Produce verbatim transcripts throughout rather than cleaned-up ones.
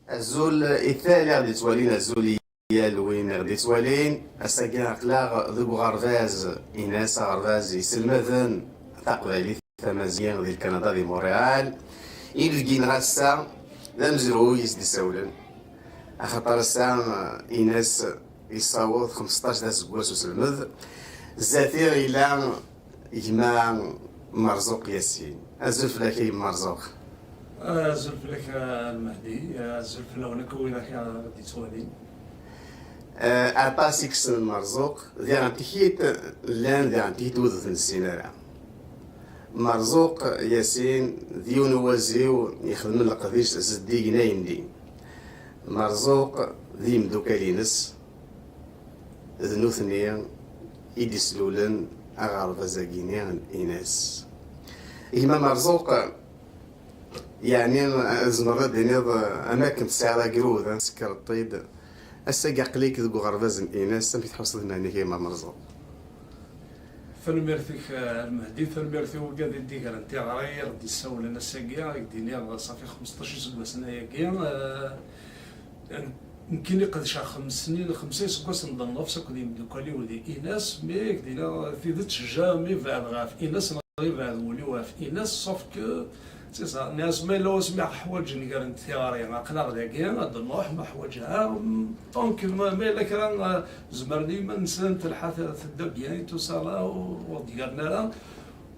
Azul i tal i ɣ-d-ittwalin, azul i yal win i ɣ-d-ittwalin. Ass-agi aql-aɣ deg uɣerbaz Inas, aɣerbaz iselmaden taqbaylit tamaziɣt di Lkanada, di Montréal. I deg-ineɣ ass-a d amezruy i s-d-issawlen, axaṭer ass-a Inas yessaweḍ xmesṭac d aseggas uselmed. Zdat-i yella gma Merzuq Yasin. Azul fell-ak a gma Merzuq. Azul fell-ak a Lmehdi, azul fell-awen akk widak i d-ittwalin. Eh, aṭas i yessen Merzuq, diɣen tikit llan, diɣen tikit wid ur t-nessin ara. Merzuq Yasin d yiwen uwaziw ixedmen leqdic zeddigen ayendi. Merzuq d yimdukal-ines, d nutni i d-islulen aɣerbaz-agi-ni n Inas. Gma Merzuq, yeɛni tzemreḍ ad d-tiniḍ, am akken tesɛiḍ agrud, ad tsekreḍ-t-id. Ass-agi aql-ik deg uɣerbaz n Inas, amek tḥusseḍ iman-ik a gma Merzuq? Tanemmirt-ik a Lmehdi, tanemmirt i wigad i d-igren tiɣri i ɣ-d-issawlen ass-agi, i k-d-iniɣ ṣafi xmesṭac iseggasen ayagi. Eh, nekkini qedceɣ xems snin, xemsa iseggasen d nnefs akked yimdukal-iw di Inas, mi i k-d-iniɣ tidet, jamais beɛdeɣ ɣef Inas, neɣ yebɛed wul-iw ɣef Inas, sauf que c'est ça, nniɣ-as ma yella wasmi ḥwaǧen gar-nteɣ tiɣri, aql-aɣ dagi, ad d-nruḥ, ma ḥwaǧeɣ, donc ma, ma yella kra, eh, zemren i yiman-nsen, telḥa t-, tedda bien, tout ça là, ur, ur d-gren ara.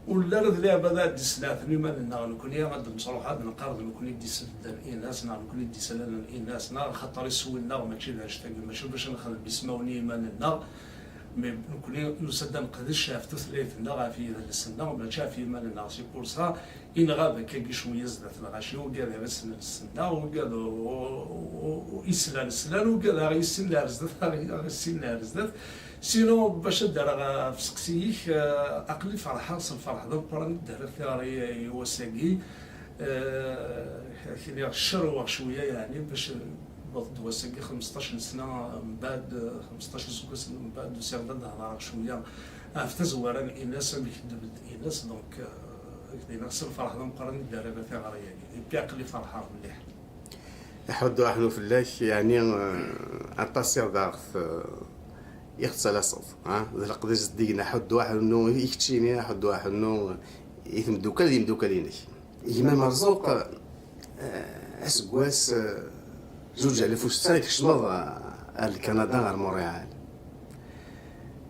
Ur nelli ara d leɛbad ad d-islaɛten iman-nneɣ, nekkni ad d-nesruḥ, ad neqqar d nekkni i d-isbedden Inas, neɣ nekkni i d-islalen Inas, neɣ axaṭer iswi-nneɣ mačči d anect-agi, mačči bac ad nexdem ismawen i yiman-nneɣ, mais nekkni nusa-d ad neqdec ɣef tutlayt-nneɣ, ɣef yidles-nneɣ, mačči ɣef yiman-nneɣ. C'est pour ça i nɣab akkagi cwiya zdat lɣaci, ugad ara s-, s-, nneɣ, ugad u-, u-, u-, islan slan, ugad ara yissin ar zdat, ara yissin ar zdat. Sinon, bac ad d-rreɣ ɣef useqsi-ik, eh, aql-i ferḥeɣ s lferḥ d ameqqran i d-rriɣ tiɣri i wass-agi. Eh, kniɣ cerweɣ cwiya, yeɛni, bac wweḍ-d wass-agi, xemsṭac n sna mbeɛd, xemsṭac iseggasen mbeɛd, usiɣ-d ad d-hedreɣ cwiya ɣef tazwara n Inas, amek d-tebded Inas, donc, eh, ak-d-iniɣ s lferḥ d ameqqran i d-rriɣ i tiɣri-agi. Et puis aql-i ferḥeɣ mliḥ. Iḥuddu aḥnu fell-ak, yeɛni, eh, aṭas i ɣ-d-, aɣ-t-, eh, i ɣ-tettalaseḍ, ha? D leqdic zeddigen, aḥuddu aḥnu i keččini, aḥuddu aḥnu i tmeddukal d yimeddukal-inek. Gma Merzuq, eh, aseggas, eh, zuǧ alaf u setta i tkecmeḍ, eh, ar Lkanada, ɣer Montréal.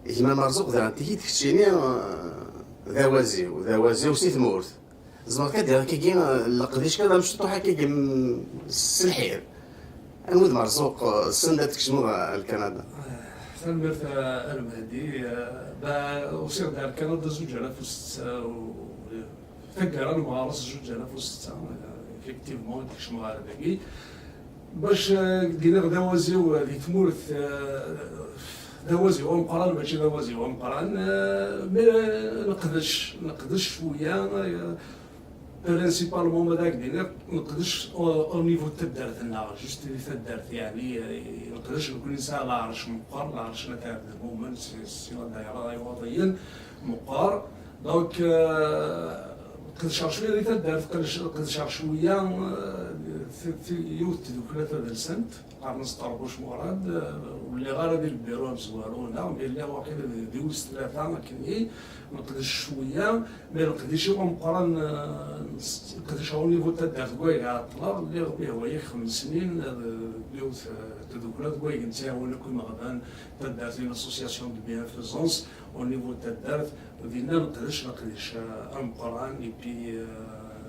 Gma Merzuq, daɣen tikit keččini, eh, d awaziw, d awaziw si tmurt. Tzemreḍ kan ad d-tiniḍ akkagi, leqdic kan d amecṭuḥ akkagi, mm, s lḥir. Anwa d Merzuq, eh, send ad tkecmeḍ ar Lkanada? Tanemmirt a, a Lmehdi. Eh, ba, usiɣ-d ar Kanada zuǧ alaf u setta, u, taggara n umɣares zuǧ alaf u setta, eh, effectivement, i d-kecmeɣ ar dagi. Bac, eh, d-iniɣ d awaziw, eh, di tmurt, eh, d awaziw ameqqran, mačči d awaziw ameqqran, eh, mais, eh, neqdec, neqdec cwiya, eh, principalement, ma d ak-d-iniɣ, neqdec au, au niveau n taddart-nneɣ, juste di taddart, yeɛni, eh, neqdec nekkni nesɛa leɛrec meqqer, leɛrec n At Ɛebd Lmumen, si, si la daïra Iwaḍiyen, meqqer. Donc, eh, qedceɣ cwiya di taddart, qedc-, qedceɣ cwiya, eh, ti-, ti-, yiwet tdukla tadelsant, qqaren-as Ṭerbuc Murad, eh, ur lliɣ ara di lbiru amezwaru, neɣ mi lliɣ waqila di, di wis tlata akkenni, neqdec cwiya, mais leqdic-iw ameqqran, eh, qedceɣ au niveau n taddart deg wayeg ɛeṭṭleɣ, lliɣ di Hwayeɣ xems snin, eh, d yiwet, eh, tdukla deg wayeg nettɛawan akk imeɣban, taddart, une association de bienfaisance, au niveau n taddart, dinna neqdec leqdic, eh, ameqqran, et puis, eh,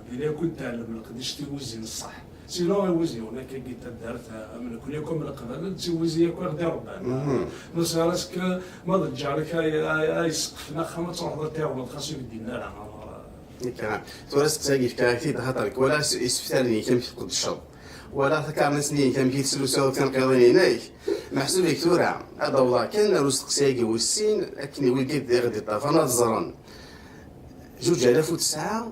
dinna akk i nettɛellem leqdic, tiwizi n ṣṣeḥ. Sinon, iwiziwen akkagi n taddart, eh, am nekkni akk am Leqbayel, d tiwizi akk i ɣ-d-irebban. Mhm. Nusiɣ-as que ma d lǧar-ik ay, ay, ay yesqfen axxam, ad truḥeḍ ad t-iɛawneḍ, xas ur k-d-yenni ara. Nekk, tura asteqsi-agi fkiɣ-ak-t-id, axaṭer nekk walaɣ is-, iseftar-nni-k amek tqeddceḍ. Walaɣ takarnit-nni-k amek i teslusuyeḍ akk tinqiḍin-inek. Meḥsub-ik tura, ad awḍeɣ kan ar usteqsi-agi wis sin, akken i wigad i ɣ-d-iṭṭafaren ad ẓren. Zuǧ alaf u tesɛa,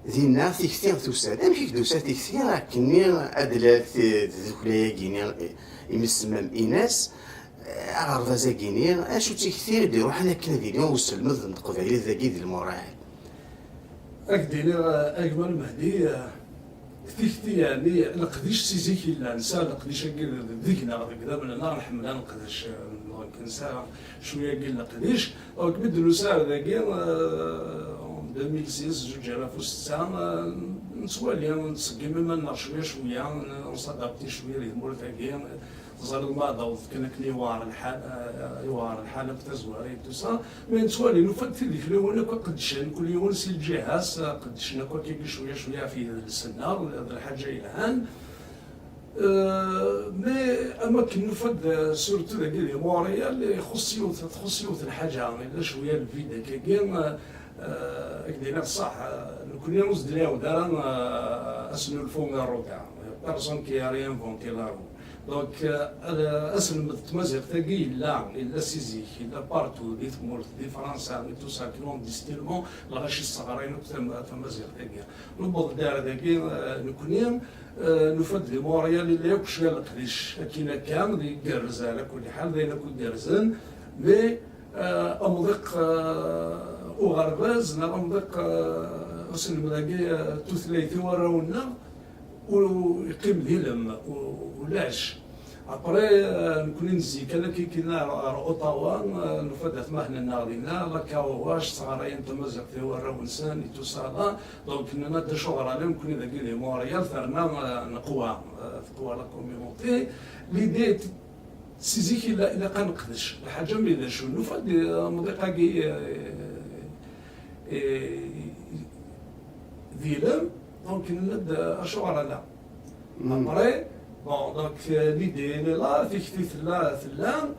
dinna tikti tusa-d. Amek i k-d-tusa tikti akkenni ad d-lal t-, tdukla-agi-ni, imi tsemmam Inas, aɣerbaz-agi-ni, acu d tikti i d-iruḥen akken ad yili uselmed n teqbaylit dagi di Lmuṛaḥ? Ad k-d-iniɣ, a gma Lmehdi, eh, Tikti, yeɛni leqdic si zik yellan, nesɛa leqdic-agi deg-neɣ, deg idammen-nneɣ, nḥemmel ad neqdec, eh, donc nesɛa cwiya-agi n leqdic. Donc mi d-nusa ar dagi, eh, en deux mille six, zuǧ alaf u setta, eh, nettwali, nettṣeggim iman-nneɣ cwiya cwiya, n-, nṣadapti cwiya di tmurt-agi, teẓriḍ ma ad awḍet kan akken yewɛer lḥal, eh, yewɛer lḥal akk tazwara et tout ça. Mi nettwali, nufa-d tidikliwin akk qeddcen, kul yiwen si lǧiha-s, qeddcen akk akkagi cwiya cwiya ɣef yidles-nneɣ, d lḥaǧa yelhan. Euh, mais am akken nufa-d, surtout dagi di Montréal, ixuṣṣ yiwet, txuṣṣ yiwet lḥaǧa, yella cwiya lvide akkagi, euh, ad k-d-iniɣ ṣṣeḥ, euh, nekkni ur s-d-nɛiwed ara, euh, asnulfu n rruga. Personne qui a réinventé la roue. Donc, euh, aselmed n tmaziɣt-agi yella, yella si zik, yella partout, di tmurt, di Fransa, di tout ça, clandestinement, lɣaci sseɣrayen akk tam-, tamaziɣt-agi. Newweḍ-d ar dagi, euh, nekkni, euh, nufa-d di Montréal, yella yakk cwiya n leqdic, akin akka, d igerrez ɛla kulli ḥal, d ayen akk igerrzen, mais, euh, amḍiq, euh, uɣerbaz, neɣ amḍiq, euh, uselmed-agi, euh, tutlayt i warraw-nneɣ, ur, yeqqim d ilem, u-, ulac. Après, euh, nekkni nezzi kan akka, kan ar, ar Ottawa, euh, nufa-d atmaten-nneɣ dinna, la Kawawac, sɣarayen tamaziɣt i warraw-nsen, et tout ça là. Donc, nenna-d acuɣer ala nekkni dagi di Montréal, terna, euh, neqwa, euh, teqwa la communauté. L'idée, si zik ila-, ilaq ad neqdec. Lḥaǧa mi d acu, nufa-d, euh, amḍiq-agi, euh, euh, d ilem, donc, nenna-d, euh, acuɣer ala. Après, bon, donc, euh, l'idée elle est là, tikti tella, tella,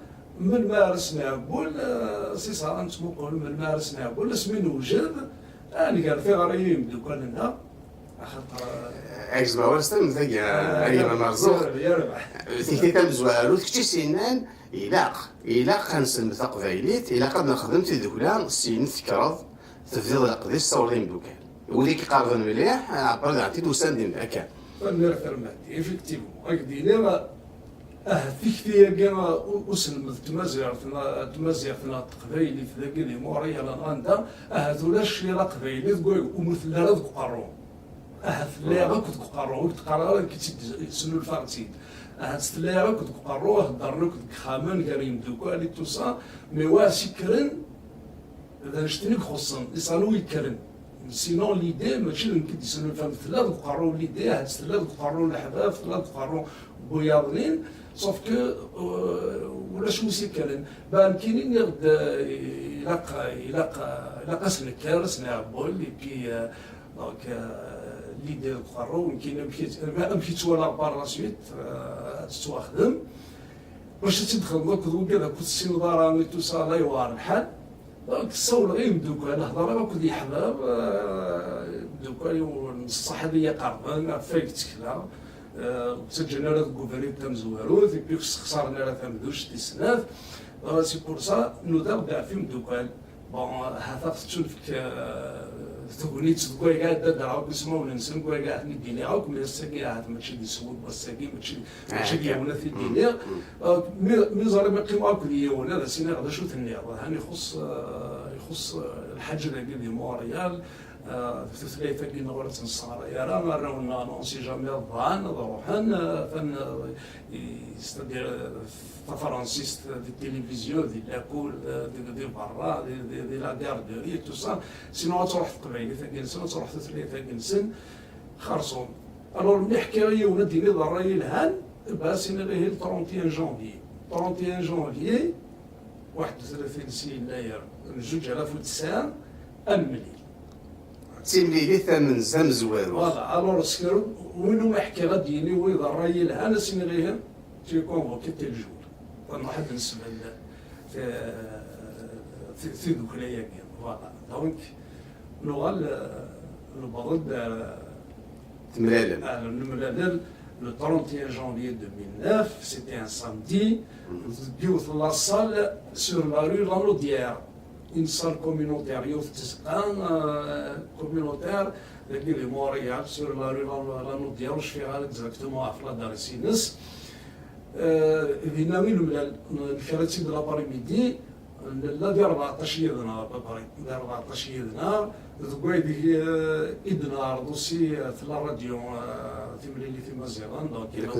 melmi ara s-nɛewwel, euh, c'est ça, ad nettmuqul melmi ara s-nɛewwel, asmi newjed, ad nger tiɣri i yimeddukal-nneɣ, axaṭer, euh, Agzem awal s talmit-agi, ah, a Gma Merzuq. Yerbeḥ, yerbeḥ. Tikti tamezwarut, kečč i s-yennan, ilaq, ilaq ad nesselmed taqbaylit, ilaq ad nexdem tidukla, syin tekkreḍ, tebdiḍ leqdic, tessawleḍ i yimeddukal. Wid i k-iqerben mliḥ, ɛebber daɣen-t-id, usan-d akka. Tanemmirt a Remadi. Effectivement, ad k-d-iniɣ, ahat tikti-agi, u-, uselmed n tmaziɣt, n tmaziɣt neɣ teqbaylit dagi di Montréal neɣ anda, ahat ulac yal aqbayli deg way-, ur tella ara deg uqerru. Ahat tella akk deg uqerru, ur d-qqareɣ ara nekk i tt-id-, id-snulfaɣ-tt-id. Ahat tella akk deg uqerru, heddren akk deg yexxamen gar yimdukal et tout ça, mais wa s-ikkren, d annect-nni i ixuṣṣen, iṣan ur yekkren. Sinon, l'idée, mačči d nekk i d-yesnulfan, tella deg uqerru n l'idée, ahat tella deg uqerru n leḥbab, tella deg uqerru n wiyaḍnin, sauf que, euh, ulac wi s-ikkren. Ben, nekkini nniɣ-d, euh, ilaq, ilaq, ilaq ad s-nekker, ad s-nɛewwel, et puis, euh, donc, euh, l'idée deg uqerru, nekkini amek i, amek i tt-walaɣ par la suite, euh, ad tettwaxdem. Bac ad tt-id-txedmeḍ akked wigad akk ur tessineḍ ara et tout ça, la yewɛer lḥal. Donc, ssawleɣ i yimeddukal, heḍṛeɣ akked yeḥbab, eh, imeddukal-iw n ṣṣeḥ ad iyi-qerben, ɣef wayeg ttekleɣ. Eh, ur ttaǧǧan ara deg ubrid tamezwarut, et puis ur sexṣaren ara tamduct tis snat. Eh, c'est pour ça, nudaɣ-d ɣef yimeddukal. Bon, ha-t-aɣ tettunefk, eh, tegnit deg wayeg ad d-ddreɣ akk ismawen-nsen, deg wayeg ad ten-id-iniɣ akk, mais ass-agi ahat mačči d iswi n wass-agi, mačči, mačči d yiwen ad t-id-iniɣ. Eh, mi, mi ẓriɣ mi qqimeɣ akked yiwen, ad as-iniɣ d acu tenniḍ. Han ixuṣṣ, eh, ixuṣṣ, eh, lḥaǧa dagi di Montréal, eh, tutlayt-agi-nneɣ ur tt-nesseɣray ara, arraw-nneɣ, on sait jamais, bɣan ad ruḥen, eh, atan, eh, i, c'est-à-dire, eh, tafransist di tilivizyu, di lakul, eh, di, di berra, di, di, di la garderie, tout ça. Sinon ad truḥ teqbaylit-agi-nsen, ad truḥ tutlayt-agi-nsen, xerṣum. Alors, mi ḥkiɣ i yiwen ad d-yini d ṛṛay yelhan, bah, as-iniɣ ihi le trente et un janvier. Trente et un janvier, waḥed u tlatin si yennayer n zuǧ alaf u tesɛa, ad nemlil. D timlilit tamenz-, tamezwarut. Voilà, alors, s kra, win umi ḥkiɣ ad d-yini wi d ṛṛay yelhan, ad s-iniɣ ihi, tu es convoqué tel jour. Ad nruḥ ad d-nesbedd ti-, ti-, tidukla-agi. Voilà. Donc, nuɣal, euh, newweḍ-d, euh, Temlalem. Ah, nemlal le trente et un janvier deux mille neuf, c'était un samedi, deg yiwet n la salle sur la rue Lanaudière, une salle communautaire, yiwet n tzeqqa, euh, communautaire, dagi di Montréal, sur la rue Lan-, Lanaudière, ur cfiɣ ara exactement ɣef l'adresse-ines. Euh, dinna i nemlal, n-, nekra-tt-id l'après-midi, Nella di rbeɛṭac yid-neɣ, à peu près, di rbeɛṭac yid-neɣ, deg waydeg, eh, i d-neɛreḍ aussi, eh, tella rradyu, eh, Timlilit Imaziɣen, donc, yella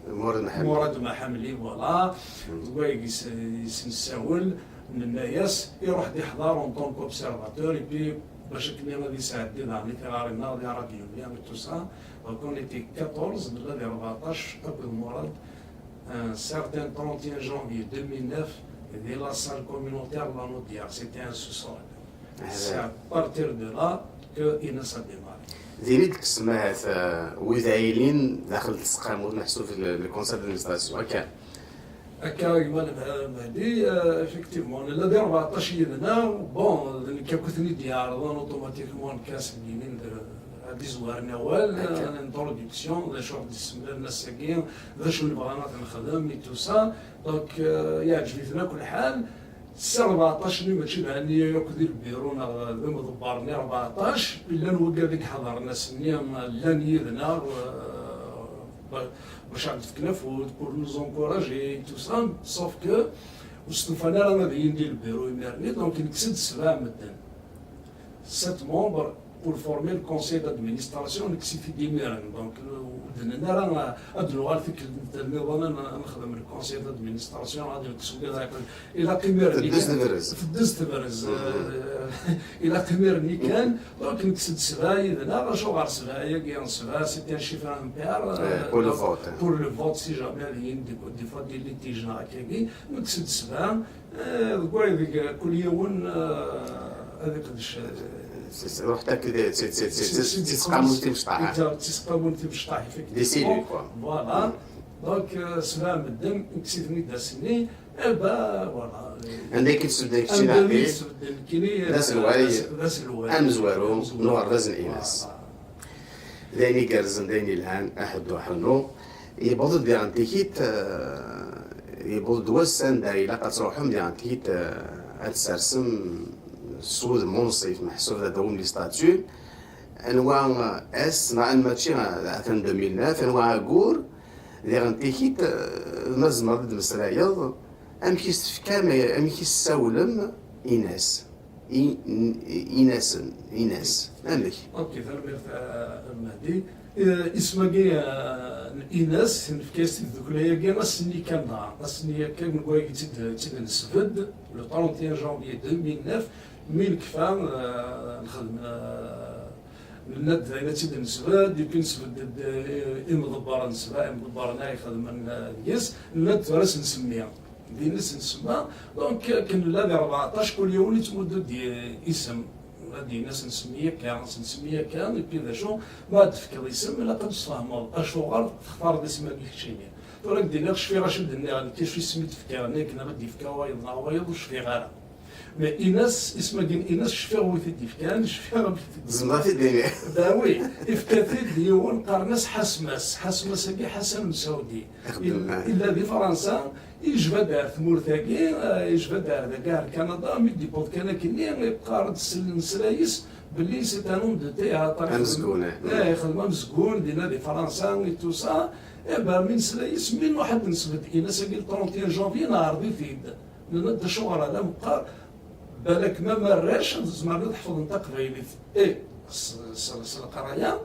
Murad Maḥamli. Murad Maḥamli, voilà. Deg waydeg i s-, i s-nessawel, nenna-yas, iruḥ d-iḥḍer en tant qu'observateur, et puis, bac akken ad isɛeddi daɣen i tiɣri-nneɣ di rradyu-nni, et tout ça. Donc, on était quatorze, nella di rbeɛṭac, akked Murad, un certain trente et un janvier deux mille neuf, di la salle communautaire Lanaudière, c'était un sous-sol. C'est à partir de là que Inès a démarré. Din i d-tekkes ahat, euh, wid ɛilin daxel n tseqqamut, meḥsub le, le conseil d'administration, akka. Akka, gma Lebha-, Mahdi, euh, effectivement, nella di rbeɛṭac yid-neɣ, bon, d nekk akk i ten-id-yeɛreḍen automatiquement, nekk ad sen-d-inin d, ad d-izwaren awal, euh, introduction, d acu i ɣ-d-issemlan ass-agi, d acu nebɣa ad t-nexdem, et tout ça. Donc, euh, yeɛǧeb-iten akk lḥal. S rbeɛṭac-nni mačči d ɛni akk di lbiru neɣ d imḍebber-nni rbeɛṭac, llan wigad i iḥeḍren ass-nni, llan yid-neɣ, euh, ba-, bac ad d-fken afud, pour nous encourager, tout ça, sauf que ur stufan ara ad yin di lbiru imir-nni, donc nekkes-d sebɛa medden. Sept membres pour former le conseil d'administration, nekkes-it-id imiren. Donc, ur d-nenna ara ad d-nuɣal tikkelt nniḍen ad nexdem le conseil d'administration, ad nekkes wigad ara yeqqlen. Ilaq imir-nni kan. Teddez tebrez. Teddez tebrez. Mhm. Euh, ilaq imir-nni kan. Donc, nekkes-d sebɛa yid-neɣ, acuɣer sebɛa-agi? Sebɛa, c'est un chiffre impair, euh, pour le vote. Pour le vote, si jamais ad yin des, des fois des litiges neɣ akkagi, nekkes-d sebɛa. Eh, deg waydeg kul yiwen, eh, ad iqdec, eh, s-, s-, ruḥ tak-, d-, d-, d-, d-, d-, d-, d-, d-, d-, d-, d-, d-, d-tiseqqamun timecṭaḥ, effectivement. Des élus, quoi. Voilà. Donc, eh, sebɛa medden, nekkes-iten-id ass-nni, eh ben, voilà. Anda i k-id-sbedden kečči d aɛqil? Anda i k-id-sbedden nekkini, d aselway, d as-, d aselway amezwaru n uɣerbaz n Inas. Voilà. D ayen igerrzen, d ayen yelhan, aḥuddu aḥunnu. Yewweḍ-d diɣen tikit, eh, yewweḍ-d wass anda ilaq ad truḥem diɣen tikit, eh, ad tsersem s wudem unṣif, meḥsub d adawem les statuts. Anwa ass, neɣ an mačči, eh, atan deux mille neuf, anwa aggur, diɣen tikit, eh, ma tzemreḍ ad d-meslayeḍ, amek i s-tefkam, amek i s-tessawlem Inas? I-, in-, Inasen, Inas. Amek? Ok, tanemmirt, eh, a Mahdi. Eh, isem-agi, eh, n Inas, nefka-as tidukla-agi ass-nni kan daɣen. Ass-nni kan, nekk wagi i tt-id-, i tt-id-nesbedd, le trente et un janvier deux mille neuf, mi nekfa, eh, nexdem, eh, nenna-d d ayen ad tt-id-nesbedd, et puis nesbedd-d, eh, imḍebbren, sebɛa imḍebbren ay ixedmen, eh, deg-s, nenna-d tura ad s-nsemmi. Din i s-nsemma, donc, akken nella di rbeɛṭac, kul yiwen yettmuddu-d i-, isem. Ad d-yini ad s-nsemmi akka, ad s-nsemmi akka, et puis d acu, ma ad d-tefkiḍ isem, ilaq ad d-tesfehmeḍ acuɣer textareḍ isem-agi keččini. Tura ad k-d-iniɣ, cfiɣ acu d-nniɣ, nekk acu isem i d-fkiɣ, nekk neɣ ad d-yefk wayeḍ neɣ wayeḍ, ur cfiɣ ara. Mais Inas, isem-agi n Inas, cfiɣ wi t-id-yefkan, cfiɣ amek t-id-, zemreɣ ad t-id-iniɣ. Ben oui, ifka-t-id yiwen, qqaren-as Ḥasmas. Ḥasmas-agi Ḥasan Msaudi. Ixeddem, il-, ah, illa di Fransa, yejba-d ar tmurt-agi, eh, yejba-d ar dagi, ar Kanada, mi d-yewweḍ kan akkenni, yeqqar-d s lesra-is belli c'est un homme de théâtre. Amezgun, eh. Eh, ixeddem amezgun, dinna di Fransa, et tout ça. Eh ben, mi nesla yis-, mi nruḥ ad d-nesbedd Inas-agi le trente et un janvier, neɛreḍ-it-id. Nenna-d acuɣer ala meqqar, balak ma, ma arrac zemren ad ḥefḍen taqbaylit, eh, s, s, s leqraya,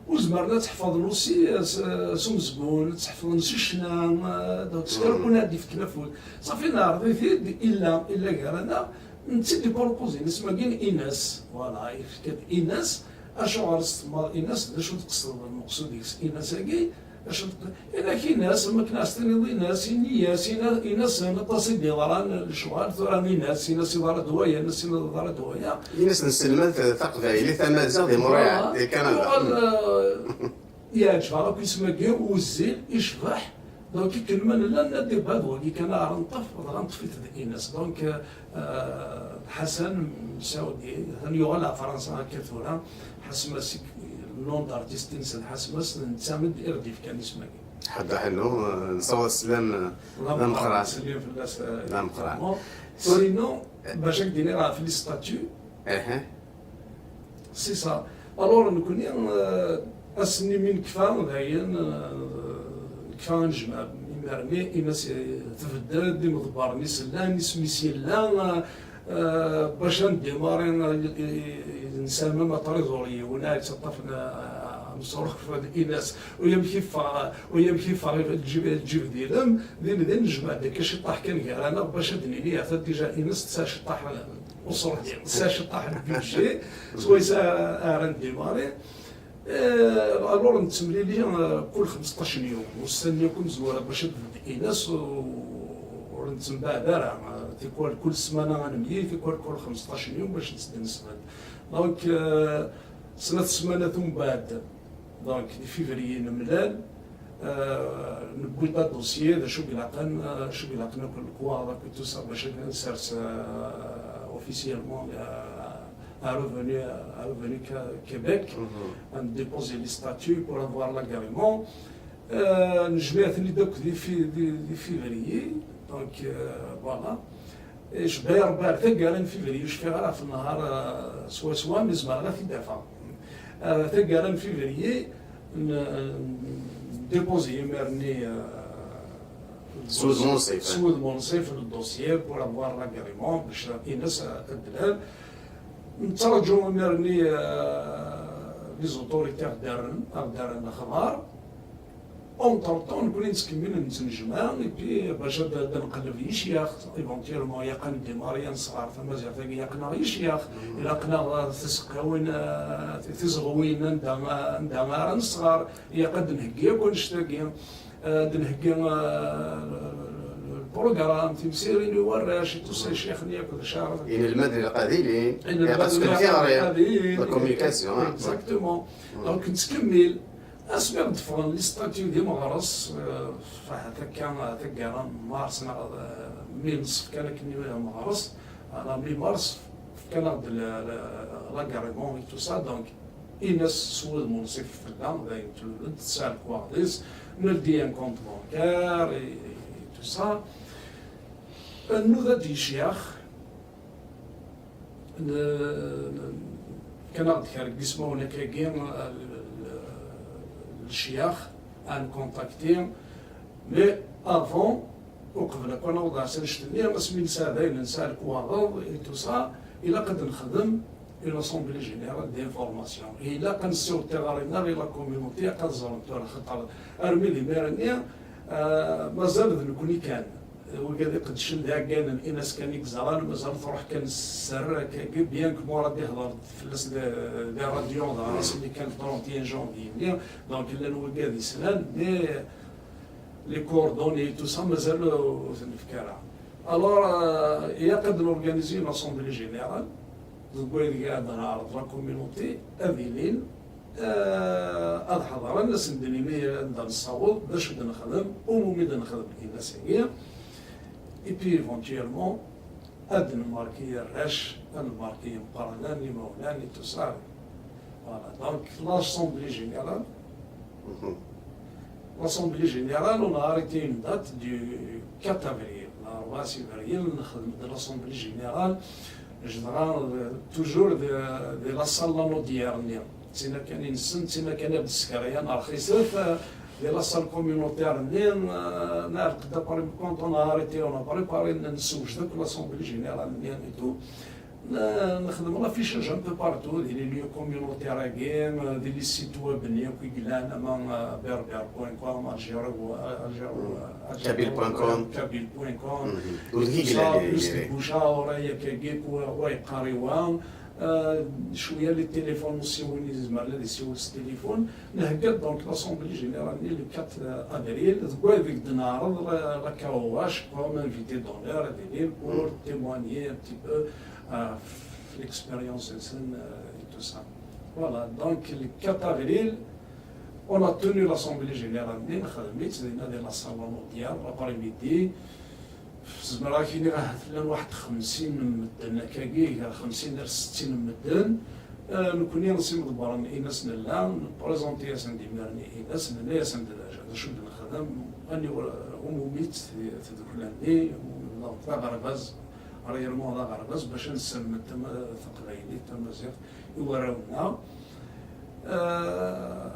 u zemren ad tt-ḥefḍen aussi s, s umezgun, ad tt-ḥefḍen s ccna, eh, donc s kra n win ad d-yefken afud. Ṣafi, neɛreḍ-it-id, illa, illa gar-aneɣ, netta i d-ipurupuẓin isem-agi n Inas, voilà, yefka-d Inas, acuɣer s temmaḍ Inas, d acu tqesdeḍ lmeqsud deg-s Inas-agi, acu tq-, ilak Inas, am akken as-tiniḍ Inas, ini-as, ina-, Inasen, aṭas i d-yeḍran lecɣal, tura Inas, Inas yeḍra-d waya, Inasen yeḍra-d waya. Inas nesselmad taqbaylit, tamaziɣt, di Montréal, voilà, di Kanada. Uɣal, euh, yeɛǧeb-aɣ akk isem-agi, wezzil, icbeḥ. Donc, akken ma nella, nna-d, iba d wagi kan ara neṭṭef, dɣa neṭṭef-it d Inas. Donc, euh, Ḥasan Msaudi, atan yuɣal ɣer Fransa akka tura. Ḥasmas, nom d'artiste-ines d Ḥasmas, d netta i d-, i ɣ-d-yefkan isem-agi. Ḥedd ḥennu, euh, nessaweḍ sslam, euh, d ameqqran. Sslam fell-as, euh, d ameqqran. Bon. Sinon, bac ad k-d-iniɣ ɣef les statuts, c'est ça. Alors, nekkni, euh, ass-nni mi nekfa, dayen, euh, nekfa anejmaɛ, mi Merni, Ines, eh, tbeddel-d, imḍebbren-is llan, isem-is yella, eh, bac ad ndimari, eh, i- i- nessaram ma trésorier, win ara yettaṭṭafen, eh, ameṣruf d Ines, u yamek yeffeɣ, u yamek yeffeɣ lǧib, lǧib d ilem, din din nejmeɛ-d akka ciṭṭaḥ kan gar-aneɣ, bac ad d-nini, ata déjà Ines tesɛa ciṭṭaḥ n uṣurdi, tesɛa ciṭṭaḥ n budget, swayes ara ndimari. Eh, alors nettemlili, eh, kul xmesṭac n yum, ussan-nni akk imezwura bac ad d-Ines u ur nettembaɛad ara, eh, tikwal kul ssmana ad nemlil, tikwal kul xmesṭac n yum bac ad nesbedd. Donc, eh, snat ssmanat umbeɛd, donc di février nemlal, eh, newwi-d adossier d acu i ilaqen, eh, acu i ilaqen akk lekwaɣeḍ akk tout ça bac ad nsers, eh, officiellement, eh, à revenir, à revenir à Québec, à déposer les statuts pour avoir l'agrément. Euh, nejmeɛ-ten-id akk di fi- di- di février, donc, euh, voilà. Cbiɣ rebbi ar taggara n février, ur cfiɣ ara ɣef nnhar, euh, swaswa, mi zemreɣ ad t-id-afeɣ. Euh, taggara n février, n- n- déposer imir-nni, euh, S wudem unṣif. S wudem unṣif le dossier pour avoir l'agrément, bac Ines ad d-lal. Nettraǧu imir-nni, euh, les autorités ad d-rren, ad d-rren lexbar. Entre temps, nekkni nettkemmil nettnejmaɛ, et puis bac ad ad nqelleb yicyax, éventuellement, ilaq ad ndimari ad nesɣer tamaziɣt-agi, ilaq-aneɣ yicyax, ilaq-aneɣ, euh, tiseqqawin, euh, tizeɣwin, anda, anda ara nesɣer, ilaq ad d-nheggi akk annect-agi. Ad d-nheggi, euh, le programme, timsirin i warrac, et tout ça, icyax-nni akk d acu ara. Inelmaden ilaq ad ilin, ilaq ad sken tiɣri, la communication, hein. Exactement. Donc, nettkemmil. Asmi i ɣ-d-ffɣen les statuts di Meɣres, euh, ahat akka, taggara n mars neɣ, euh, mi neṣṣef kan akken i Meɣres, à la mi-mars, fkan-aɣ-d le- le- l'agrément et tout ça, donc, Ines s wudem unṣif fell-aɣ, d ayen tlul-d, tesɛa lekwaɣeḍ-is, neldi un compte bancaire et, et tout ça. Nnuda-d yicyax, n- n- fkan-aɣ-d kra n yismawen akkagi, l- l- lecyax, à ncontacter, mais avant, uqbel akk ad naweḍ ɣer annect-nni, asmi nesɛa dayen, nesɛa lekwaɣeḍ et tout ça, ilaq ad nexdem une assemblée générale d'information. Ilaq ad nessiweḍ tiɣri-nneɣ i la communauté, ilaq ad ẓren tura, xaṭer armi d imir-nni, euh, mazal d nekkni kan. Wigad iqeddcen d iɛeggalen, Ines kan i yeẓran, mazal truḥ kan sser akkagi, bien que Murad ihder fell-as di, di radio, d aɣras-nni kan le trente et un janvier-nni, donc llan wigad yeslan, mais les coordonnées et tout ça, mazal ur t-nefk ara. Alors, euh, ilaq ad n-organiser une assemblée générale, deg wayen i ad neɛreḍ la communauté, ad ilin, euh, ad ḥeḍren, ad sen-d-nini anda nessaweḍ, d acu d-nexdem, umi d-nexdem Ines-agi, et puis éventuellement, ad nmarki arrac, ad nmarki imeqqranen, imawlan, et tout ça. Voilà, donc l'assemblée générale, l'assemblée générale, on a arrêté une date du quatre avril. L'arbɛa sibryil, nexdem-d l'assemblée générale, jedɣa, euh, toujours de, de la salle Lanaudière-nni. D tin kan i nessen, d tin kan i d-ssekran rxiset, euh, de la salle communautaire-nni, euh, neɣ lqedd après, quand on a arrêté, on a préparé, nessewjed akk l'assemblée générale-nni et tout. N- Nexdem l'affichage un peu partout, di les lieux communautaires-agi, di les sites web-nni akk i yellan, ama, euh, berbère point com, algéro, algéro, kabyle point com. Kabyle point com. Ur d-yeglan Plus de bouche à oreille, akkagi, wa yeqqar i wa. Euh, cwiya les téléphones aussi, win yezmer ad yessiwel s téléphone. Nhegga-d donc l'assemblée générale-nni le quatre avril, deg wayen i d-neɛreḍ la, la K O H comme invité d'honneur, ad ilin pour témoigner un petit peu euh, l'expérience-nsen, euh, et tout ça. Voilà, donc le quatre avril, on a tenu l'assemblée générale-nni, nexdem-itt dinna di la salle Lanaudière, l'après-midi. Zemreɣ ad k-iniɣ ahat llan waḥed xemsin n medden akkagi, gar xemsin ar settin n medden. Euh, nekkni s imḍebbren-ines nella, nprésenté-asen-d imir-nni Ines, nenna-asen-d d acu d-nexdem, aniwa umumi-tt tdukla-nni, d aɣerbaz, réellement d aɣerbaz, bac ad nesselmed tama- taqbaylit, tamaziɣt i warraw-nneɣ. Euh,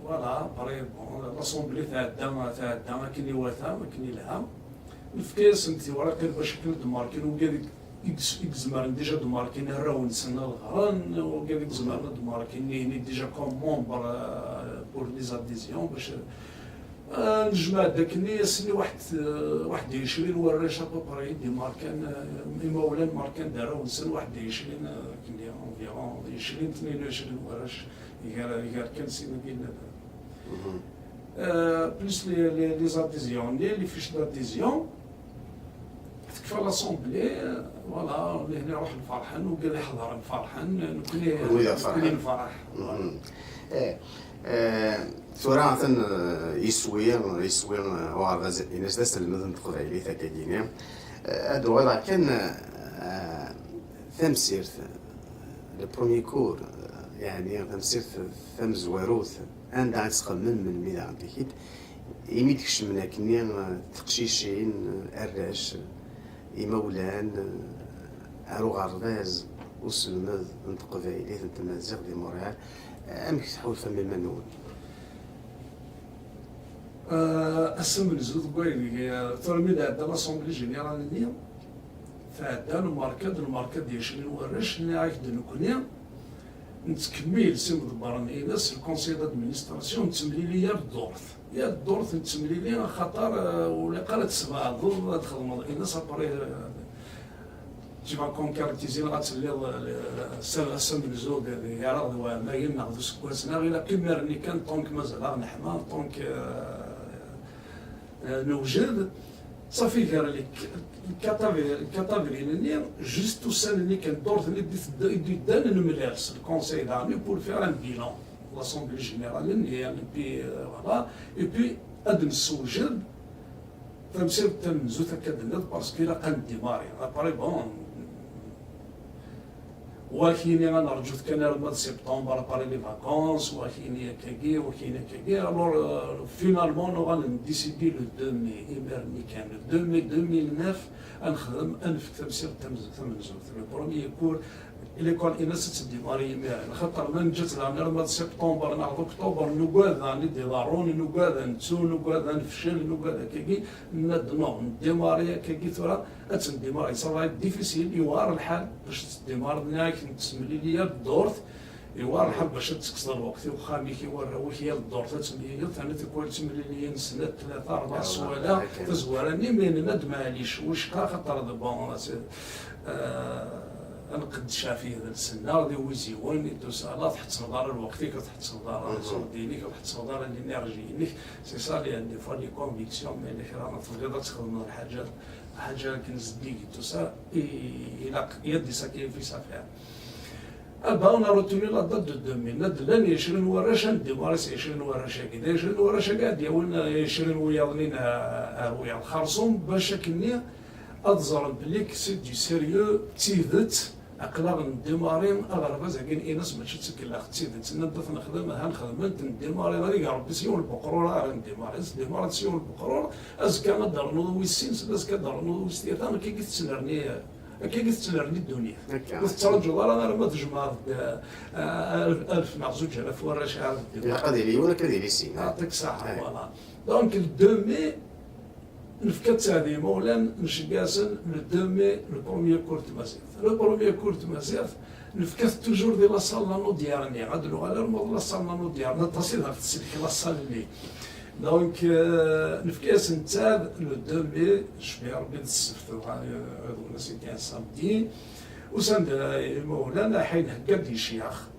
Voilà, après, bon, l'Assemblée tɛedda, tɛedda akken iwata, akken ilha. Nefka-yasen tiwraqin bac akken ad d-markin, wigad i, i, i izemren déjà d-markin arraw-nsen ad ɣren, wigad i izemren ad d-markin nihni déjà comme membre, euh, pour les adhésions, bac, euh, nejmeɛ-d akken ass-nni waḥed, euh, waḥed ɛecrin warrac à peu près i d-markan, euh, imawlan markan d arraw-nsen waḥed ɛecrin, euh, akken environ ɛecrin, tnin u ɛecrin warrac. Gar, gar kan sin wigi n-, euh, plus les, les, les adhésions, les, les fiches d'adhésion, tekfa l'Assemblée, euh, voilà, lehna ruḥen ferḥen, wigad iḥeḍren ferḥen, nekkni, Wid nekkni ferḥen. Nefreḥ. Mhm. Eh, eh, tura atan, eh, yeswi, yeswi, eh, uɣerbaz-ines d aselmed n teqbaylit akkagini. Eh, ad uɣaleɣ kan, eh, tamsirt, le premier cours, eh, yeɛni tamsirt tamezwarut, anda ad txemmem melmi daɣen tikit, imi d-kecmen akkenni, eh, teqcicin, eh, arrac, eh, imawlan, eh, ar uɣerbaz uselmed n teqbaylit n tmaziɣt di Montréal, eh, amek tḥulfam iman-nwen? Eh, ass amenzu deg wayen, eh, tura mi d-ɛedda l'Assemblée Générale-nni, tɛedda, nmerka-d, nmerka-d ɛecrin warrac, nniɣ-ak-d nekkni, nettkemmil s imḍebbren-ines, le conseil d'administration, nettemlili yal ddurt. Yal ddurt nettemlili, axaṭer, eh, ur ilaq ara ad tesbeɛdeḍ, ad txedmeḍ ines, après, eh, tu vas concrétiser, dɣa telliḍ, eh, s-, ass amenzu d, d, gar-aɣ d waɛmayen neɣ d useggas, neɣ ilaq imir-nni kan, tant que mazal-aɣ neḥma, tant que, eh, eh, newjed. Safi, gar le quatre avril-nni, juste ussan-nni kan, ddurt-nni i d-, i d-, i d-yeddan, nemlal s le conseil d'armée pour faire un bilan, l'assemblée générale-nni, et puis, euh, voilà, et puis ad nessewjed tamsirt tamenzut akka d-tenniḍ, parce que ilaq ad ndémarrer. Après, bon, wakini ad nerǧut kan arma d septembre, après les vacances, wakini akkagi, wakini akkagi. Alors, euh, finalement, nuɣal ndécidi le deux mai, imir-nni kan, le deux mai deux mille neuf, ad nexdem, ad nefk tamsirt tamz-, tamenzut. Le premier cours, l'école-ines ad tdémarrer imir-a. Xaṭer ma neǧǧa-tt daɣen arma d septembre neɣ d octobre, nugad daɣen i d-iḍerrun, nugad ad nettu, nugad ad nefcel, nugad akkagi, nenna-d non, ndémarrer akkagi tura, ad tendémarrer. Ça va être difficile, yewɛer lḥal bac ad tendémarrer, nniɣ-ak, nettemlili yal ddurt, yewɛer lḥal bac ad tekkseḍ lweqt i uxxam-ik, i warraw-ik, yal ddurt ad temliliḍ, terna tikwal ttemliliyen snat, tlata, rebɛa swala, tazwara-nni, mais nenna-d maɛlic, wicqa, xaṭer d bon, c'est, euh, ad nqeddec ɣef yidles-nneɣ d iwiziwen i d-tusa, la tḥettbeḍ ara lweqt-ik, ur tḥettbeḍ ara les ordres-inek, ur tḥettbeḍ ara l'énergie-inek. C'est ça, les, des fois, les convictions, mais les kra ma tebɣiḍ ad txedmeḍ lḥaǧa, lḥaǧa akken zeddig i d-tusa, i, ilaq, il y a des sacrifices à faire. Ah ben, on a retenu la date de deux mille. Nna-d llan ɛecrin warrac, ad ndémarrer s ɛecrin warrac-agi. D ɛecrin warrac-agi ad d-yawin ɛecrin wiyaḍ-nni ar wiyaḍ xerṣum, bac akkenni ad ẓren belli que c'est du sérieux, d tidet, aql-aɣ ndémarrer aɣerbaz-agi n ines, mačči d tikellax, d tidet. Nna-d ad t-nexdem, ha nexdem-t, ndémarrer, ad ig Rebbi s yiwen n weqrur ara ndémarrer. Ad ndémarrer s yiwen n weqrur, azekka ad d-ternuḍ wis sin, azekka ad d-ternuḍ wis tlata, akka i tettnerni, akka i tettnerni ddunit. Akka. Ur tettraǧuḍ ara arma tjemɛeḍ-d, eh, alef, alef neɣ zuǧ alaf warrac ara d-ddun. Ilaq ad yili yiwen, akka ad yili sin. Yeɛṭik ṣṣeḥḥa, voilà. Donc, le deux mai, nefka-tt i yimawlan, nceggeɛ-asen le deux mai, le premier cours n tmaziɣt. Le premier cours n tmaziɣt, nefka-t toujours di la salle Lanaudière-nni. Ad nuɣal arma d la salle Lanaudière, aṭas i ɣef tsellek la salle-nni. Donc, euh, nefka-yasen-tt le deux mai, cbi Rebbi d ssebt, dɣa, euh, c'était un samedi. Usan-d, euh, imawlan, aḥay nhegga-d icyax.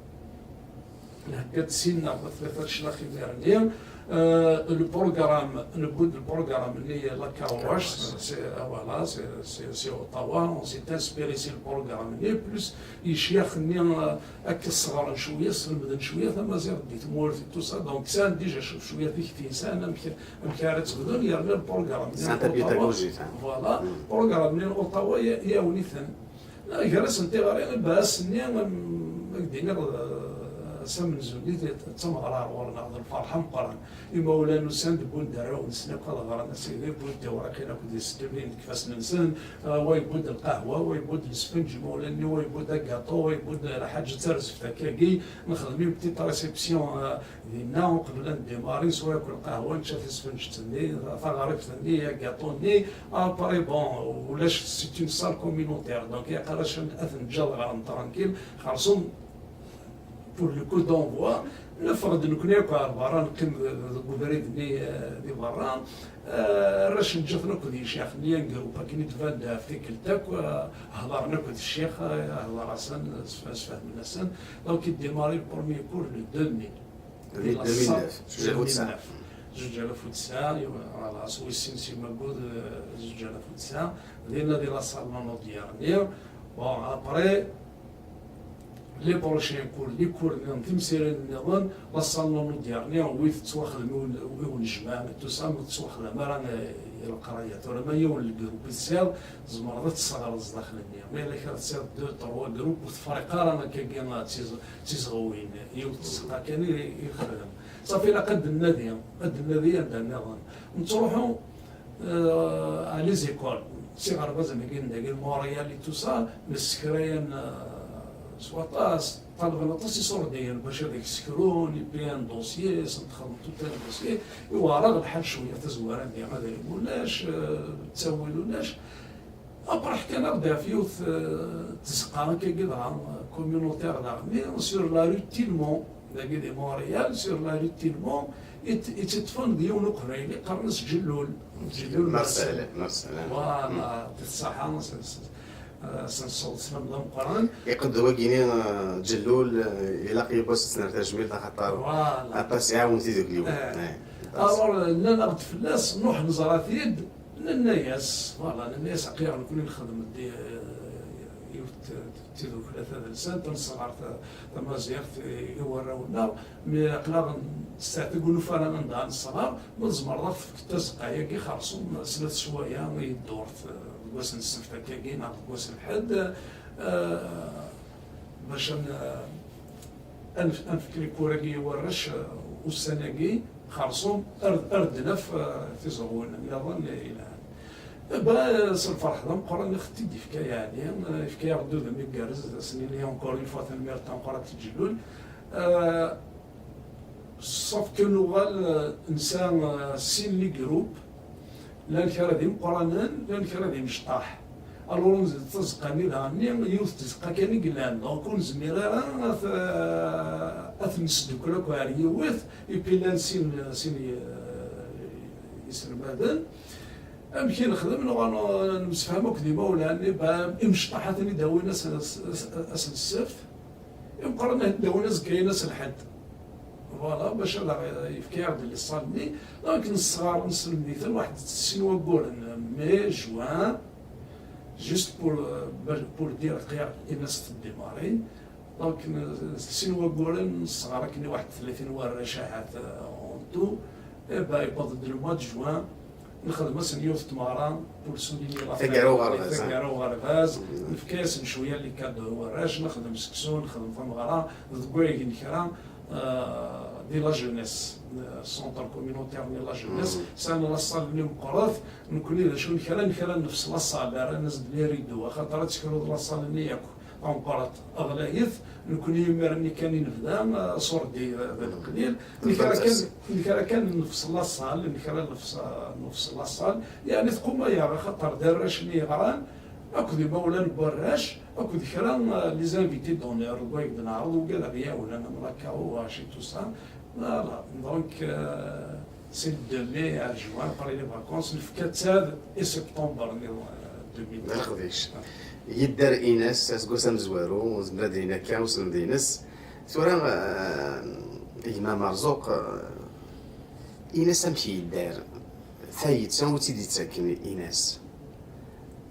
Nhegga-d sin neɣ tlata lecnax imir-nni. Euh, le programme, newwi-d le programme-nni, la Kawash, c'est, euh, voilà, c'est, c'est, c'est Ottawa, on s'est inspiré si le programme-nni, plus icyax-nni, euh, akka sɣren cwiya, slemden cwiya tamaziɣt di tmurt et tout ça, donc sɛan déjà cwiya tikti, sɛan amek, amek ara tt-bdun, yerna le programme-nni n Ottawa, voilà, programme-nni n Ottawa ya-, yawen-iten. Gar-asen tiɣri, baas-nni, am, ad k-d-iniɣ, eh, Amenzu-nni d d tameɣra ar ɣur-neɣ, d lferḥ ameqqran. Imawlan usan-d, wwin-d arraw-nsen akk ad ɣren asirem, wwin-d tiwriqin akked isellimen deg ifassen-nsen, ah, wa yewwi-d lqahwa, wa yewwi-d lesfenǧ, imawlan-nni, wa yewwi-d agaṭu, wa yewwi-d lḥaǧa d tarzeft akkagi. Nexdem une petite réception, ah, dinna uqbel ad ndimari, neswa akk lqahwa, nečča tisfenǧt-nni, taɣrift-nni, agaṭu-nni. Après, bon, ulac, c'est une salle communautaire, donc yaqal-asen ad ten-ǧǧeɣ ad ɣren tranquille. Xersum, pour le coup d'envoi, neffeɣ-d nekkni akk ar berra, neqqim deg ubrid-nni, eh, di berra. Eh, arrac neǧǧa-ten akk d yicix-nni, un groupe akken i d-tban-d ɣef tikkelt akk, eh, hedren akk d ccix, eh, hedren-asen, sf-, sfehmen-asen. Donc, il démarre le premier cours le deux mai. Di deux mille neuf, zuǧ alaf u tesɛa. Zuǧ alaf u tesɛa, voilà, s wis sin si magud, eh, zuǧ alaf u tesɛa. Dinna di la salle n udyar-nni. Bon, après, les prochains cours, les cours nniḍen, timsirin nniḍen, la salle n udyar-nni, wi tettwaxdem i wen-, i unejmaɛ, tout ça, ma tettwaxdam ara, eh, i leqraya. Tura ma yiwen n lgrup i tesɛiḍ, tzemreḍ ad tesseɣreḍ zdaxel-nni. Ma yella kra tesɛiḍ deux, trois groupes, ur tefriq ara akkagi d tiz-, d tizɣiwin. Yiwet tzeqqa kan i, i yexdem. Safi, ilaq ad d-nnadi, ad d-nnadi anda nniḍen. Nettruḥu, euh, à les écoles, s iɣerbazen-agi n dagi, Montréal et tout ça, nessekra-yan, euh, s waṭas, ṭalben aṭas iṣurdiyen bac ad ak-ssekrun, et puis un dossier, ad sen-texdem tout un dossier, iweɛṛ-aɣ lḥal cwiya tazwara-nni, adrim ulac, euh, ttawil ulac. Après, ḥkan-aɣ-d ɣef yiwet, euh, tzeqqa akkagi dɣa, euh, communautaire daɣen, sur la rue Tilmont, dagi di Montréal, sur la rue Tilmont, i tt-, i tt-iṭṭfen d yiwen uqbayli, qqaren-as Ǧellul. Ǧellul Marcel, Marcel. Marcel, ah. Voilà, di ṣṣaḥa, s-, s-, euh, s-, s-, sslam d ameqqran. Iqeddem wagini, euh, Ǧellul, euh, ilaq yiwwas ad s-nerr tajmilt, axaṭer, voilà, aṭas iɛawen tidukliwin. Eh. Eh, aṭas. Alors, euh, nnan-aɣ-d fell-as, nruḥ neẓra-t-id, Nenna-yas, voilà, nenna-yas, aql-aɣ nekkni nxeddem-d, eh, yiwet n tidukla tadelsant, ad nesɣer ta-, tamaziɣt i, i warraw-nneɣ, mi aql-aɣ nesteɛteg ur nufi ara anda ad nesɣer, ma tzemreḍ ad ɣ-tefkeḍ tazeqqa-agi, xerṣum snat sswayeɛ i ddurt, eh, deg wass n ssebt akkagi neɣ deg wass n lḥedd, eh, bac ad n-, ad nef-, ad nefk les cours-agi i warrac, eh, ussan-agi, xerṣum, ar, ar d-naf, eh, tiẓeɣwin nniḍen yelhan. Ba, s lferḥ d ameqqran i ɣ-t-id-yefka, yeɛni, eh, yefka-yaɣ-d udem igerrez, ad s-nini encore une fois tanemmirt tameqqrant i Ǧellul. Eh, sauf que nuɣal, eh, nesɛa, eh, sin les groupes, llan kra d imeqqranen, llan kra d imecṭaḥ. Alors, tazeqqa-nni daɣen-nni, yiwet n tzeqqa kan i yellan. Donc, ur nezmir ara ad t-, ad t-nesdukkel akk ɣer yiwet, et puis llan sin, sin, eh, iselmaden. Amek i nexdem? Nuɣal nemsefham akk d imawlan, imecṭaḥ ad ten-id-awin ass, ass, ass, ass n ssebt. Imeqqranen ad d-awin azekka-ines lḥedd. Voilà, bac ad aɣ-, yefk-aɣ-d les salles-nni. Donc, nesɣer, nesselmed-iten waḥed sin wagguren, mai, juin, juste pour, euh, pour dire aql-aɣ ines teddimarin. Donc, n-, sin wagguren nesɣer akken i waḥed tlatin warrac ahat, euh, en tout. Eh ben, yewweḍ-d le mois de juin. Nexdem-asen yiwet n tmeɣra, pour souligner la fin. Taggara uɣerbaz, ah. Taggara uɣerbaz. Mm. Nefka-asen cwiya n les cadeaux i warrac, nexdem seksu, nexdem tameɣra, deg wayeg n kra, euh, di la jeunesse, euh, centre communautaire n la jeunesse, sɛan la salle-nni meqqret, nekkni d acu n kra, n kra nefs la salle, rran-as-d les rideaux, axaṭer ad tekruḍ la salle-nni yakk. Tameqqrant ɣlayet, nekkni imir-nni kan i nebda, eh, ṣurdi d, d leqlil. Nekra kan, nekra kan nefs la salle, nekra nefs, nefs la salle. Yeɛni tquma-yaɣ, axaṭer d arrac-nni yeɣran, akked imawlan n warrac, akked kra, eh, les invités d'honneur, deg wayeg d-neɛreḍ, ugadeɣ yiwen, am la K O H et tout ça. Voilà. Donc, euh, c'est le deux mai à juin, après les vacances, nefka-tt-ad i septembre, euh, deux mille. D leqdic. Yedder Ines, aseggas amezwaru, nezmer ad d-nini akka, uselmed-ines. Tura, euh, gma Merzuq, euh, Ines amek yedder? Tayet, anwa i tt-id-yettaken Ines?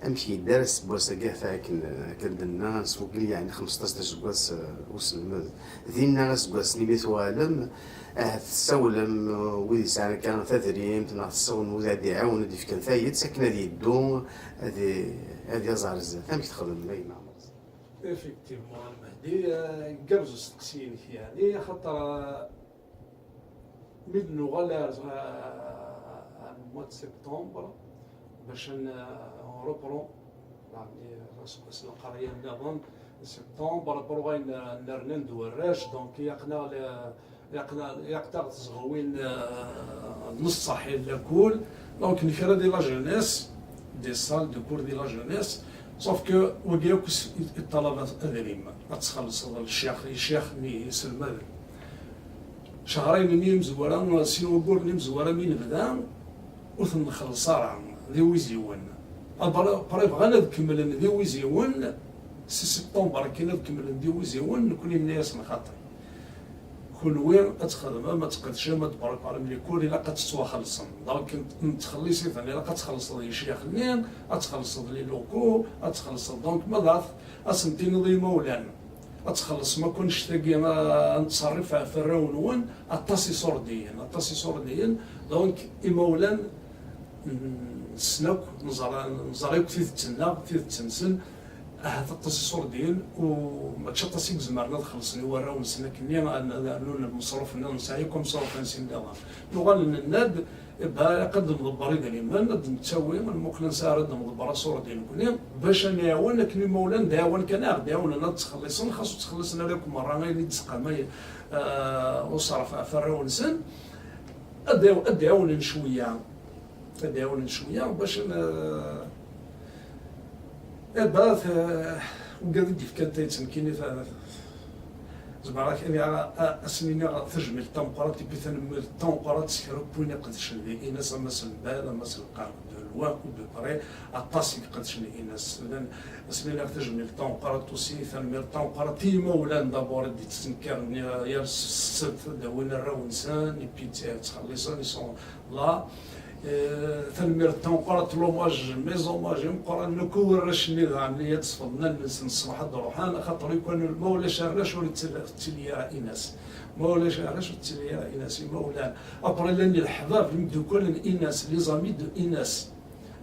Amek yedder aseggas-agi ata akken, akken d-nenna, neswegel yeɛni xmesṭac d aseggas, eh, uselmed. Dinna aseggas-nni mi tuɣalem, ahat tessawlem, eh, wid yesɛan akka tadrimt, neɣ tessawlem wid ad d-iɛawnen, ad d-ifken tayet, akken ad yeddu, ad i-, ad yaẓ ar zdat. Amek texdem, a gma Ɛmer? Effectivement, Mehdi, euh, igerrez usteqsi-inek, yeɛni, axaṭer, euh, mi d-nuɣal ar, euh, ar le mois de septembre, bac ad n-, on reprend, yeɛni, aseggas n lqerya nniḍen, septembre, après, euh, nerna-d warrac, donc, ilaq-aɣ le, ilaq-aɣ tezɣiwin, euh, n ṣṣeḥ i lakul. Donc, nekra di la jeunesse, des salles de cours di la jeunesse, sauf que wagi akk s-, yeṭṭalab adrim, ad txellṣeḍ ccix, ccix n yiselmaden. Cehrayen-nni imezwura, sin wagguren imezwura mi nebda, ur ten-nxelleṣ ara d iwiziwen. Après, après bɣan ad kemmlen d iwiziwen, si septembre akin ad kemmlen d iwiziwen, nekni nenna-yasen xaṭi. Kunwi ad txedmem, ad tqedcem, ad tbarkarem les cours, ilaq ad tettwaxellṣem. Donc, n-, nettxelliṣ-iten, ilaq ad txellṣeḍ icyax-nni, ad txellṣeḍ les locaux, ad txellṣeḍ. Donc, ma d at-, ad sen-tiniḍ i imawlan, ad txellṣem akk annect-agi, a, ad nettṣerrif ɣef warraw-nwen, aṭas iṣurdiyen, aṭas iṣurdiyen. Donc, imawlan, mm, ssnen akk, neẓra, neẓra akk tidet-nneɣ, tidet-nsen. Ahat aṭas iṣurdiyen, u mačči aṭas i izemren ad xellṣen i warraw-nsen akkenni, ad, ad rnun lmeṣruf-nni, nesɛa akk ameṣruf-nsen daɣen. Nuɣal nenna-d, iba, ilaq ad nḍebber idrimen, ad d-nettawi, nmuqel ansa ara d-nḍebber aṣurdi nekni, bac ad nɛawen akken imawlan d aɛawen kan, ad ɣ-d-ɛawnen ad ttxelliṣen, xas ur ttxelliṣen ara akk merra ayen i d-tesqamay, eh, uṣref ɣef warraw-nsen, ad d-, ad d-ɛawnen cwiya. Ad d-ɛawnen cwiya bac ad n-, eh, iba, t-, ugad i d-yefkan tayet nekkini, ta-, zemreɣ ad k-iniɣ, a-, a-, ad sen-iniɣ tajmilt tameqqrant, et puis tanemmirt tameqqrant s kra n win iqedcen di Inas, ama s lbal, ama s lqerb, de loin ou de près, aṭas i iqedcen di Inas. Llan, ad sen-iniɣ tajmilt tameqqrant aussi, tanemmirt tameqqrant i yimawlan d'abord i d-yettnekkaren yal ssebt ad d-awin arraw-nsen, et puis tt-, ttxelliṣen, ils sont là. Eh, tanemmirt tameqqrant, l'hommage, mes hommages imeqqranen akk i warrac-nni daɣen i ad sfeḍnen allen-nsen ṣṣbeḥ ad d-ruḥen, axaṭer i kan ma ulac arrac ur yettili, ur yettili ara Inas. Ma ulac arrac ur yettili ara Inas, imawlan. Après, llan leḥbab, imeddukal n Inas, les amis de Inas.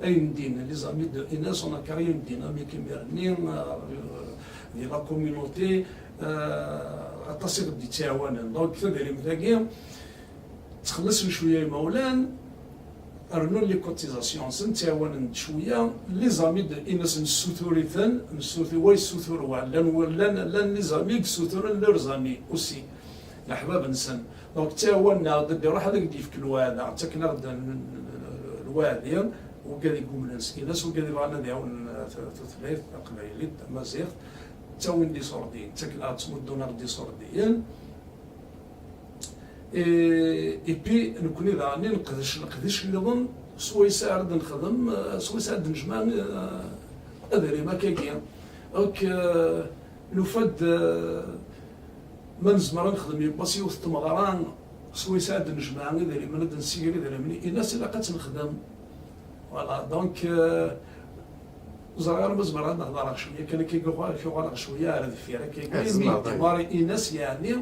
Ayendin, les amis de Inas, on a créé une dynamique imir-nni, euh, di la communauté, euh, aṭas i ɣ-d-yettɛawanen. Donc, tadrimt-agi, ttxelliṣen cwiya imawlan, rnun les cotisations-nsen, ttɛawanen-d cwiya. Les amis de Inas nessutur-iten, nessutur, wa yessutur wa, llan, llan, llan les amis i yessuturen leurs amis aussi, leḥbab-nsen. Donc, ttɛawanen-aɣ-d, ad d-iruḥ ad ak-d-yefk lweɛda, ttaken-aɣ-d lweɛdi, wigad i yumnen s Inas, wigad ibɣan ad iɛawnen, uh, tutlayt taqbaylit, tamaziɣt, ttawin-d iṣurdiyen, ttaken-aɣ-d, ttmuddun-aɣ-d iṣurdiyen. Et, et puis, nekni daɣen neqdec leqdic nniḍen, swayes ara d-nexdem, eh, swayes ara d-nejmeɛ, eh, adrim akkagi. Donc, eh, nufa-d, eh, ma nezmer ad nexdem yiwwas yiwet n tmeɣra, swayes ara d-nejmeɛ idrimen, ad d-nsiger idrimen, Inas ilaq ad tt-nexdem. Voilà, donc, euh, ur ẓriɣ ara ma zemreɣ ad d-hedreɣ cwiya kan, akka i uɣal-, i uɣaleɣ cwiya ar deffir, akka i, mi d-yedimari Inas, yeɛni,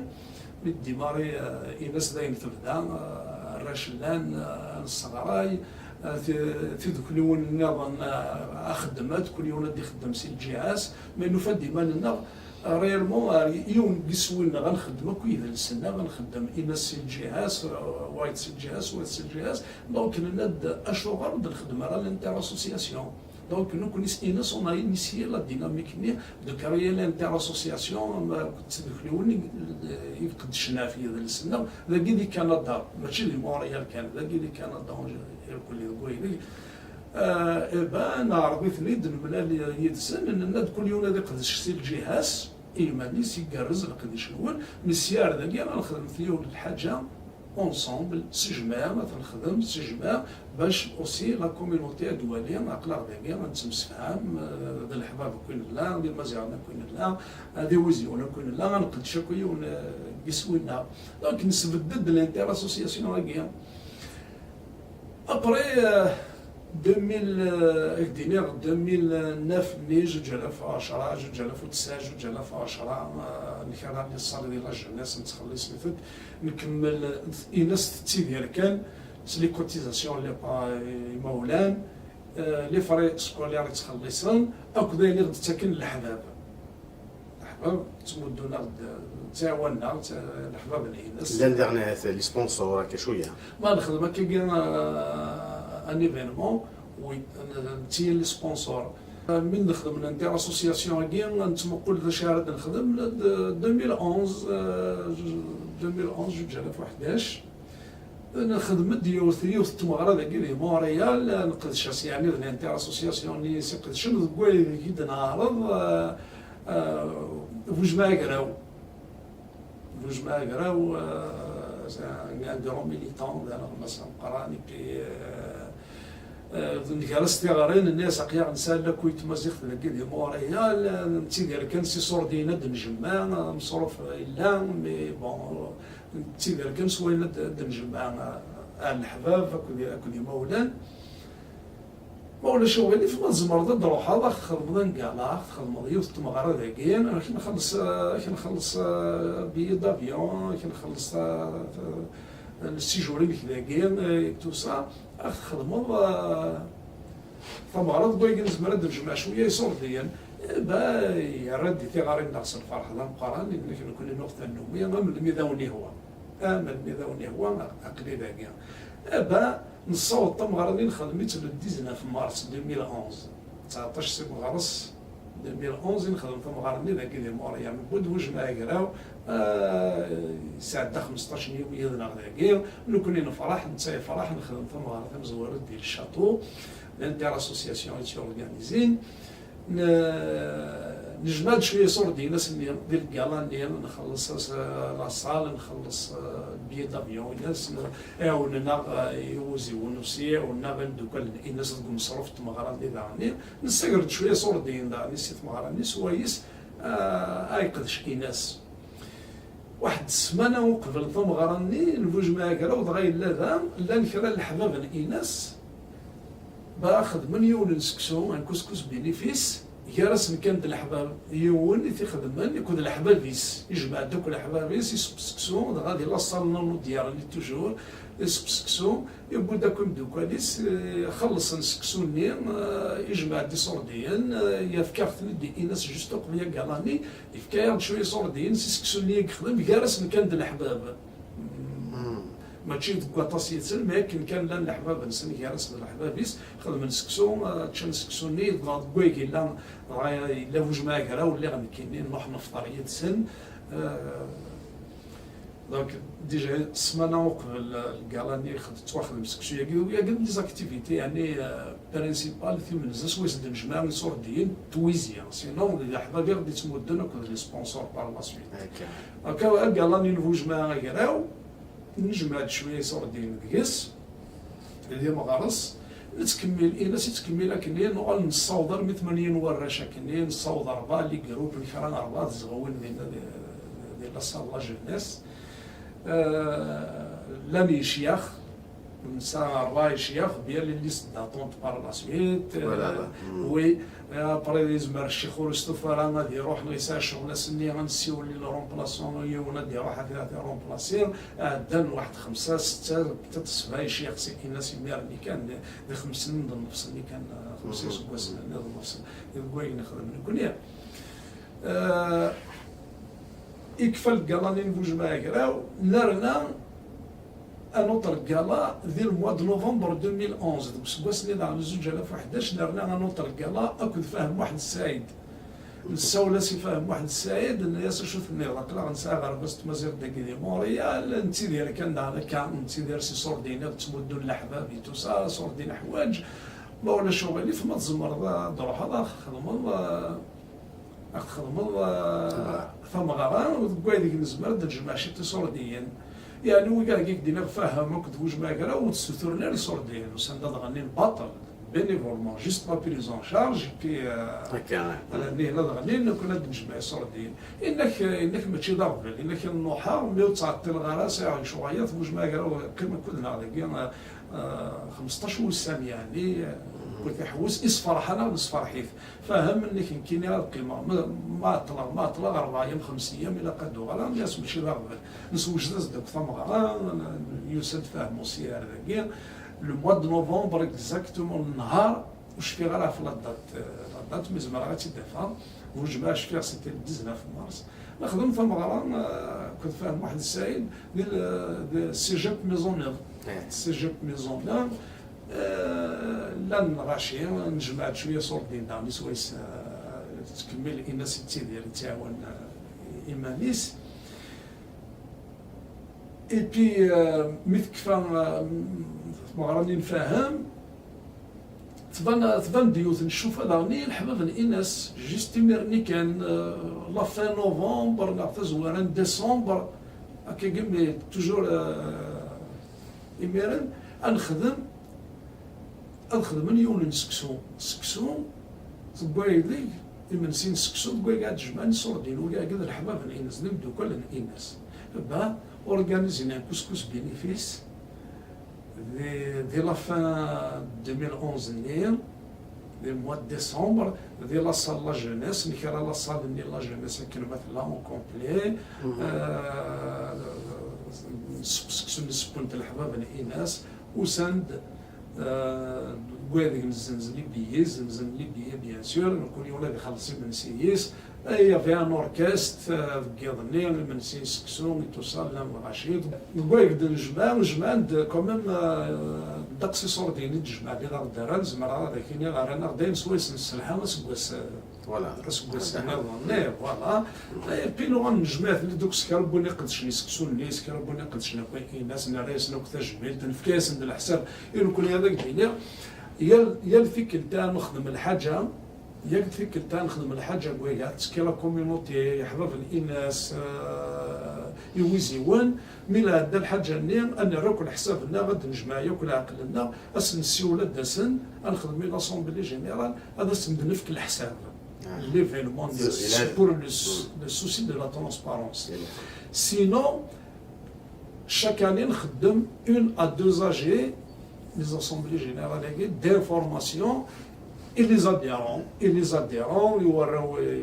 mi d-yedimari, euh, Inas d ayen tebda, euh, arrac llan, euh, nesseɣray, euh, ti-, tidukliwin nniḍen, euh, ad xeddment, kul yiwen ad ixeddem si lǧiha-s, mi nufa-d iman-nneɣ, euh, réellement, ar yiwen n yiswi-nneɣ ad nxeddem akk idles-nneɣ, ad nxeddem Inas si lǧiha-s, euh, wayeḍ si lǧiha-s, wayeḍ si lǧiha-s, Donc, nenna-d, acuɣer ur d-nxeddem ara l'inter-association? Donc, nekkni s Inas, on a initié la dynamique-nni de créer l'inter-association, am, akked tidukliwin i, i iqeddcen ɣef yidles-nneɣ, dagi di Kanada, mačči di Montréal kan, dagi di Kanada, irkelli deg waydi. Eh, eh ben, neɛreḍ-iten-id, nemlal yid-sen, nenna-d kul yiwen ad iqeddec si lǧiha-s, i yiman-is, igerrez leqdic-nwen, mi sya ar dagi ad nexdem yiwet n lḥaǧa, ensemble, s jmaɛ, ad t-nexdem s jmaɛ, bac aussi la communauté ad twali, aql-aɣ dagi, ad nettemsefham, eh, d leḥbab akk i nella, d imaziɣen akk i nella, eh, d iwiziwen akk i nella, ad nqeddec akk yiwen, eh, n yiswi-nneɣ. Donc, nesbedd-d l'inter-association-agi. Après, euh, deux mille, euh, ak-d-iniɣ, deux mille neuf-nni, zuǧ alaf u ɛecṛa, zuǧ alaf u tesɛa, zuǧ alaf u ɛecṛa, euh, nekra les salles di la jeunesse, nettxelliṣ-itent, nkemmel, Inas tettidir kan s les cotisations n les pa-, imawlan, euh, les frais scolaires i ttxelliṣen, akked ayen i ɣ-d-ttaken leḥbab. ttmuddun-aɣ-d, ttɛawanen-aɣ, tt- leḥbab-nni-ines. Llan daɣen ahat les sponsors akka cwiya. Ma nexdem akkagi, euh, un événement, oui, netti les sponsors. Mi nexdem l'inter-association-agi, nettmuqul d acu ara d-nexdem, d deux mille onze, euh, deux mille onze, juǧ alaf u ḥdac. Nexdem-d yiwet, yiwet n tmeɣra dagi di Montréal, nqedc-as yeɛni d l'inter-association-nni i s-iqedcen, deg wayen i d-neɛreḍ, euh, euh, Bujmaɛgraw. Bujmaɛgraw, euh, c'est un, un grand militant, d aneɣmas ameqqran, et puis, euh, euh, nga-as tiɣri, nenna-as aql-aɣ nesɛa lakul tmaziɣt dagi di Montréal, euh, nettidir kan s iṣurdiyen ad d-njemmeɛ, euh, Meṣruf yella, mais bon, nettidir kan s wayen ad d-, ad d-njemmeɛ, euh, ar leḥbab akked, akked imawlan. Ma ulac aɣilif, ma tzemreḍ ad d-truḥeḍ, ad txedmeḍ un gala, ad txedmeḍ yiwet n tmeɣra dagi, ad k-nxelleṣ, ad k-nxelleṣ, euh, billet d'avion, ad k-nxelleṣ, euh, le séjour-inek dagi, euh, tout ça, ad txedmeḍ, euh, tameɣra deg wayen nezmer ad d-nejmeɛ cwiya iṣurdiyen. Eh ben, yerra-d i tiɣri-nneɣ s lferḥ d ameqqran, yenna-k nekkni nuɣ tannumi, am melmi d awen-ihwa. Am melmi d awen-ihwa, aql-i dagi. Eh ben, nessaweḍ tameɣra-nni, nexdem-itt le dix-neuf mars deux mille onze. Tseɛṭac si meɣres deux mille onze i nexdem tameɣra-nni dagi di Montréal. Newwi-d Bujmaɛgraw, ah, yesɛedda xmesṭac n yiwm yid-neɣ dagi. Nekkni nefṛeḥ, netta yefṛeḥ, nexdem tameɣra tamezwarut di le château, l'inter-association i tt-yurganizin. N-, nejmeɛ-d cwiya iṣurdiyen ass-nni di lgala-nni, nxelleṣ as-, la salle, nxelleṣ, euh, billet d'avion-ines, n-, ɛiwnen-aɣ, euh, iwiziwen aussi, ɛiwnen-aɣ imeddukal-ines deg umeṣruf n tmeɣra-nni daɣen. Nessager-d cwiya iṣurdiyen daɣen si tmeɣra-nni, s wayes, euh, ay qedc Ines. Waḥed ssmana uqbel tameɣra-nni n Bujmaɛgraw, dɣa yella da, llan kra n leḥbab n Ines, ba xedmen yiwen n seksu, un couscous bénéfice, gar-asen kan d leḥbab. Yiwen i t-ixedmen akked leḥbab-is, ijmeɛ-d akk leḥbab-is, iseww seksu, dɣa di la salle n Naudière-nni toujours, iseww seksu, yewwi-d akk imeddukal-is, eh, xellṣen seksu-nni, eh, ijmeɛ-d iṣurdiyen, eh, yefka-aɣ-ten-id i Ines juste uqbel agala-nni, yefka-yaɣ-d cwiya iṣurdiyen si seksu-nni i yexdem gar-asen kan d leḥbab. Mačči deg waṭas yid-sen, mais akken kan llan leḥbab-nsen gar-asen d leḥbab-is, xedmen seksu, eh, ččan seksu-nni, dɣa deg wayeg yella, dɣa yella Bujmaɛgraw, lliɣ nekkini, nruḥ nefṭer yid-sen. Eh, donc, déjà, ssmana uqbel, eh, lgala-nni, xed-, ttwaxdem seksu-yagi, wiyagi d les activités, yeɛni, eh, principal, timenza s wayes d-nejmeɛ iṣurdiyen n twizi, sinon d leḥbab i ɣ-d-ittmudden akked les sponsors par la suite. Akka. Akka, agala-nni n Bujmaɛgraw, nejmeɛ-d cwiya iṣurdiyen deg-s, d imeɣres, nettkemmil, Ines ittkemmil akken, nuɣal nessaweḍ armi tmanya n warrac akken, nessaweḍ rebɛa les groupes n kra n rebɛa tzedɣewin dinna di, di la salle la jeunesse. Euh, llan yecyax, nesɛa rebɛa yecyax, bien les listes d'attente par la suite. Voilà, Euh, là. Mm. Oui, euh, après, yezmer ccix ur yestufa ara ad iruḥ, neɣ yesɛa ccɣel ass-nni, ad nessiwel i le remplaçant, yiwen ad iruḥ ad, ad t-remplacer. Ɛeddan waḥed xemsa, setta, bettet sebɛa yecyax si Ines imir-nni kan, di, di xemsin d nnefs-nni kan, euh, xemsa iseggasen-nni d nnefs, deg wayen nexdem nekkni. Euh, ikfa lgala-nni n Bujmaɛgraw, nerna un autre gala di le mois de novembre deux mille onze, deg useggas-nni daɣen zuǧ alaf u ḥdac, nerna un autre gala akked Fahem Muḥend Saɛid. Nessawel-as i Fahem Muḥend Saɛid, nenna-yas acu tenniḍ, aql-aɣ nesɛa aɣerbaz n tmaziɣt dagi di Montréal, nettidir kan daɣen akka, nettidir s iṣurdiyen i ɣ-ttmuddun leḥbab i tout ça, iṣurdiyen ḥwaǧ, ma ulac uɣilif, ma tzemreḍ ad d-truḥeḍ, ad ɣ-txedmeḍ, eh, ad ɣ-txedmeḍ, eh, tameɣra, deg waydeg nezmer ad d-nejmeɛ ciṭ iṣurdiyen. Yeɛni, wiyaḍ i k-d-nniɣ, Fahem akked Bujmaɛgraw, ur d-ssuturen ara iṣurdiyen, usan-d ad ɣennin baṭel, bénévolement, juste la prise en charge, et puis, euh, Akka. Ala, nihna ad ɣennin, nekkni ad d-nejmeɛ iṣurdiyen. Inna-k, inna-k mačči d aɣbel, inna-k nruḥeɣ, mi ur ttɛeṭṭileɣ ara, sɛiɣ lecɣal, Bujmaɛgraw, qqim akked-neɣ dagi, euh, euh, xmesṭac wussan, yeɛni, euh, wwet iḥewwes, isferḥ-aneɣ, nesferḥ-it. Fahem, nnek nekkini ad qqimeɣ, ma, ma ɛeṭṭleɣ, ma ɛeṭṭleɣ rebɛa yam xems yam, ilaq ad d-uɣaleɣ, nniɣ-as mačči d aɣbel. Neswejed-as-d akk tameɣra, yusa-d Fahem aussi ar dagi. Le mois de novembre, exactement, nnhar, Ur cfiɣ ara ɣef la date, euh, la date, mais zemreɣ ad tt-id-afeɣ. Bu jmaɛ cfiɣ c'était le dix-neuf mars. Nexdem tameɣra, euh, akked Fahem Muḥend Saɛid di le, di Cégep Maisonneuve. Cégep Maisonneuve, euh, llan lɣaci, nejmeɛ-d cwiya s ordinateur, swayes, euh, tettkemmil Ines yettidir, yettɛawan, euh, iman-is. Et puis, euh, mi tekfa, euh, tmeɣra-nni n Fahem, tban, tban-d yiwet n ccufa daɣen i leḥbab n Ines, juste imir-nni kan, euh, la fin novembre neɣ tazwara n décembre, akkagi, mais toujours, euh, imiren, ad nexdem, ad xedmen yiwen n seksu. Seksu, deg wayeg, imensi n seksu, deg wayeg ad jemɛen iṣurdiyen, wigi d leḥbab n Ines, d imeddukal n Ines. Bah, organiser un couscous bénéfice, di, di la fin deux mille onze-nni, di mois de décembre, di la salle la jeunesse, nekra la salle-nni la jeunesse akken ma tella en complet. Mhm. Euh, seksu n sewwent leḥbab n Ines, usan-d, euh, deg wadeg nzenzen les billets, zenzen les billets, bien sûr, nekkni ula d ixelleṣ imensi-is. Il y avait un orchestre, euh, deg yiḍ-nni, imensi n seksu, et tout ça, llan lɣaci. Deg wayeg d-nejmeɛ, jemɛen-d quand même, euh, ddeqs iṣurdiyen i d-tejmeɛ di la Dara, zemreɣ ad ak-iniɣ, rran-aɣ-d ayen swayes nesselḥa aseggas, euh, voilà, aseggas nniḍen. Eh, voilà. Et puis nuɣal nejmeɛ-ten-id akk s kra n win iqedcen i seksu-nni, s kra n win iqedcen akk Ines, nerra-yasen akk tajmilt, nefka-yasen-d leḥsab i nekkni ad ak-d-iniɣ. Yal, yal tikkelt ara nexdem lḥaǧa, Yak tikkelt-a nexdem lḥaǧa n waya, tettekki la communauté, yeḥbab n Ines, euh, iwiziwen, mi la ɛedda lḥaǧa-nni, ad nerr akk leḥsab-nneɣ, ad d-nejmeɛ yakk leɛqel-nneɣ, ad sen-nessiwel ad d-asen, ad nexdem une assemblée générale, ad asen-d-nefk leḥsab. Ah. L'événement, pour le, le souci de la transparence. Sinon, chaque année, nxeddem une à deux A G, les assemblées générales d'information, et les adhérents, et les adhérents, les warraw, euh,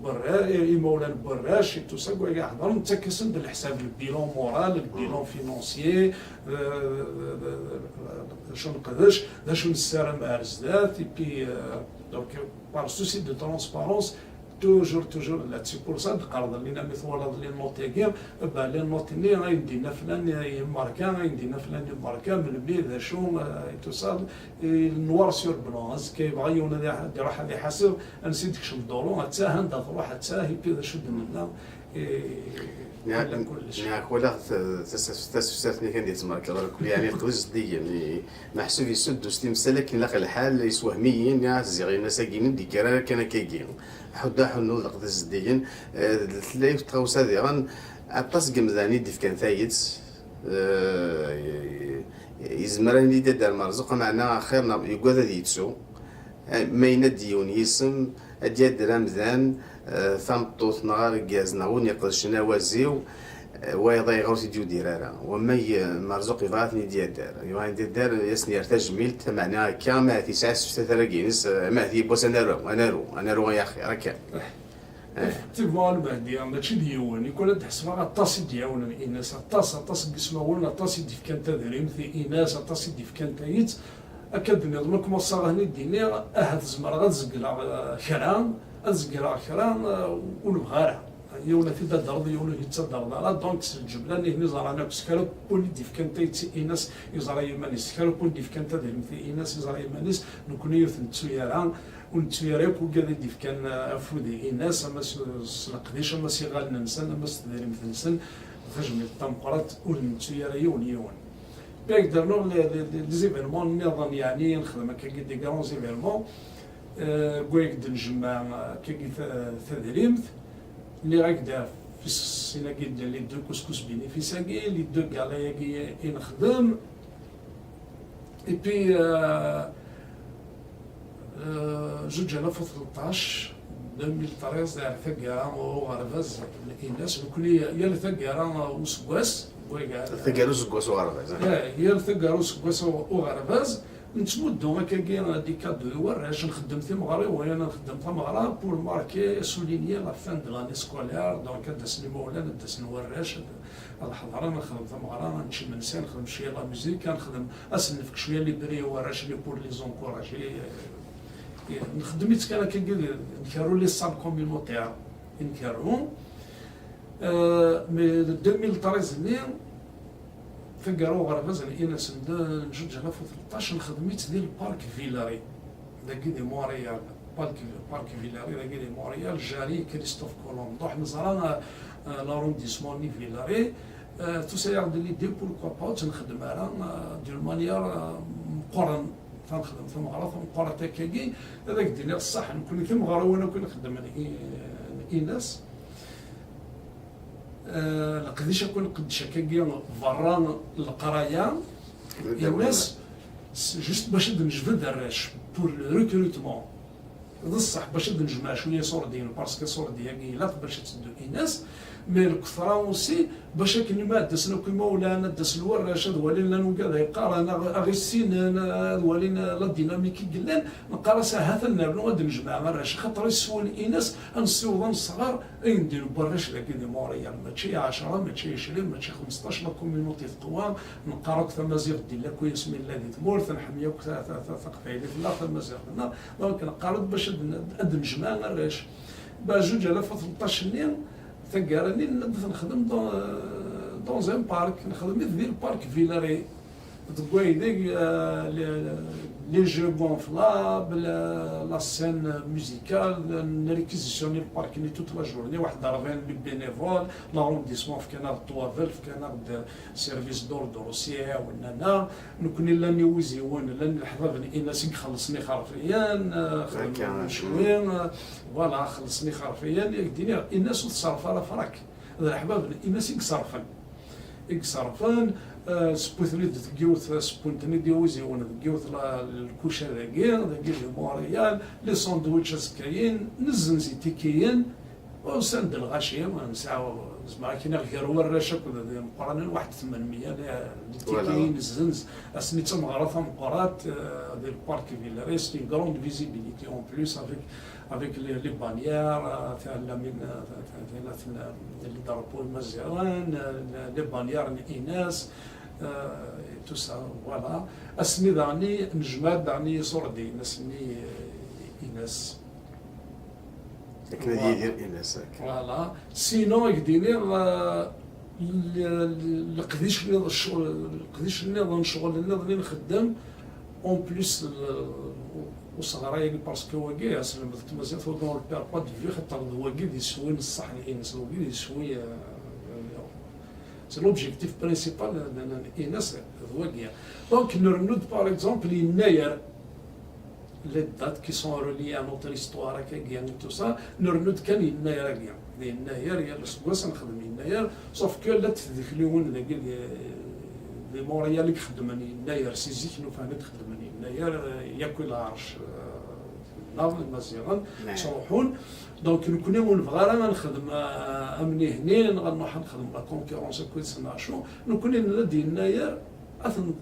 berra, et imawlan berrac, et tout ça, quoi, ḥeḍren, nettakk-asen-d leḥsab, le bilan moral, le bilan financier, euh, d acu neqdec, d acu nessaram ar zdat, et puis, euh, donc, par souci de transparence, Toujours, toujours, la, c'est pour ça d-qqareɣ, lina mi twalaḍ les notes-agi, bah, les notes-nni, ayen d-yenna flan yemmerka, ayen d-yenna flan yemmerka, melmi, d acu, euh, et tout ça, et noir sur blanc. Azekka yebɣa yiwen ad iḥ-, ad iruḥ ad iḥaseb, ansi d-tekcem dduru, atta, anda truḥ, atta, et puis d acu d-nenna, et Niɛak, wala kullec. Niɛak walaɣ t-, tas-, tasefseft-nni kan di tmerkeḍ, yeɛni leqdic zeddigen, i-, meḥsub yessuddu s timsal akken ilaq lḥal, yessewhem-iyi, nniɣ-as ziɣ ini-as-agi, ur d-yekker ara kan akkagi. Ḥuddu aḥunnu d leqdic zeddigen. Eh, tella yiwet tɣawsa diɣen, aṭas n yemdanen i d-ifkan tayet, eh, yezmer ad nini d Dda Merzuq, meɛna axir neɣ yugad ad yettu. Eh, ma yenna-d yiwen yisem, ad d-yadder amdan, eh, tameṭṭut neɣ argaz neɣ win iqedcen awaziw, eh, wayeḍ ayɣer ur t-id-yudir ara. Wamma y-, Merzuq yebɣa ad ten-id-yadder. Yebɣa ad id-yadder, ad asen-yerr tajmilt, meɛna akka, ma ahat yesɛa seftat ara ines, eh, ma ahat yiwwas ad naru, ad naru, ad naru ay axir, akka. Eh. Effectivement, Lmehdi, mačči d yiwen. Nekk ad ḥesbeɣ aṭas i d-iɛawnen Ines, aṭas, aṭas n yismawen, aṭas i d-ifkan tadrimt i Ines, aṭas i d-ifkan tayet. Akka d-nniḍen akk ma ṣṣaɣ-ahen i d-iniɣ, ahat zemreɣ ad zegleɣ, eh, kra, ad zegleɣ kra, eh, ur nebɣi ara. Yiwen ad t-id-adreḍ, yiwen ur yettadreḍ ara. Donc, s lǧebla-nni, ihi ẓran akk s kra n win i d-ifkan tayet i Ines, yeẓra iman-is, s kra n win d-ifkan tadrimt i Ines, yeẓra iman-is, nekkni ur t-nettu ara, ur nettu ara akk wigad i d-ifkan, eh, afud i Ines, ama s, s leqdic, ama s iɣallen-nsen, ama s tedrimt-nsen, tajmilt tameqqrant, ur nettu ara yiwen yiwen. Puis ad d-rnuɣ les, les, les, les événements nniḍen, yeɛni nexdem akkagi des grands événements, euh, deg wayeg d-njemmeɛ, euh, akkagi ta-, tadrimt, nniɣ-ak-d ɣef sin-agi, les deux couscous bénéfice-agi, les deux galas-agi i nexdem. Et puis, euh, euh, zuǧ alaf u tleṭṭac, deux mille treize, ar taggara uɣerbaz n Ines, nekkni yal taggara useggas, wayeg ara Taggara useggas uɣerbaz, ah. Eh, yal taggara useggas u-, uɣerbaz, Nettmuddu akkagi des cadeaux i warrac, nxeddem timeɣriwin, nxeddem tameɣra pour marquer, souligner la fin de l'année scolaire, donc ad d-asen imawlan, ad d-asen warrac, ad ad ḥeḍren, nxeddem tameɣra, nečč imensi, nxeddem cwiya la musique, nxeddem, ad sen-nefk cwiya les prix i warrac, les pour les encourager. Nxeddem-itt kan akkagi, nkerru les salles communautaires i nkerru. Euh, mais deux mille treize-nni, taggara uɣerbaz n Ines n juǧ alaf u tleṭṭac, nxeddem-itt di lpark Villeray, dagi di Montréal. Park, park Villeray, dagi di Montréal, jari Christophe Colomb. Donc neẓra, euh, l'arrondissement-nni Villeray, euh, tusa-yaɣ-d l'idée, pourquoi pas ur tt-nxeddem ara, euh, d'une manière, euh, meqqren. Tanxedem tameɣra tameqqrant akkagi, ad ak-d-iniɣ ṣṣeḥ, nekkni timeɣriwin akk i nxeddem n i-, n Ines, eh, leqdic akk i nqeddec akkagi berra n leqraya, Ines, s-, juste bac ad d-nejbed arrac, pour le recrutement. D ṣṣeḥ, bac ad d-nejmeɛ cwiya iṣurdiyen, parce que iṣurdi-agi ilaq bac ad teddu Ines, mais lketṛa aussi, bac akken ma ad d-asen akk imawlan, ad d-asen warrac, ad walin la langue-a d ay qqaren, ad ɣ-, ad ɣ-issinen, ad walin la dynamique i yellan, neqqar-as ahat ad nernu ad d-nejmeɛ arrac, axaṭer iswen Ines ad nessiweḍ ad nesɣer ayen din n warrac dagi di Montréal, mačči ɛecṛa, mačči ɛecrin, mačči xmesṭac, la communauté teqwa, neqqar akk tamaziɣt di lakkuy asmi nella di tmurt, nḥemmel akk ta-, ta-, ta-, taqbaylit-nneɣ, tamaziɣt-nneɣ, donc neqqar-d bac ad n-, ad d-nejmeɛ arrac. Ba juǧ alaf u tleṭṭac-nni, taggara-nni, nenna-d ad t-nexdem dans, dans un parc, nexdem-it di lpark Villeray. Deg waydeg, euh, les, les jeux gonflables, euh, la scène musicale, n réquisitionner lpark-nni toute la journée, waḥed rebɛin n bénévoles, l'arrondissement fkan-aɣ-d ṭwabel, fkan-aɣ-d service d'ordre aussi, ɛawnen-aneɣ. Nekkni llan iwiziwen, llan leḥbab n Ines i ixellṣen ixerfiyen, euh, xedmen cwi, euh, voilà, xellṣen ixerfiyen, i ak-d-iniɣ, Ines ur teṣṣerref ara frak. D leḥbab n Ines i iṣerrfen. I iṣerrfen, eh, sewwiten-id deg yiwet, sewwen-ten-id iwiziwen deg yiwet la, lkuca dagi, dagi di Montréal, les sandwichs azekka-yin, nezzenz itikiyen, usan-d lɣaci, nesɛa, nezmer ad k-iniɣ gar warrac akked d imeqqranen, waḥed tmenmya n litikiyen nezzenz, ass-nni d tameɣra tameqqrant, eh, di lpark Villeray, c'est une grande visibilité en plus avec avec les, les bannières, euh, tala min, euh, tala, tala, le drapeau imaziɣen, euh, les bannières n Ines, euh, et tout ça, voilà. Ass-nni daɣen i nejmeɛ-d daɣen iṣurdiyen, ass-nni, euh, Ines. Akken ad yidir Ines, akken. Voilà. Sinon, ad k-d-iniɣ, euh, le-, le-, leqdic nniḍen, ccɣel, leqdic nniḍen, ccɣel nniḍen i nxeddem, en plus, euh, useɣray-agi, parce que wagi, aselmed n tmaziɣt, on ne le perd pas de vue, xaṭer d wagi d iswi n ṣṣeḥ n Ines, d wagi d iswi, euh, c'est l'objectif principal n, n, n Ines, d wagi. Donc, nrennu-d, par exemple, yennayer, les dates qui sont reliées à notre histoire, akkagi, et tout ça, nrennu-d kan yennayer-agi. Yennayer, yal aseggas ad nexdem yennayer, sauf que llant tdukliwin dagi di, di Montréal i ixeddmen yennayer, si zik n ufan i d-xeddmen yennayer, eh, yakk i lɛerc, eh, nneɣ imaziɣen, ttruḥun. Donc, nekkni ur nebɣi ara ad nexdem, eh, amnihni, neɣ ad nruḥ ad nexdem la concurrence akked sen acu. Nekkni nella-d yennayer, ad ten-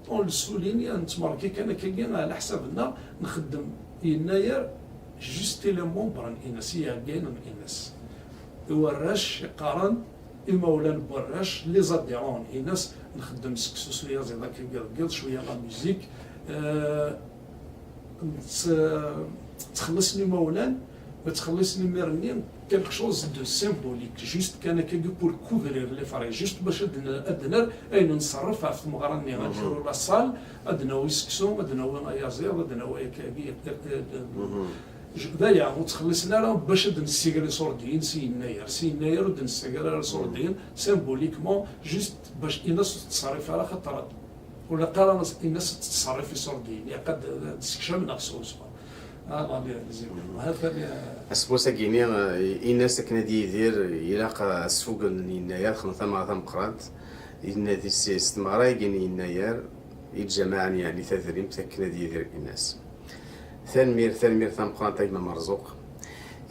On le souligne, ad nettmerki kan akkagi, ɛla ḥsab-nneɣ, nxeddem yennayer juste i les membres n Ines, i yiɛeggalen n Ines. I warrac iqqaren, imawlan n warrac, les adhérents n Ines, nxeddem seksu s uyaziḍ akkagi deg yiḍ, cwiya la musique, euh, nett-, ttxelliṣen imawlan, ma ttxelliṣen imir-nni, quelque chose de symbolique, juste kan akkagi pour couvrir les frais, juste bac ad n-, ad d-nerr ayen nṣerref ɣef tmeɣra-nni, ad d-tru la salle, ad d-nawi seksu, ad d-nawi ayaziḍ, ad d-nawi akkagi, d aya, ur ttxelliṣen ara bac ad d-nessiger iṣurdiyen si yennayer, si yennayer ur d-nessager ara iṣurdiyen, symboliquement, juste bac Ines ur tettṣerrif ara, xaṭer ur ilaq ara Ines ad tettṣerrif iṣurdiyen, ilaq ad d-, ad d-ssekcamen ɣer swesfa. Ah, les, les événements. Aseggas-agi-ni, eh, Ines akken ad yidir, ilaq, eh, asfugel n yennayer, xedmen tameɣra tameqqrant, yenna di s, s tmeɣra-agi n yennayer, i lǧamaɛen, yeɛni, tadrimt akken ad yidir Ines. Tanemmirt, tanemmirt tameqqrant a gma Merzuq.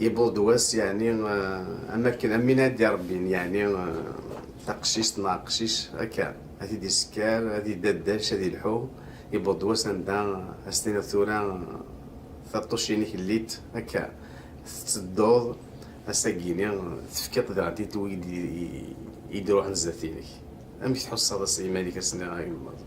Yewweḍ-d wass, yeɛni, eh, am akken, am win ad d-irebbin, yeɛni, eh, taqcict neɣ aqcic, akka, ad t-id-isekker, ad idaddac, ad ilḥu. Yewweḍ-d wass anda, as-tiniḍ tura, taṭṭucin-ik llit akka, tettedduḍ, ass-agi-ni tefkiḍ daɣen-tt i wid i, i, i d-iruḥen zdat-inek. Amek tḥusseḍ ass iman-ik ass-nni agemmaḍ?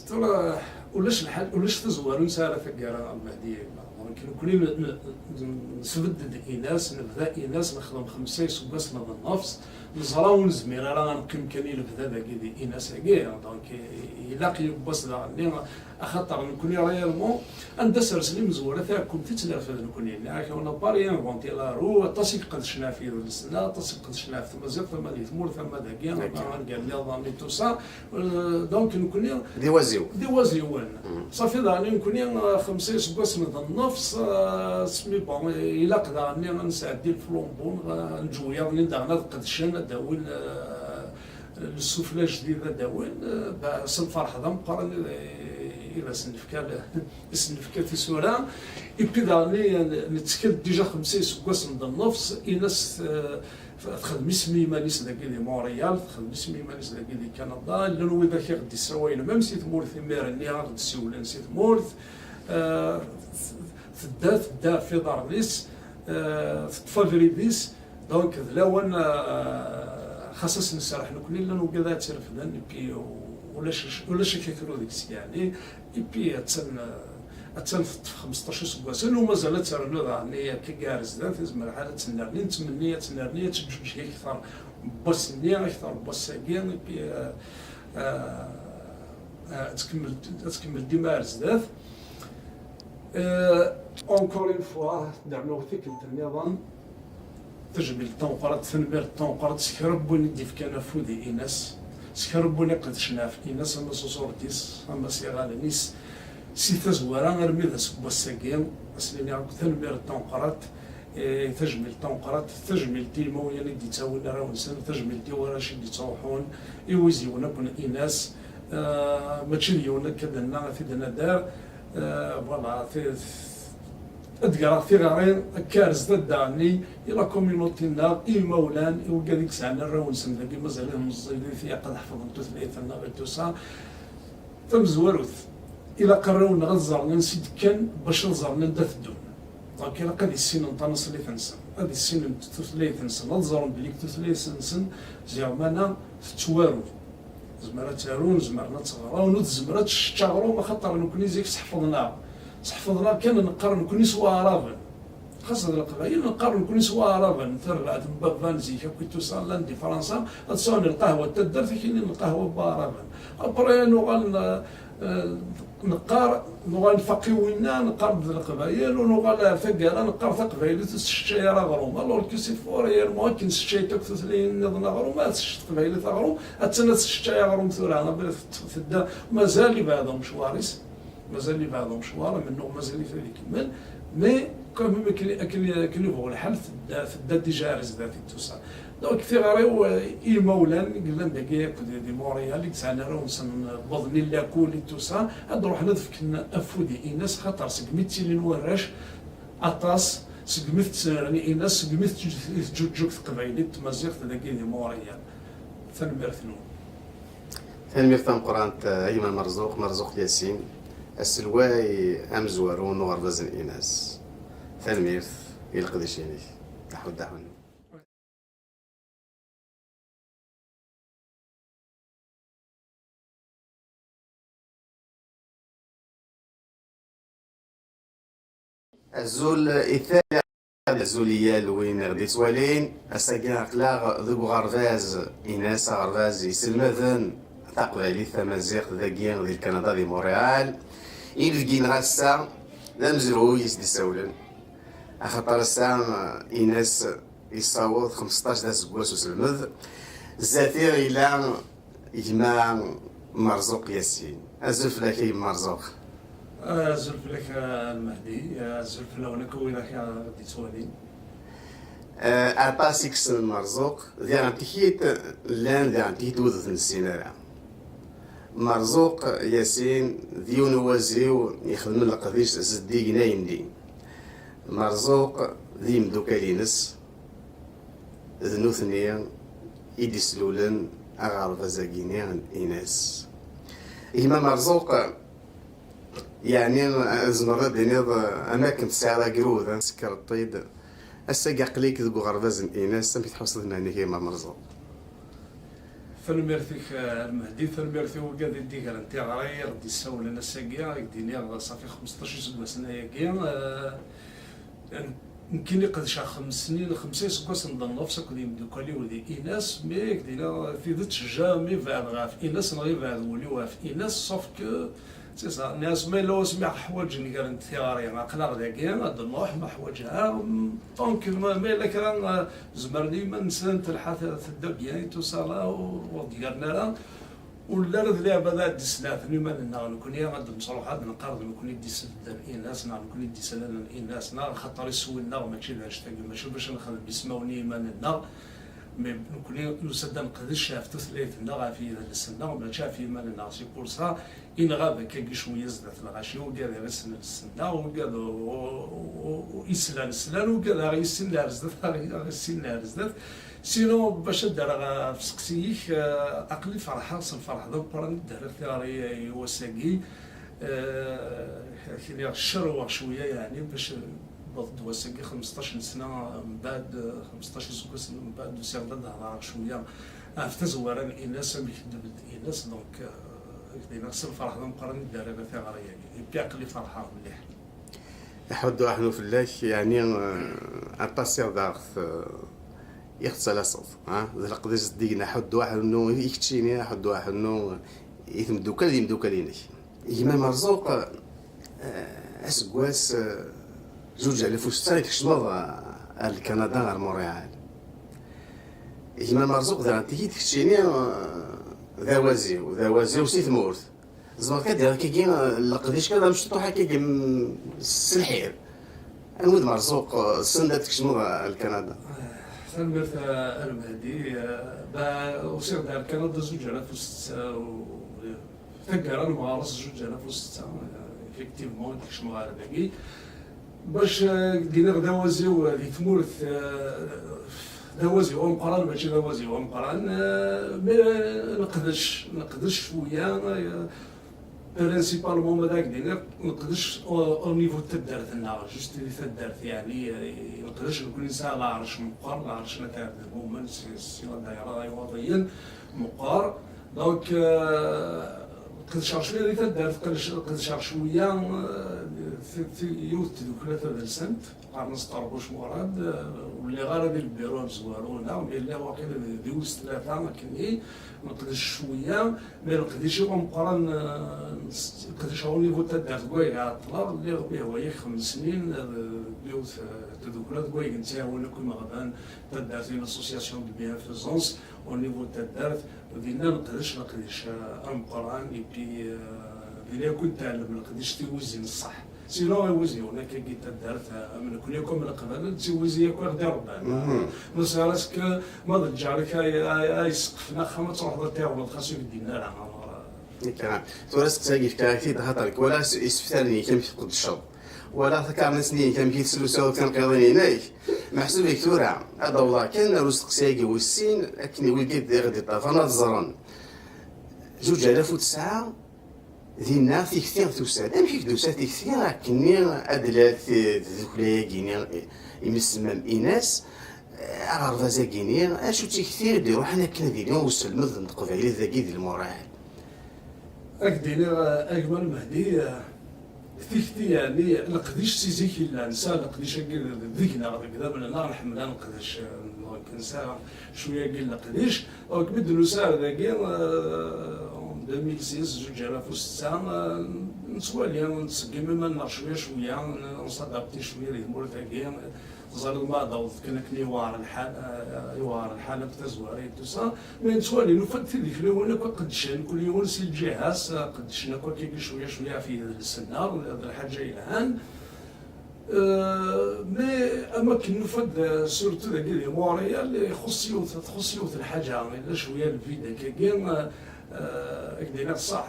Tura, ulac lḥal, ulac tazwara ur nesɛi ara taggara, a Lmehdi. Donc, nekkni n-, n-, nesbedd-d Inas, nebda Inas, nexdem xemsa iseggasen d nnefs, neẓra ur nezmir ara ad neqqim kan i lebda dagi di Inas-agi. Donc, i-, ilaq yiwwas daɣen-nni, axaṭer nekkni réellement, anda sersen imezwura taɛkumt i tt-nerfed nekkni. Nniɣ-ak, on n'a pas réinventé la roue, aṭas i iqedcen ɣef yidles-nneɣ, aṭas i iqedcen ɣef tmaziɣt, ama di tmurt, ama dagi, ama angar nniḍen et tout ça. Euh, donc, nekkni d iwaziwen. D iwaziwen. Safi daɣen nekkni, euh, xemsa iseggasen d nnefs, euh, asmi, bon, ilaq daɣen ad nesɛeddi lflombu, euh, nǧewyaḍ-nni daɣen ad qedcen, ad d-awin, euh, le souffle ajdid ad d-awin, euh, ba-, s lferḥ d ameqqran i, i d as-nefka, i s-nefka tisura. Et puis daɣen nettkel déjà xemsa iseggasen d nnefs, Inas, euh, texdem isem i yiman-is dagi di Montréal, texdem isem i yiman-is dagi di Canada. Llan widak i ɣ-d-issawalen, même si tmurt imir-nni, a ɣ-d-ssiwlen si tmurt. Euh, tedda, tedda ɣef iḍarren-is, euh, teṭṭef abrid-is. Donc, d lawan, euh, xas ad s-nserreḥ nekkni, llan wigad ad tt-irefden, et puis, euh, ulac, ulac akakru deg-s, yeɛni. Et puis, attan, euh, attan teṭṭef xemseṭṭac iseggasen, u mazal ad ternu daɣen akka ar zdat, tezmer lḥal ad tennerni, nettmenni ad tennerni, ad teǧǧuǧeg akter n wass-nni, akter n wass-agi, et puis, euh, euh, euh, ad tkemmel, ad tkemmel dima ar zdat. Euh, encore une fois, nernu tikkelt nniḍen. Tajmilt tameqqrant, tanemmirt tameqqrant s kra n win i d-ifkan afud i Inas, s kra n win iqedcen ɣef Inas, ama s uṣurdi-s, ama s iɣallen-is, si tazwara armi d aseggas-agi, ad s-nini akk tanemmirt tameqqrant, eh, tajmilt tameqqrant, tajmilt i yimawlan i d-ittawin arraw-nsen, tajmilt i warrac i d-ittruḥun, i wiziwen akk n Inas, eh, mačči d yiwen akka d-nenna, ad t-id-nadar, eh, voilà, ti-, Ad greɣ tiɣri akka ar zdat daɣen-nni i la communauté-nneɣ, i imawlan, i wigad i yesɛan arraw-nsen dagi mazal-iten meẓẓiyit, ilaq ad ḥefḍen tutlayt-nneɣ et tout ça. Tamezwarut, ilaq arraw-nneɣ ad ẓren ansi d-kkan bac ad ẓren anda teddun. Donc ilaq ad issinen tanaṣlit-nsen, ad issinen tutlayt-nsen, ad ẓren belli tutlayt-nsen ziɣ mana tettwaru. Tezmer ad taru, zemren ad teɣren, ur tezmer ad tessečč aɣrum, axaṭer nekkni zik sḥefḍen-aɣ. Sḥefḍen-aɣ kan neqqar nekkni s waɛraben. Xas d leqbayel neqqar nekkni s waɛraben, tarbaɛt n baba n zik akk i tusa, llan di Fransa, ad sɛun lqahwa n taddart, akini lqahwa n waɛraben. Après nuɣal n-, eh, neqqar, nuɣal nfaq i winna, neqqar d leqbayel, u nuɣal ar taggara neqqar taqbaylit ur tesseččay ara aɣrum. Alors que c'est faux, réellement, akken seččayent akk tutlayin nniḍen aɣrum, ad tessečč teqbaylit aɣrum, attan ad tesseččay aɣrum tura, abrid tedda, mazal yebɛed umecwar-is, mazal yebɛed umecwar, amennuɣ mazal-it ad ikemmel, mais quand même akken, akken, akken yebɣu lḥal tedda, tedda déjà ar zdat i tusa. Donc tiɣri-w, eh, i imawlan i yellan dagi akk di, di Montréal, i yesɛan arraw-nsen wwḍen i lakul i tusa, ad ruḥen ad fken afud i Inas, xaṭer segmi ttilin warrac, aṭas, segmi tettnerni Inas, segmi teǧǧuǧǧug teqbaylit, tmaziɣt dagi di Montréal. Tanemmirt-nwen. Tanemmirt tameqqrant, a gma Merzuq, Merzuq Yasin, aselway amezwaru n uɣerbaz n Inas. Tanemmirt i leqdic-inek. Daḥu, daḥu. Azul i tala, azul i yal win i ɣ-d-ittwalin. Ass-agi aql-aɣ deg uɣerbaz Inas, aɣerbaz iselmaden taqbaylit tamaziɣt dagi di Lkanada, di Montréal. Inebgi-nneɣ ass-a d amezruy i s-d-issawlen, axaṭer ass-a Inas yessaweḍ xmesṭac d aseggas uselmed. Zdat-i yella gma Merzuq Yasin. Azul fell-ak a gma Merzuq. Azul fell-ak a Lmehdi, azul fell-awen akk widak i d-ittwalin. Eh, aṭas i yessnen Merzuq, diɣen tikit llan, diɣen tikit wid ur t-nessin ara. Merzuq Yasin d yiwen n waziw ixedmen leqdic zeddigen ayendin. Merzuq d yimdukal-ines, d nutni i d-islulen aɣerbaz-agi-ni n Inas. Gma Merzuq, yeɛni tzemreḍ ad d-tiniḍ, am akken tesɛiḍ agrud, ad tsekreḍ-t-id. Ass-agi aql-ik deg uɣerbaz n Inas, amek tḥusseḍ iman-ik a gma Merzuq? Tanemmirt-ik a Lmehdi, tanemmirt i wigad i d-igren tiɣri i ɣ-d-issawlen ass-agi, i k-d-iniɣ ṣafi xmesṭac iseggasen ayagi. Nekkini qedceɣ xems snin, xemsa iseggasen d nnefs akked yimeddukal-iw di Inas, mi ak-d-iniɣ tidet, jamais bɛed ɣef Inas neɣ ibɛed wul-iw ɣef Inas, sauf que c'est ça, nniɣ-as ma yella wasmi aɣ-ḥwaǧen gar n tiɣri, aql-aɣ dagi, ad d-nruḥ, ma ḥwaǧeɣ, donc ma yella kra, zemren iman-nsen, telḥa tedda bien et tout ça, là, ur ɣ-d-gren ara. Ur nelli ara d leɛbad ad d-isselɛten iman-nneɣ, nekkni ad d-nesruḥ ad neqqar d nekkni d-isbedden Inas neɣ nekkni d-islalen Inas neɣ axaṭer iswi-nneɣ mačči d annect-agi, mačči bac ad nexdem ismawen i yiman-nneɣ, mais nekkni nusa-d ad neqdec ɣef tutlayt-nneɣ, ɣef yidles-nneɣ, mačči ɣef yiman-nneɣ. C'est pour ça i nɣab akkagi cwiya zdat lɣaci, wigad ara isnen snen, wigad islan slan, wigad ara yissinen ar zdat, ara yissinen ar zdat. Sinon, bac ad d-rreɣ ɣef useqsi-ik, aql-i ferḥeɣ s lferḥ d ameqqran i d-rriɣ tiɣri i wass-agi. Kini cerweɣ cwiya, yeɛni, bac wweḍ-d wass-agi xmesṭac n sna mbeɛd, xmesṭac iseggasen mbeɛd, usiɣ-d ad d-hedreɣ cwiya ɣef tazwara n Inas, amek d-tbedd Inas, donc ak-d-iniɣ s lferḥ d ameqqran i d-rriɣ tiɣri-agi, et puis aql-i ferḥeɣ mliḥ. Iḥudd waḥnu fell-ak, yeɛni, aṭas i ɣ-d-, i ɣ-tettalaseḍ, ha? D leqdic zeddigen, aḥudd waḥnu i keččini, aḥudd waḥnu i tmeddukal d yimeddukal-inek. Gma Merzuq, aseggas zuǧ alaf u setta i tkecmeḍ ar Lkanada, ar Montréal. Gma Merzuq, daɣen tigi-d keččini d awaziw, d awaziw si tmurt. Tzemreḍ kan ad d-tiniḍ akkagi leqdic kan d amecṭuḥ akkagi s lḥir. Anwa d Merzuq send ad tkecmeḍ ar Lkanada? Tanemmirt a Lmehdi. Usiɣ-d ar Lkanada zuǧ alaf u setta, taggara n uɣares zuǧ alaf u setta, effectivement i d-kecmeɣ ɣer dagi. Bac d-iniɣ d awaziw di tmurt, d awaziw ameqqran, mačči d awaziw ameqqran, mais neqdec, neqdec cwiya, principalement ma d ak-d-iniɣ neqdec au niveau n taddart-nneɣ, juste di taddart, yeɛni neqdec nekkni nesɛa lɛerc meqqer, lɛerc n At Ɛebd Lmumen, si ladayra Iwaḍiyen, meqqer. Donc, qedceɣ cwiya di taddart, qedceɣ cwiya yiwet tdukla tadelsant, qqaren-as Ṭerbuc Murad, ur lliɣ ara di lbiru amezwaru neɣ, mais lliɣ waqila di wis tlata akkenni, neqdec cwiya, mais leqdic-iw ameqqran, qedceɣ au niveau n taddart deg wayeg ɛeṭṭleɣ, lliɣ bihwa yak xems snin, d yiwet tdukla deg wayeg nettɛawan akk imeɣban, taddart, une association de bienfaisance, au niveau n taddart, dinna neqdec leqdic ameqqran, et puis dinna yakk i netɛellem leqdic, tiwizi n ṣṣeḥ. Sinon iwiziwen akkagi n taddart, am nekkni akk am leqbayel, d tiwizi yakk i ɣ-d-irebban. Ur sɛiɣ ara seg ma d lǧar-ik ay yesqefen axxam ad truḥeḍ ad t-iɛawneḍ xas ur k-d-yenni ara. Tura asteqsi-agi fkiɣ-ak-t-id axaṭer walaɣ iseftaren-ik amek tqeddceḍ, walaɣ takarnit-nni-inek amek i teslusuyeḍ tinqiḍin-inek. Meḥsub-ik tura ad d-awḍeɣ kan ar usteqsi-agi wis sin, akken i wigad i ɣ-d-iṭṭafan ad ẓren. Zuǧ alaf u tesɛa, dinna tikti tusa-d. Amek i k-d-tusa tikti akkenni ad d-lal tdukla-agi-ni, imsemmam Inas, aɣerbaz-agi-ni? Acu d tikti i d-iruḥen akken ad yili uselmed n teqbaylit dagi di Lmuṛaḥ? Ad k-d-iniɣ a gma Lmehdi, tikti, yeɛni leqdic si zik yella, nesɛa leqdic-agi deg-neɣ, deg idammen-nneɣ, nḥemmel ad neqdec, donc nesɛa cwiya-agi n leqdic. Donc mi d-nusa ar dagi, en deux mille six, zuǧ alaf u setta, nettwali, nettṣeggim iman-nneɣ cwiya cwiya, on s'adapte cwiya di tmurt-agi. Teẓriḍ ma d-awḍeḍ kan akken iwɛer lḥal, iwɛer lḥal akk tazwara et tout ça, mais nettwali nufa-d tidikliwin akk qeddcen, kul yiwen si lǧiha-s, qeddcen akk akkagi cwiya cwiya ɣef yidles-nneɣ, d lḥaǧa yelhan. Mais am akken nufa-d surtout dagi di Montréal, ixuṣṣ yiwet, txuṣṣ yiwet lḥaǧa, yella cwiya lvid akkagi. Ad k-d-iniɣ ṣṣeḥ,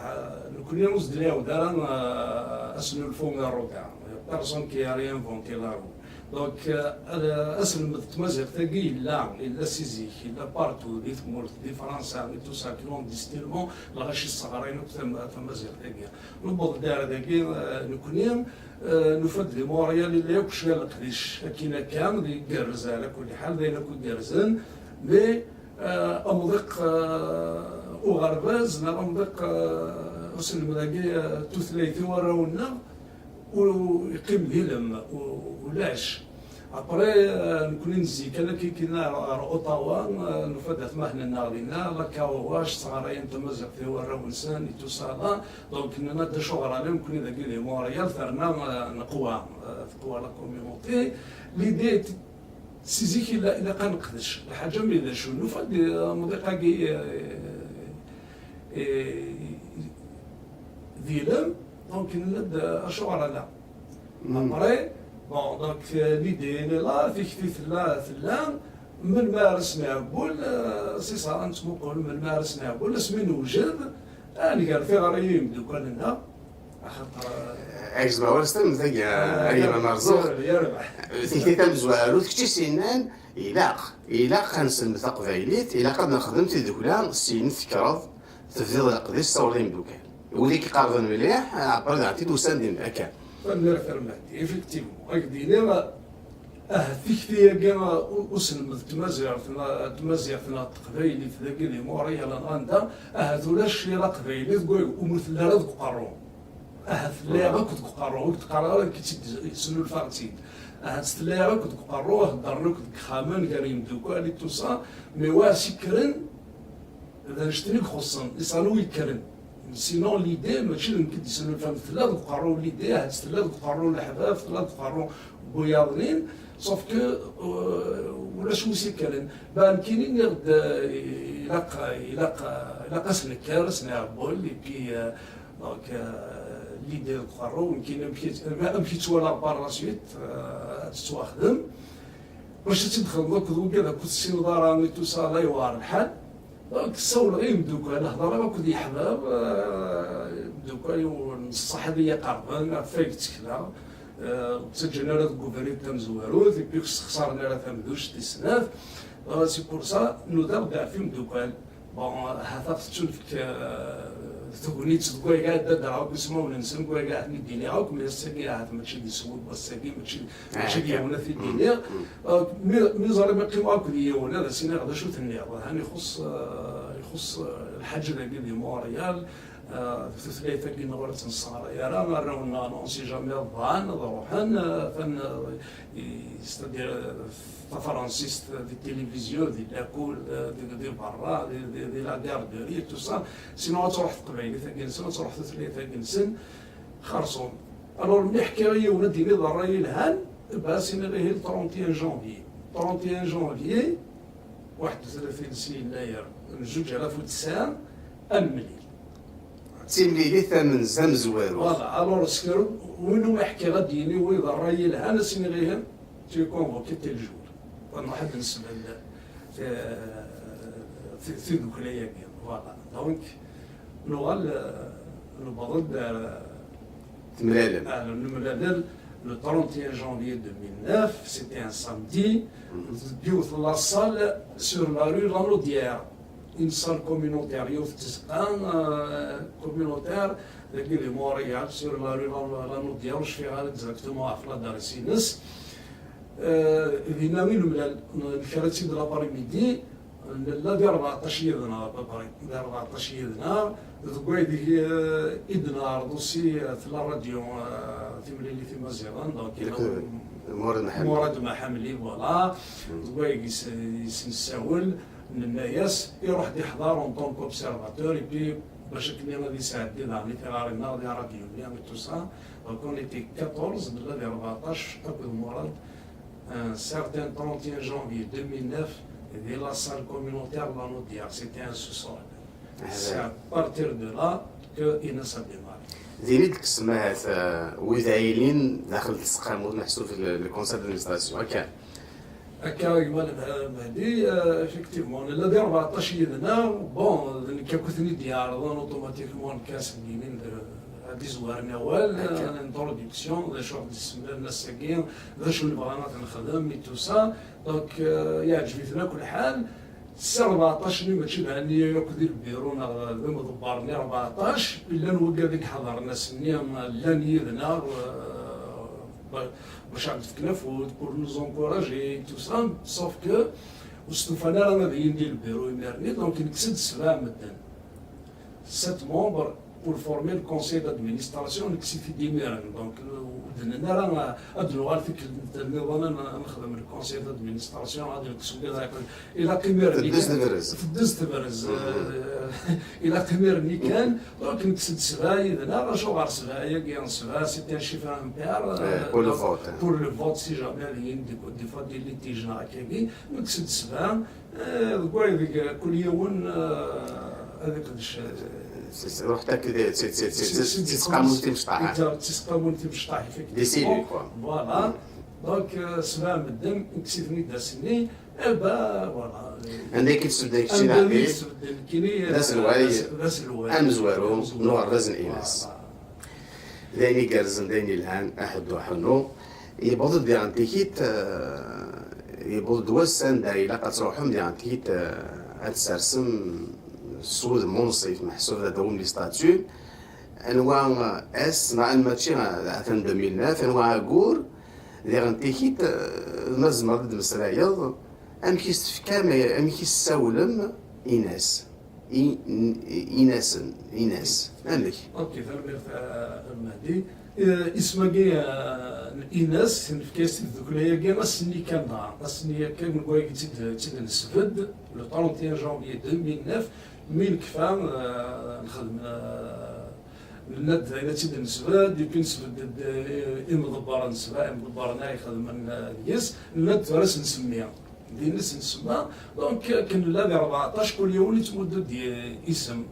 nekkni ur s-d-nɛawed ara asnulfu i rruda. Personne qui a réinventé la roue. Donc, euh, aselmed n tmaziɣt-agi yella, yella si zik, yella partout, di tmurt, di Fransa, et tout ça, clandestinement, lɣaci sseɣrayen akk tam-, tamaziɣt-agi. Newweḍ-d ar dagi, euh, nekni, euh, nufa-d di Montréal yella akk cwiya leqdic, akin akka, d igerrez ɛla kulli ḥal, d ayen akk igerrzen, mais, euh, amḍiq, euh, uɣerbaz, neɣ amḍiq, euh, uselmed-agi, euh, tutlayt i warraw-nneɣ, u-, yeqqim d ilem, u-, ulac. Après, euh, nekni nezzi kan akka, kan ar, ar Ottawa, euh, nufa-d atmaten-nneɣ dinna, la Kawawac, sɣarayen tamaziɣt i warraw-nsen, et tout ça, là. Donc, nenna-d acuɣer ala nekni dagi di Montréal, terna, euh, neqwa, euh, teqwa la communauté. L'idée, si zik ila-, ilaq ad neqdec. Lḥaǧa mi d acu, nufa-d, euh, amḍiq-agi, euh, euh, d ilem, donc, nenna-d, euh, acuɣer ala. Après, bon, donc, euh, l'idée-nni là, tikti tella, tella, melmi ara s-nɛewwel, euh, c'est ça, ad nettmuqul melmi ara s-nɛewwel, asmi newjed, ad nger tiɣri i yimeddukal-nneɣ, axaṭer, euh, Agzem awal s tamemt-agi, a Yiman Merzuq. Yerbeḥ. Tikti tamezwarut, kečč i s-yennan, ilaq, ilaq ad nselmed taqbaylit, ilaq ad nexdem tidukla, syin tekkreḍ, tebdiḍ leqdic, tessawleḍ i yimeddukal. Wid i k-iqerben mliḥ, après daɣen-t-id usan din, akka. Tanemmirt a Mehdi. Effectivement, ad k-d-iniɣ, ahat tikti-agi, u-, uselmed n tmaziɣt, n-, n tmaziɣt neɣ n teqbaylit dagi di Montréal neɣ anda, ahat ulac yir aqbayli deg way-, umi tella ara deg uqerru. Ahat tella akk deg uqerru, ur d-qqareɣ ara nekk i tt-id-, yesnulfaɣ-tt-id. Ahat tella akk deg uqerru, heddren akk deg yixxamen gar yimdukal et tout ça, mais wa s-ikkren, d annect-nni i ixuṣṣen, isɣan ur yekkren. Sinon, l'idée, mačči d nekk i d-yesnulfan, tella deg uqerru n l'idée, ahat tella deg uqerru n leḥbab, tella deg uqerru n wiyaḍnin, sauf que, euh, ulac wi s-ikkren. Ben, nekkini nniɣ-d, euh, ilaq, ilaq, ilaq ad s-nekker, ad s-nɛewwel, et puis, euh, donc, euh, l'idée deg uqerru, nekkini amek i, amek i tt-walaɣ par la suite, euh, ad tettwaxdem. Bac ad tt-id-txedmeḍ akked wigad akk ur tessineḍ ara et tout ça, la yewɛer lḥal. Donc, ssawleɣ i yimeddukal, heḍṛeɣ akked yeḥbab, euh, imeddukal n ṣṣeḥ ad iyi-qerben, ɣef wayeg ttekleɣ. Euh, ur ttaǧǧan ara deg ubrid tamezwarut, et puis ur sexṣaren ara tamduct tis snat. Euh, c'est pour ça, nudaɣ-d ɣef yimeddukal. Bon, ahat ad ɣ-tettunefk, euh, tegnit deg wayeg ad d-ddreɣ akk ismawen-nsen, deg wayeg ahat mi d-iniɣ akk, mais ass-agi ahat mačči d iswi n wass-agi, mačči, mačči d yiwen ad t-id-iniɣ. Euh, mi, mi ẓriɣ mi qqimeɣ akked yiwen, ad as-iniɣ d acu tenniḍ. Han ixuṣṣ, euh, ixuṣṣ, euh, lḥaǧa dagi di Montréal, euh, tutlayt-agi-nneɣ ur tt-nesseɣray ara, arraw-nneɣ, on sait jamais, bɣan ad ruḥen, euh, atan, euh, i-, c'est-à-dire, euh, tafransist di tilivizyu, di lakul, euh, di, di berra, di, di, di la garderie, tout ça. Sinon, ad truḥ teqbaylit-agi-nsen, ad truḥ tutlayt-agi-nsen, xerṣum. Alors, mi ḥkiɣ i yiwen ad d-yini d ṛṛay yelhan, bah, as-iniɣ ihi le trente et un janvier. Trente et un janvier, waḥed u tlatin si yennayer n zuǧ alaf u tesɛa, ad nemlil. D timlilit tamenz-, tamezwarut. Voilà, alors, sker win umi ḥkiɣ ad d-yini wi d ṛṛay yelhan, ad s-iniɣ ihi, tu es convoqué tel jour. Ad nruḥ ad nsel ti-, ti-, tidukla-agi. Voilà. Donc, nuɣal, euh, newweḍ-d ar, Temlalem. Ah, nemlal le trente et un janvier deux mille neuf, c'était un samedi. Deg yiwet n la salle sur la rue Lanaudière. Une salle communautaire, yiwet n tzeqqa, euh, communautaire, dagi di Montréal, sur la rue Lan-, Lanaudière, ur cfiɣ ara exactement ɣef l'adresse-ines. Euh, dinna i nemlal, n-, nekra-tt-id l'après-midi, nella di rbeɛṭac yid-neɣ, à peu près, di rbeɛṭac yid-neɣ, deg waydeg, euh, i d-neɛreḍ aussi, euh, tella radio, euh, timlilit imaziɣen, donc, Murad Maḥamli. Murad Maḥamli, voilà. Deg waydeg i s-, i s-nessawel, nenna-yas, iruḥ d-iḥḍer en tant qu'observateur, et puis, bac akken ad isɛeddi daɣen i tiɣri-nneɣ di radio-nni, et tout ça. Donc, on était quatorze, nella di rbeɛṭac akked Murad, un certain trente et un janvier deux mille neuf, di la salle communautaire Lanaudière, c'était un sous-sol. C'est à partir de là que Ines a démarré. Din i d-tekkes, ahat, euh, wid ɛilin daxel n tseqqamut, meḥsub le, le conseil d'administration, akka. Akka, gma Mehdi, euh, effectivement, nella di rbeɛṭac yid-neɣ, bon, d nekk akk i ten-id-iɛerḍen, automatiquement, nekk ad sen-inin d, ad d-izwaren awal, introduction, d acu i ɣ-d-issemlan ass-agi, d acu nebɣa ad nexdem, et tout ça. Donc, euh, yeɛǧeb-iten akk lḥal. Si rbeɛṭac-nni, mačči d ɛenni akk di lbiru neɣ d imḍebber-nni rbeɛṭac, llan wigad i iḥeḍren ass-nni, llan yid-neɣ, euh, ba-, bac ad d-fken afud, pour nous encourager, et tout ça, sauf que ur stufan ara ad ilin di lbiru imir-nni, donc nekkes-d sebɛa medden. Sept membres pour former le conseil d'administration, nekkes-it-id imiren. Donc, ur d-nenna ara ad nuɣal tikkelt nniḍen ad nexdem le conseil d'administration, ad nekkes wigad ara yeqqlen. Ilaq imiren-nni kan. Teddez tebrez. Teddez tebrez. Euh, ilaq imiren-nni kan. Donc, nekkes-d sebɛa yid-neɣ, acuɣer sebɛa-agi? Sebɛa, c'était un chiffre impair, euh, pour le vote. Pour le vote, si jamais ad yili des, des fois des litiges neɣ akkagi, nekkes-d sebɛa. Eh, deg wayen deg kul yiwen, eh, ad iqdec, eh, s-, s-, ruḥ tak di, s-, s-, s-, s-, s-, s-, tiseqqamun timecṭaḥ. D tiseqqamun timecṭaḥ, effectivement. Des élus, quoi. Voilà. Donc, eh, sebɛa medden, nekkes-iten-id ass-nni, eh ben, voilà. Anda i k-id-sudden kečč? Anda i k-id-sudden kini, d aselway, d as-, d aselway amezwaru n uɣerbaz n Inas. Voilà. D ayen igerrzen, d ayen yelhan, aḥuddu aḥunnu. Yewweḍ-d diɣen tikit, eh, yewweḍ-d wass anda ilaq ad truḥem diɣen tikit, eh, ad tsersem s wudem unṣif, meḥsub ad d-tawim les statuts. Anwa, eh, ass, neɣ mačči, eh, atan deux mille neuf, anwa agur, diɣen tikit, eh, ma tzemreḍ ad d-tmeslayeḍ, amek i s-tefkam, amek i s-tessawlem Inas? I-, in-, Inasen, Inas. Amek? Ok, tanemmirt, eh, a Mehdi. Eh, isem-agi, eh, n Inas, nefka-as tidukla-agi ass-nni kan daɣen. Ass-nni kan, deg wayagi tt-id, tt-id-nesbedd, le trente et un janvier deux mille neuf, mi nekfa, eh, nexdem, eh, nenna-d d ayen ad tt-id-nesbedd, et puis nesbedd-d, eh, imḍebbren, sebɛa imḍebbren ay ixedmen, eh, deg-s, nenna-d tura ad s-nsemmi. Din i s-nsemma, donc, akken nella di rbeɛṭac, kul yiwen yettmuddu-d i-, isem.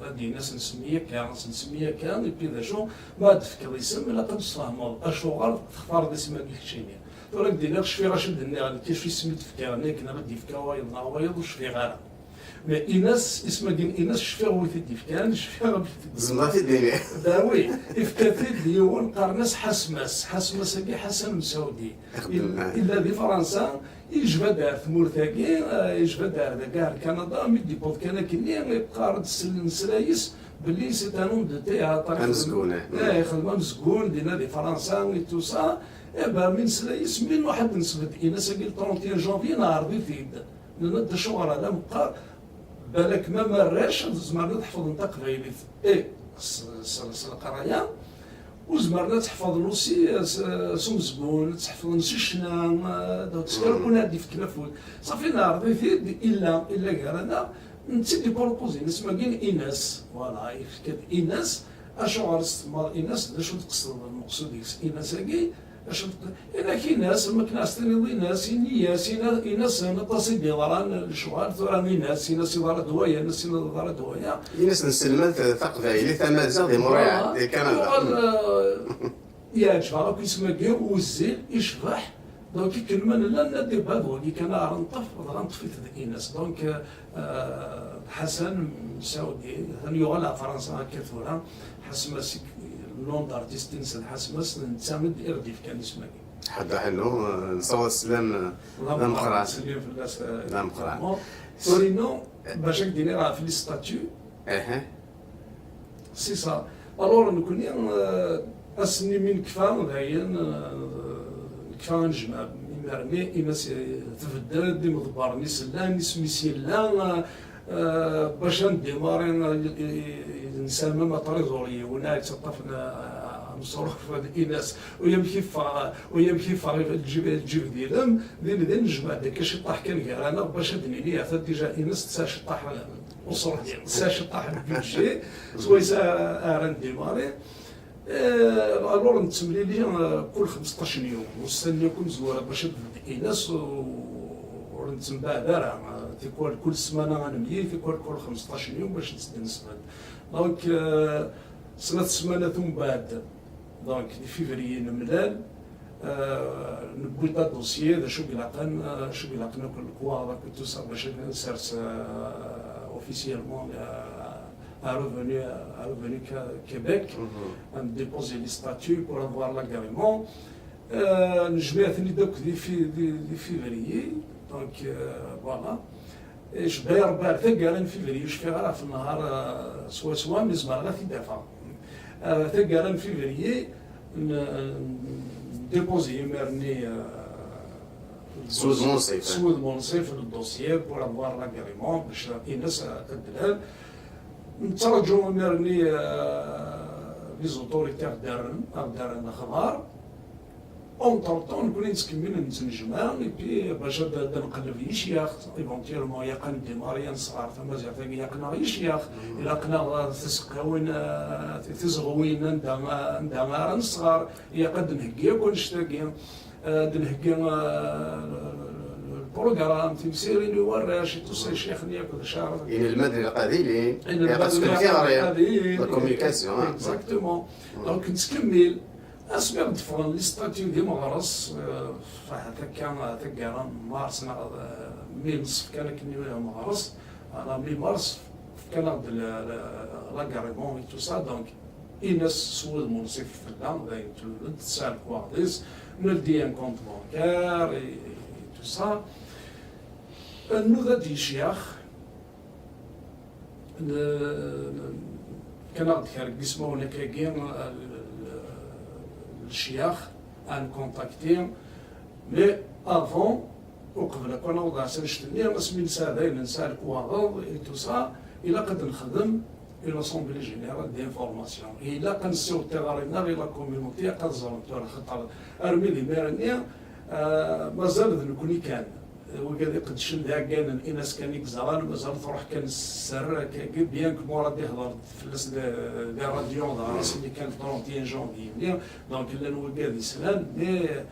Ad d-yini ad s-nsemmi akka, ad s-nsemmi akka, et puis d acu, ma ad d-tefkeḍ isem, ilaq ad d-tesfehmeḍ acuɣer textareḍ isem-agi keččini. Tura ad k-d-iniɣ, cfiɣ acu d-nniɣ, nekk acu isem i d-fkiɣ nekk, neɣ i d-yefka wayeḍ neɣ wayeḍ, ur cfiɣ ara. Mais Inas, isem-agi n Inas, cfiɣ wi t-id-yefkan, cfiɣ amek t-id-, tzemreḍ ad t-id-tiniḍ. Dawi, ifka-t-id yiwen, qqaren-as Ḥasmas. Ḥasmas-agi Ḥasan Msaudi. Ixeddem Il-, illa di Fransa, yejba-d ar tmurt-agi, eh, yejba-d ar dagi, ar Kanada, mi d-yewweḍ kan akkenni, yeqqar-d s lesra-is belli c'est un homme de théâtre. Amezgun, eh. Eh, ixeddem amezgun, dinna di Fransa, et tout ça. Eh ben, mi nesla yes-s, mi nruḥ ad d-nesbedd Inas-agi le trente et un janvier, neɛreḍ-it-id. Nenna-d acuɣer ala meqqar, balak ma, ma arrac zemren ad ḥefḍen taqbaylit, eh, s, s, s leqraya, u zemren ad tt-ḥefḍen aussi s, s umezgun, ad tt-ḥefḍen s ccna, eh, donc s kra kun ad d-ifken afud. Safi neɛreḍ-it-id, illa, illa gar-aneɣ, netta i d-ipurupuzi isem-agi n Inas, voilà, yefka-d Inas, acuɣer i s-tsemmaḍ Inas, d acu d-tqesdeḍ lmeqsud deg-s Inas-agi, acu d-, Inak Inas, am akken ad s-tiniḍ Inas, ini-as, Ina-, Inasen, aṭas i d-yeḍran lecɣal, tura Inas, Inas yeḍra-d waya, Inas yeḍra-d waya. Inas n tselmadt taqbaylit, tamaziɣt di Montréal, voilà, di Canada. Yuɣal, euh, yeɛǧeb-aɣ akk isem-agi, wezzil, icbeḥ. Donc, akken ma nella, nna-d, iba d wagi kan ara neṭṭef, dɣa neṭṭef-it d Inas. Donc, euh, Ḥasan Msaudi, atan yuɣal ɣer Fransa akka tura. Ḥasmas, nom d'artiste-ines d Ḥasmas, d netta i d-, i ɣ-d-yefkan isem-agi. Ḥedd aḥellu, euh, nessaweḍ sslam, euh, d ameqqran. Ttsellim fell-as, euh, d ameqqran. Torino, bac ad k-d-iniɣ ɣef les statuts. C'est ça. Alors, nekkni, euh, ass-nni mi nekfa, dayen, euh, nekfa anejmaɛ, imir-nni, Inas, eh, tbeddel-d, imḍebbren-is llan, isem-is yella, eh, bac ad ndimari, eh, eh, nessaram aṭrizuri, win ara yettaṭṭafen, eh, ameṣruf d Inas, u yamek yeffeɣ, u yamek yeffeɣ lǧib, lǧib d ilem, din, din nejmeɛ-d akka ciṭṭaḥ kan gar-aneɣ, bac ad d-nini, ata déjà Inas tesɛa ciṭṭaḥ, eh, Uṣruḥ, tesɛa ciṭṭaḥ n budget, swayes ara ndimari. Eh, alors nettemlili, eh, kul xemseṭṭac n yum, ussan-nni akk imezwura bac ad d-, Inas, u-, ur nettembaɛad ara, eh, tikwal kul ssmana ad nemlil, tikwal kul xemseṭṭac n yum bac ad d-nesbedd. Donc, eh, snat ssmanat umbeɛd, donc, di février nemlal, Euh, newwi-d adossier, d acu i ilaqen, euh, acu i ilaqen akk lekwaɣeḍ akk tout ça, bac ad nsers, euh, officiellement, euh, à revenir, à revenir Québec, à me déposer les statuts pour avoir l'agrément. Euh, nejmeɛ-ten-id akk di, di, di février, donc euh, voilà. Cebba Rebbi ar taggara n février, ur cfiɣ ara ɣef nnehar euh, swaswa, mi zemreɣ ad t-id-afeɣ. Euh, taggara n février, déposer imir-nni euh, s wudem unṣif, s wudem unṣif le dossier pour avoir l'agrément, bac ines ad d-lal. Nettraǧu imir-nni euh, les autorités ad d-rren, ad d-rren lexbar. Entre temps, nekkni nettkemmil nettnejmaɛ, et puis bac ad d-nqelleb yicyax, éventuellement, ilaq ad ndémarrer ad nesɣer tamaziɣt-agi, ilaq-aneɣ yicyax, ilaq-aneɣ tiseqqawin, euh, tizeɣwin anda, anda ara nesɣer, ilaq ad d-nheggi akk annect-agi, euh, ad d-nheggi euh, le programme, timsirin i warrac, et tout ça, ccix-nni akked ccaɛref. Inelmaden ilaq ad ilin, ilaq ad tefkem tiɣri, la communication. Exactement. Donc, nettkemmil. Asmi i ɣ-d-ffɣen les statuts d imeɣres, euh, ahat akka taggara n mars neɣ euh, mi neṣf kan akken imeɣres, ala mi mars fkan-aɣ-d l'agrément et tout ça, donc ines s wudem unṣif tella, d ayen tlul-d, tesɛa lekwaɣeḍ-is, neldi un compte bancaire et, et tout ça. Nnuda-d yicyax, fkan-aɣ-d kra n yismawen akkagi, lecyax, à nous contacter, mais avant, uqbel akk ad naweḍ ɣer annect-nni, asmi nesɛa dayen nesɛa lekwaɣeḍ et tout ça, ilaq ad nexdem une assemblée générale d'information. Ilaq ad nessiweḍ tiɣri-nneɣ i la communauté, ilaq ad ẓren tura, xaṭer armi d imir-nni, euh, mazal d nekkni kan. Wigad iqeddcen d iɛeggalen, ines kan i yeẓran, mazal truḥ kan sser akkagi, bien que Murad ihder fell-as di, di radio, d aɣras-nni kan le trente et un janvier-nni, donc llan wigad yeslan, mais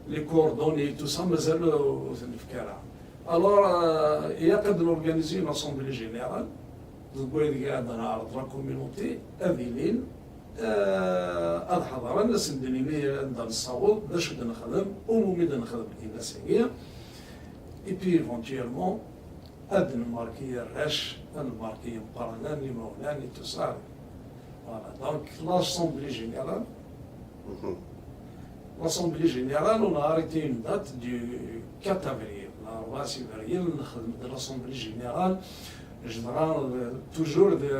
les coordonnées et tout ça, mazal ur t-nefki ara. Alors, euh, ilaq ad n-organiser une assemblée générale, deg waydeg ad neɛreḍ la communauté, ad ilin, euh, ad ḥeḍren, ad sen-d-nini anda nessaweḍ, d acu d-nexdem, umi d-nexdem ines-agi, et puis éventuellement, ad nmarki arrac, ad nmarki imeqqranen, imawlan, et tout ça. Voilà, donc l'assemblée générale, l'assemblée générale, on a arrêté une date du quatre avril. L'arbɛa février, nexdem-d l'assemblée générale, jedɣa, euh, toujours de,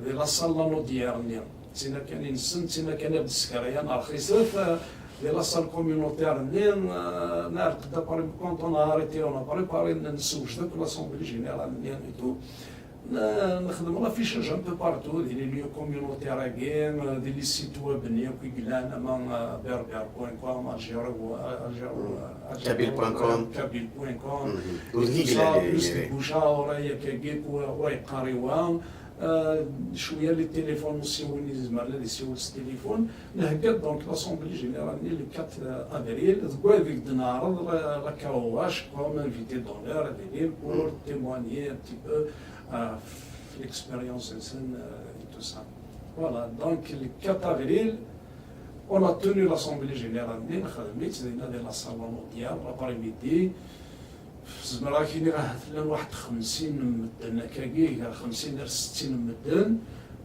de la salle Lanaudière-nni. D tin kan i nessen, d tin kan i ɣ-d-ssekran rxisat, euh, de la salle communautaire-nni, euh, neɛreq-d après, quand on a arrêté, on a préparé, nessewjed akk l'assemblée générale-nni et tout. N-, nexdem l'affichage un peu partout, di les lieux communautaires-agi, di les sites web-nni akk i yellan, ama, euh, berbère point com, algéro, euh, algéro, euh, algéro, kabyle point com. Kabyle point com. Ur d-yegla Plus de bouche à oreille, akkagi, wa, wa yeqqar i wa. Euh, cwiya les téléphones aussi, win yezmer ad yessiwel s téléphone. Nhegga-d donc l'assemblée générale-nni le quatre avril, deg waydeg d-neɛreḍ la, la K O H comme invité d'honneur ad ilin pour témoigner un petit peu euh, l'expérience-nsen, euh, et tout ça. Voilà, donc le quatre avril, on a tenu l'assemblée générale-nni, nexdem-itt dinna di la salle Lanaudière, l'après-midi. Zemreɣ ad k-iniɣ ahat llan waḥed xemsin n medden, akkagi, gar xemsin ar settin n medden.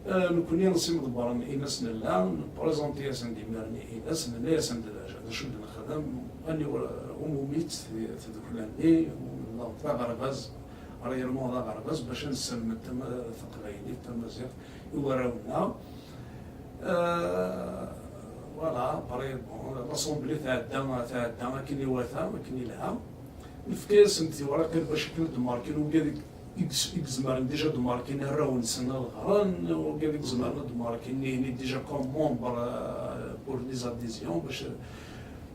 Euh, nekkni s imḍebbren ines nella, nprésenté-asen-d imir-nni ines, nenna-asen-d d acu d-nexdem, aniwer umumi-tt tdukla-nni, d aɣerbaz, réellement d aɣerbaz, bac ad nesselmed tama-, taqbaylit, tamaziɣt i warraw-nneɣ. Euh, voilà, après, bon, l'assemblée tɛedda, tɛedda akken iwata, akken ilha. Nefka-yasen tiwraqin bac akken ad d-markin wigad i, i, i izemren déjà ad d-markin arraw-nsen ad ɣren, wigad i izemren ad d-markin nihni déjà comme membre euh, pour les adhésions, bac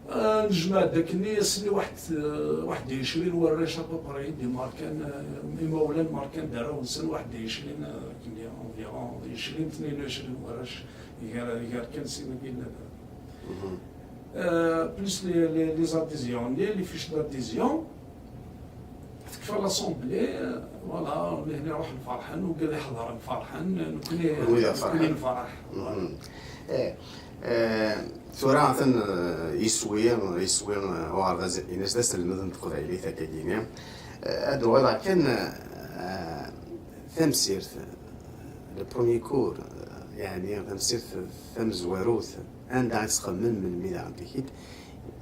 euh, nejmeɛ-d akken ass-nni waḥed, euh, waḥed u ɛecrin warrac à peu près i d-markan, euh, imawlan markan d arraw-nsen waḥed u ɛecrin, euh, akken environ ɛecrin, tnin u ɛecrin warrac gar, gar kan sin-agi n Euh, plus les, les, les adhésions, les, les fiches d'adhésion. Tekfa l'assemblée, euh, voilà, nehni ruḥen ferḥen, wigad iḥeḍren ferḥen, nekkni Wid ferḥen. Nekkni nferḥ. Eh, eh, tura atan eh, yeswi, yeswi eh, uɣerbaz ines d aselmed n teqbaylit akkagini. Eh, ad uɣaleɣ kan eh, tamsirt. Le premier cours, euh, yeɛni tamsirt tamezwarut, anda ad txemmem melmi daɣen tikit,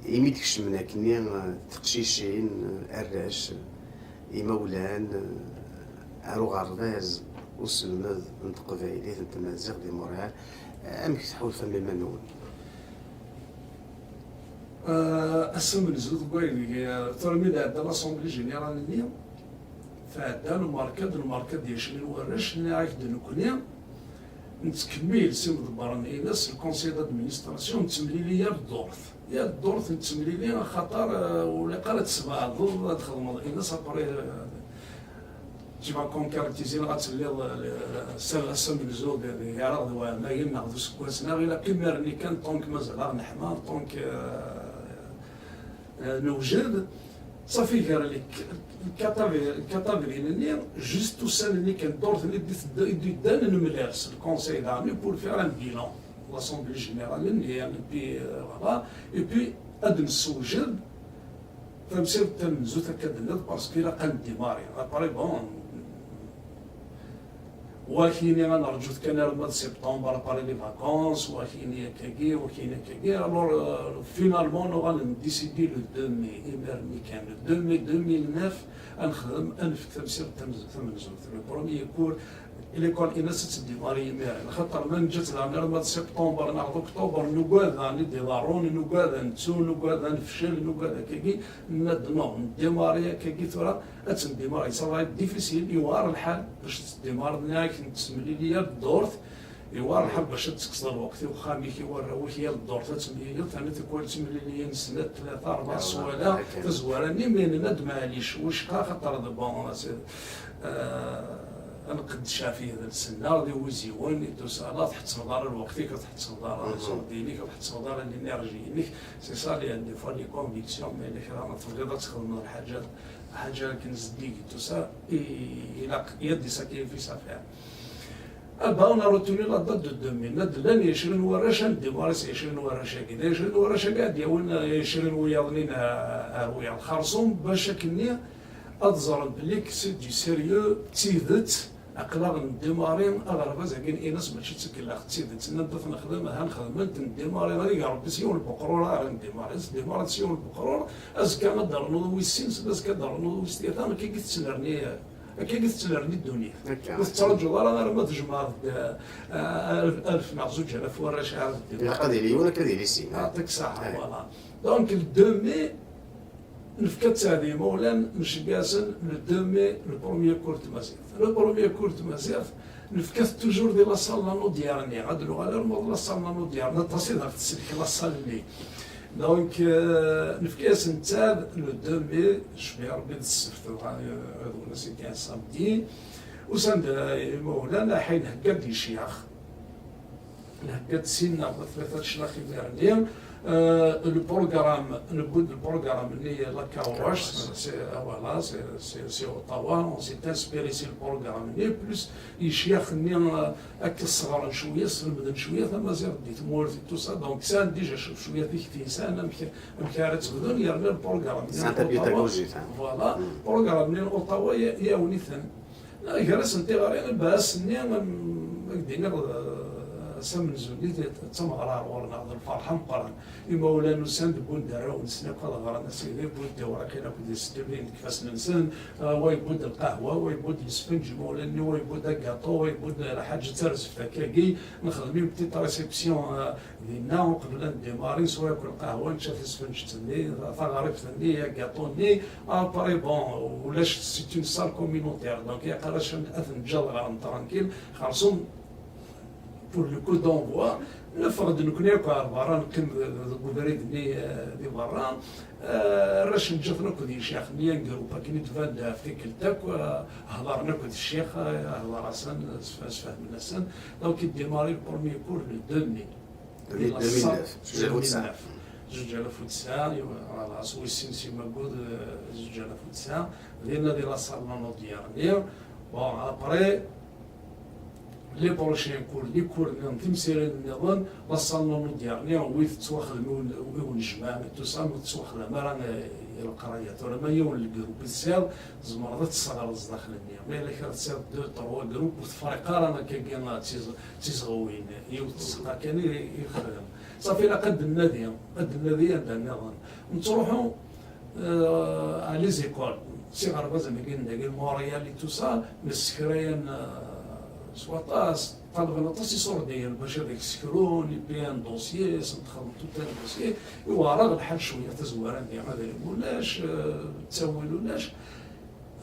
imi d-kecmen akkenni, euh, teqcicin, euh, arrac, euh, imawlan, euh, ar uɣerbaz uselmed n teqbaylit n tmaziɣt di Montréal, amek tḥulfam iman-nwen? Ass amenzu deg wayen, tura mi d-ɛedda l'Assemblée Générale-nni, tɛedda lmerkad, lmerkad yecnin warrac, nniɣ-ak-d nekkni nettkemmil s imḍebbren-ines, le conseil d'administration, nettemlili yal ddurt. Yal ddurt nettemlili, axaṭer, eh, ur ilaq ara ad tesbeɛdeḍ, ad txedmeḍ ines, après, eh, tu vas concrétiser, neɣ ad telliḍ, eh, ass amenzu d, d gar-aɣ d waɛmayen neɣ d useggas, neɣ ilaq imir-nni kan, tant que mazal-aɣ neḥma, tant que, eh, eh, newjed, safi gar le quatre avril-nni, juste ussan-nni kan, ddurt-nni i d-iddan, nemlal s le conseil d'armée pour faire un bilan, l'assemblée générale-nni, et puis, euh, voilà, et puis ad nessewjed tamsirt tamenzut akka d-tenniḍ, parce que ilaq ad ndémarrer. Après, bon, wakini ad nerǧut kan arma d septembre, après les vacances, wakini akkagi, wakini akkagi. Alors, euh, finalement, nuɣal ndécidi le deux mai, imir-nni kan, le deux mai deux mille neuf, ad nexdem, ad nefk tamsirt tamenzut. Le premier cours, l'école-ines ad tdémarrer imir-nni, axaṭer ma neǧǧa-tt daɣen arma d septembre neɣ d octobre, nugad ad aɣ-d-iḍerrun, nugad ad nettu, nugad ad nefcel, nugad akkagi, nenna-d non, ndémarrer akkagi tura, ad tendémarrer, ça va être difficile, yewɛer lḥal bac ad tendémarreḍ, nniɣ-ak, nettemlili yal ddurt, yewɛer lḥal bac ad tekkseḍ lweqt i uxxam-ik, i warraw-ik, yal ddurt ad temliliḍ, terna tikwal ttemliliyen snat, tlata, rebɛa swala, tazwara-nni, mais nenna-d maɛlic, wicqa, axaṭer d bon, c'est, euh, ad nqeddec ɣef yidles-nneɣ d iwiziwen et tout ça, la tḥettbeḍ ara lweqt-ik, ur tḥettbeḍ ara les ordres-inek, ur tḥettbeḍ ara l'énergie-inek, c'est ça les, des fois les convictions, mais la kra ma tebɣiḍ ad txedmeḍ lḥaǧa, lḥaǧa akken zeddig et tout ça, i, ilaq, il y a des sacrifices à faire. Ah ben, on a retenu la date de deux mille. Nna-d llan ɛecrin warrac, ad ndémarrer s ɛecrin warrac-agi. D ɛecrin warrac-agi ad d-yawin ɛecrin wiyaḍ-nni ar wiyaḍ xerṣum, bac akkenni ad ẓren belli que c'est du sérieux, d tidet, aql-aɣ ndémarrer aɣerbaz-agi n ines, mačči d tikellax, d tidet. Nna-d ad t-nexdem, aha nexdem-t, ndémarrer, ad ig Rebbi s yiwen n weqrur ara ndémarrer, s ndémarrer s yiwen n weqrur, azekka ad d-ternuḍ wis sin, s azekka ad d-ternuḍ wis tlata, akkagi tettnerni, akkagi tettnerni ddunit. Ur tettraǧuḍ ara arma tjemɛeḍ-d, eh, alef, alef neɣ zuǧ alaf warrac ara d-ddun. Ilaq ad yili yiwen, akka ad yili sin. Yeɛṭik ṣṣeḥḥa, voilà. Donc, le deux mai, nefka-tt i yimawlan, nceggeɛ-asen, le deux mai, le premier cours n tmaziɣt. Le premier cours n tmaziɣt, nefka-t toujours di la salle Lanaudière-nni. Ad nuɣal arma d la salle Lanaudière, aṭas i d-ɣef tsellek la salle-nni. Donc, euh, nefka-yasen-tt-ad le deux mai, cbi Rebbi d ssebt, dɣa, euh, d win ass-agi samedi. Usan-d, euh, imawlan, aḥay nhegga-d icyax. Nhegga-d sin neɣ tlata cclax imir-nni. Euh, le programme, newwi-d le programme-nni, la Kawash, c'est, euh, voilà, c'est, c'est, c'est Ottawa, on s'est inspiré sur le programme-nni, plus icyax-nni, euh, akka sseɣren cwiya, slemden cwiya tamaziɣt di tmurt et tout ça, donc sɛan déjà cwiya tikti, sɛan amek, amek ara tt-bdun, yerna le programme-nni. C'est un peu pédagogique, hein. Voilà, programme-nni n Ottawa ya-, yawen-iten. Gar-asen tiɣri, lbas-nni, am, ad k-d-iniɣ, eh, s amenzu-nni, d, d tameɣra ar ɣur-neɣ, d lferḥ ameqqran. Imawlan usan-d, wwin-d arraw-nsen akk ad ɣren, a sidi, wwin-d tiwriqin akked iseddiben deg ifassen-nsen, eh, wa yewwi-d lqahwa, wa yewwi-d lesfenǧ, imawlan-nni, wa yewwi-d agaṭu, wa yewwi-d lḥaǧa d tarzeft akkagi, nexdem une petite réception, eh, dinna, uqbel ad ndémarrer, neswa akk lqahwa, nečča tisfenǧet-nni, taɣribt-nni, agaṭu-nni, après, bon, ulac, c'est une salle communautaire, donc ilaq ara ad ten-ǧǧeɣ ɣer-n tranquille, xerṣum, pour le coup d'envoi, neffeɣ-d nekkni akk ɣer berra, neqqim deg ubrid-nni, eh, di berra, eh, arrac neǧǧa-ten akk d yicyax-nni, un groupe akken i d-tban-d ɣef tikkelt akk, eh, hedren akk d ccix, eh, hedren-asen, sf-, sfehmen-asen, donc il démarre le premier cours le deux mai. Deux mille neuf, zuǧ alaf u tesɛa. Zuǧ alaf u tesɛa, voilà, s wis sin si Magud, eh, zuǧ alaf u tesɛa. Dinna di la salle Lanaudière-nni. Bon, après, Les prochains cours, les cours nniḍen, timsirin nniḍen, la salle n unudyar-nni, wi tettwaxdem i wen-, i unejmaɛ, tout ça, ur tettwaxdam ara, eh, i leqraya. Tura ma yiwen n lgrup i tesɛiḍ, tzemreḍ ad tesseɣreḍ zdaxel-nni. Ma yella kra tesɛiḍ deux, trois groupes, ur tefriq ara akkagi d tiz-, d tizɣiwin. Yiwet tzeqqa kan i, i yexdem. Safi, ilaq ad d-nnadi, ad d-nnadi anda nniḍen. Nettruḥu, euh, à les écoles, s iɣerbazen-agi n dagi, Montréal et tout ça, nessekra-yan, euh, s waṭas, ṭalben aṭas iṣurdiyen bac ad ak-ssekrun, et puis un dossier, s nexdem tout un dossier, iweɛṛ-aɣ lḥal cwiya tazwara-nni, adrim ulac, euh, ttawil ulac.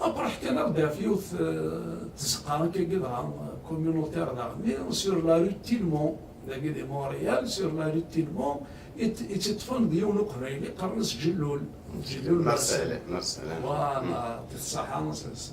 Après, ḥkan-aɣ-d ɣef yiwet, euh, tzeqqa akkagi dɣa, euh, communautaire daɣen, sur la rue Tilmont, dagi di Montréal, sur la rue Tilmont, i tt-, i tt-iṭṭfen d yiwen uqbayli, qqaren-as Ǧellul. Ǧellul Marcel. Marcel, Marcel. Voilà, yeɛṭi-k ṣṣeḥḥa, s, s,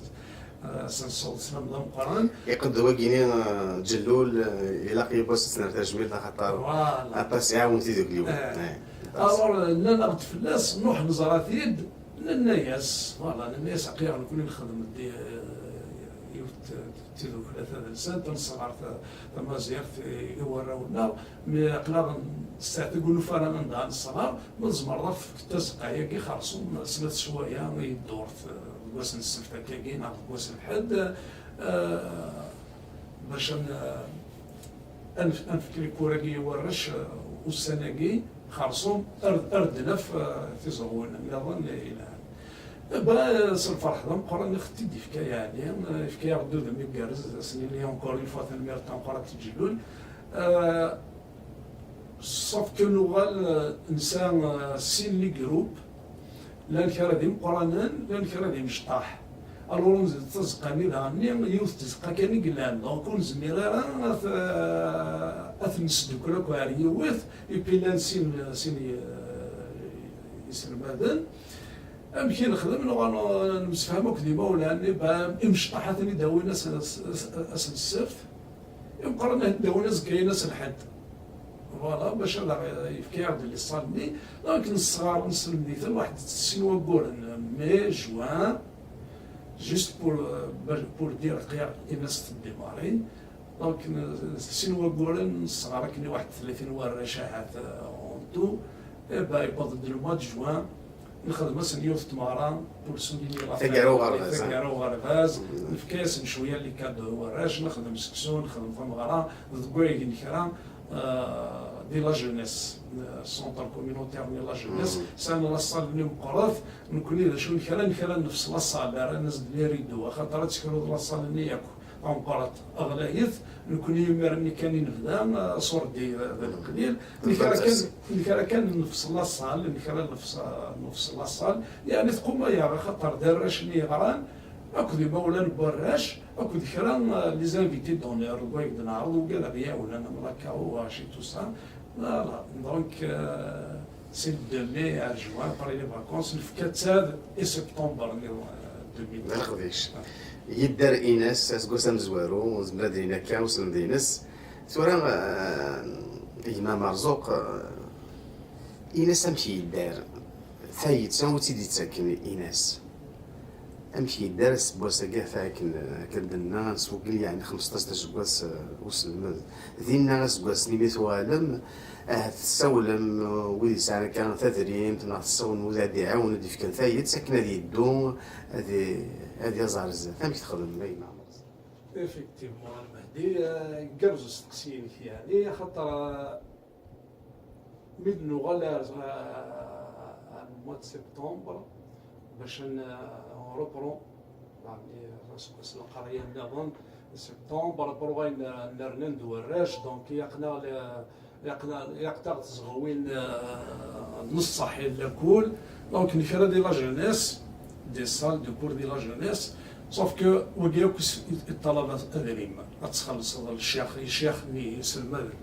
euh, s nṣuḍ sslam d ameqqran. Iqedd wagini, euh, Ǧellul, euh, ilaq yiwwas ad s-nerr tajmilt, axaṭer, voilà, aṭas iɛawen tidukliwin. Eh. Eh, aṭas. Alors, euh, nnan-aɣ-d fell-as, nruḥ neẓra-t-id, Nenna-yas, voilà, nenna-yas, aql-aɣ nekni nexdem-d, eh, yiwet n tidukla tadelsant, nesɣer ta-, tamaziɣt i, i warraw-nneɣ, mi aql-aɣ nesteɛteg ur nufi ara anda nesɣer, ma tzemreḍ ad tefkeḍ tazeqqa-agi xerṣum snat sswayeɛ i ddurt, eh, deg wass n ssebt akkagi neɣ deg wass n lḥedd, eh, bac ad n-, ad nef-, ad nefk les cours-agi i warrac, eh, ussan-agi, xerṣum, ar, ar d-naf, eh, tiẓeɣwin nniḍen yelhan. Ba, s lferḥ d ameqqran i ɣ-t-id-ifka, yeɛni, eh, ifka-yaɣ-d udem igerrez, ad s-nini encore une fois tanemmirt tameqqrant i Ǧellul. Eh, sauf que nuɣal, eh, nesɛa, eh, sin les groupes, llan kra d imeqqranen, llan kra d imecṭaḥ. Alors, tazeqqa-nni daɣen-nni, yiwet tzeqqa kan i yellan, donc ur nezmir ara ad t-, ad t-nesdukkel akk ɣer yiwet, et puis llan sin, sin i-, iselmaden. Amek i nexdem? Nuɣal nemsefham akk d imawlan, imecṭaḥ ad ten-id-awin ass, ass, ass, ass n ssebt. Imeqqranen ad d-awin azekka-ines lḥedd. Voilà, bac ad aɣ-yefk-aɣ-d les salles-nni. Donc, nesɣer, nesselmed-iten waḥed sin wagguren, mai, juin, juste pour, euh, pour dire aql-aɣ ines teddimarin. Donc, n-, sin wagguren nesɣer akken i waḥed tlatin warrac ahat, euh, en tout. Eh ben, yewweḍ-d le mois de juin. Nexdem-asen yiwet tmeɣra, pour souligner la fête. Taggara uɣerbaz, hein? Taggara uɣerbaz. Mm. Nefka-yasen cwiya n les cadeaux i warrac, nexdem seksu, nexdem tameɣra, deg wayeg n kra, euh, di la jeunesse, euh, centre communautaire n la jeunesse, mm, sɛan la salle-nni meqqret, nekni d acu n kra n kra nefs la salle, rran-as-d les rideaux, axaṭer ad tekruḍ la salle-nni yakk. Tameqqrant ɣlayet, nekni imir-nni kan i nebda, aṣurdi d, d leqlil, nekra kan, nekra kan nefs la salle, nekra nefs, nefs la salle, yeɛni tquma-yaɣ, axaṭer d arrac-nni yeɣran, akked imawlan n warrac, akked kra, euh, les invités d'honneur, deg wayen d-neɛreḍ, ugad ad ɣ-iɛawnen, am la K O H et tout ça. Voilà. Donc, euh, c'est le deux mai à juin, après les vacances, nefka-tt-ad i septembre, euh, deux mille. D leqdic. Yedder Ines, aseggas amezwaru, nezmer ad d-nini akka, uselmed-ines. Tura, eh, gma Merzuq, eh, Ines amek yedder? Tayet, anwa i tt-id-yettaken Ines? Amek yedder aseggas-agi, ata akken, akken d-nenna, neswegel, yeɛni, xmesṭac d aseggas, eh, uselmed. Dinna aseggas-nni mi tuɣalem, ahat tessawlem, eh, wid yesɛan akka tadrimt, neɣ tessawlem wid ad d-iɛawnen, ad d-ifken tayet, akken ad yeddu, ad i-, ad yaẓ ar zdat. Amek txedmem, a gma Merzuq? Effectivement, a Lmehdi, eh, igerrez usteqsi-inek, yeɛni, axaṭer, eh, mi d-nuɣal ar, ar, ar le mois de septembre, bac ad n-, on reprend, yeɛni, aseggas n leqraya nniḍen, septembre, après, ɣa n-, nerna-d warrac, donc, ilaq-aɣ le-, ilaq-aɣ, ilaq-aɣ tezɣewin, euh, n ṣṣeḥ i lakul. Donc, nekra di la jeunesse, des salles de cours di la jeunesse, sauf que wagi akk is-, iṭalab adrim. Ad txellṣeḍ lecyax, lecyax-nni, iselmaden.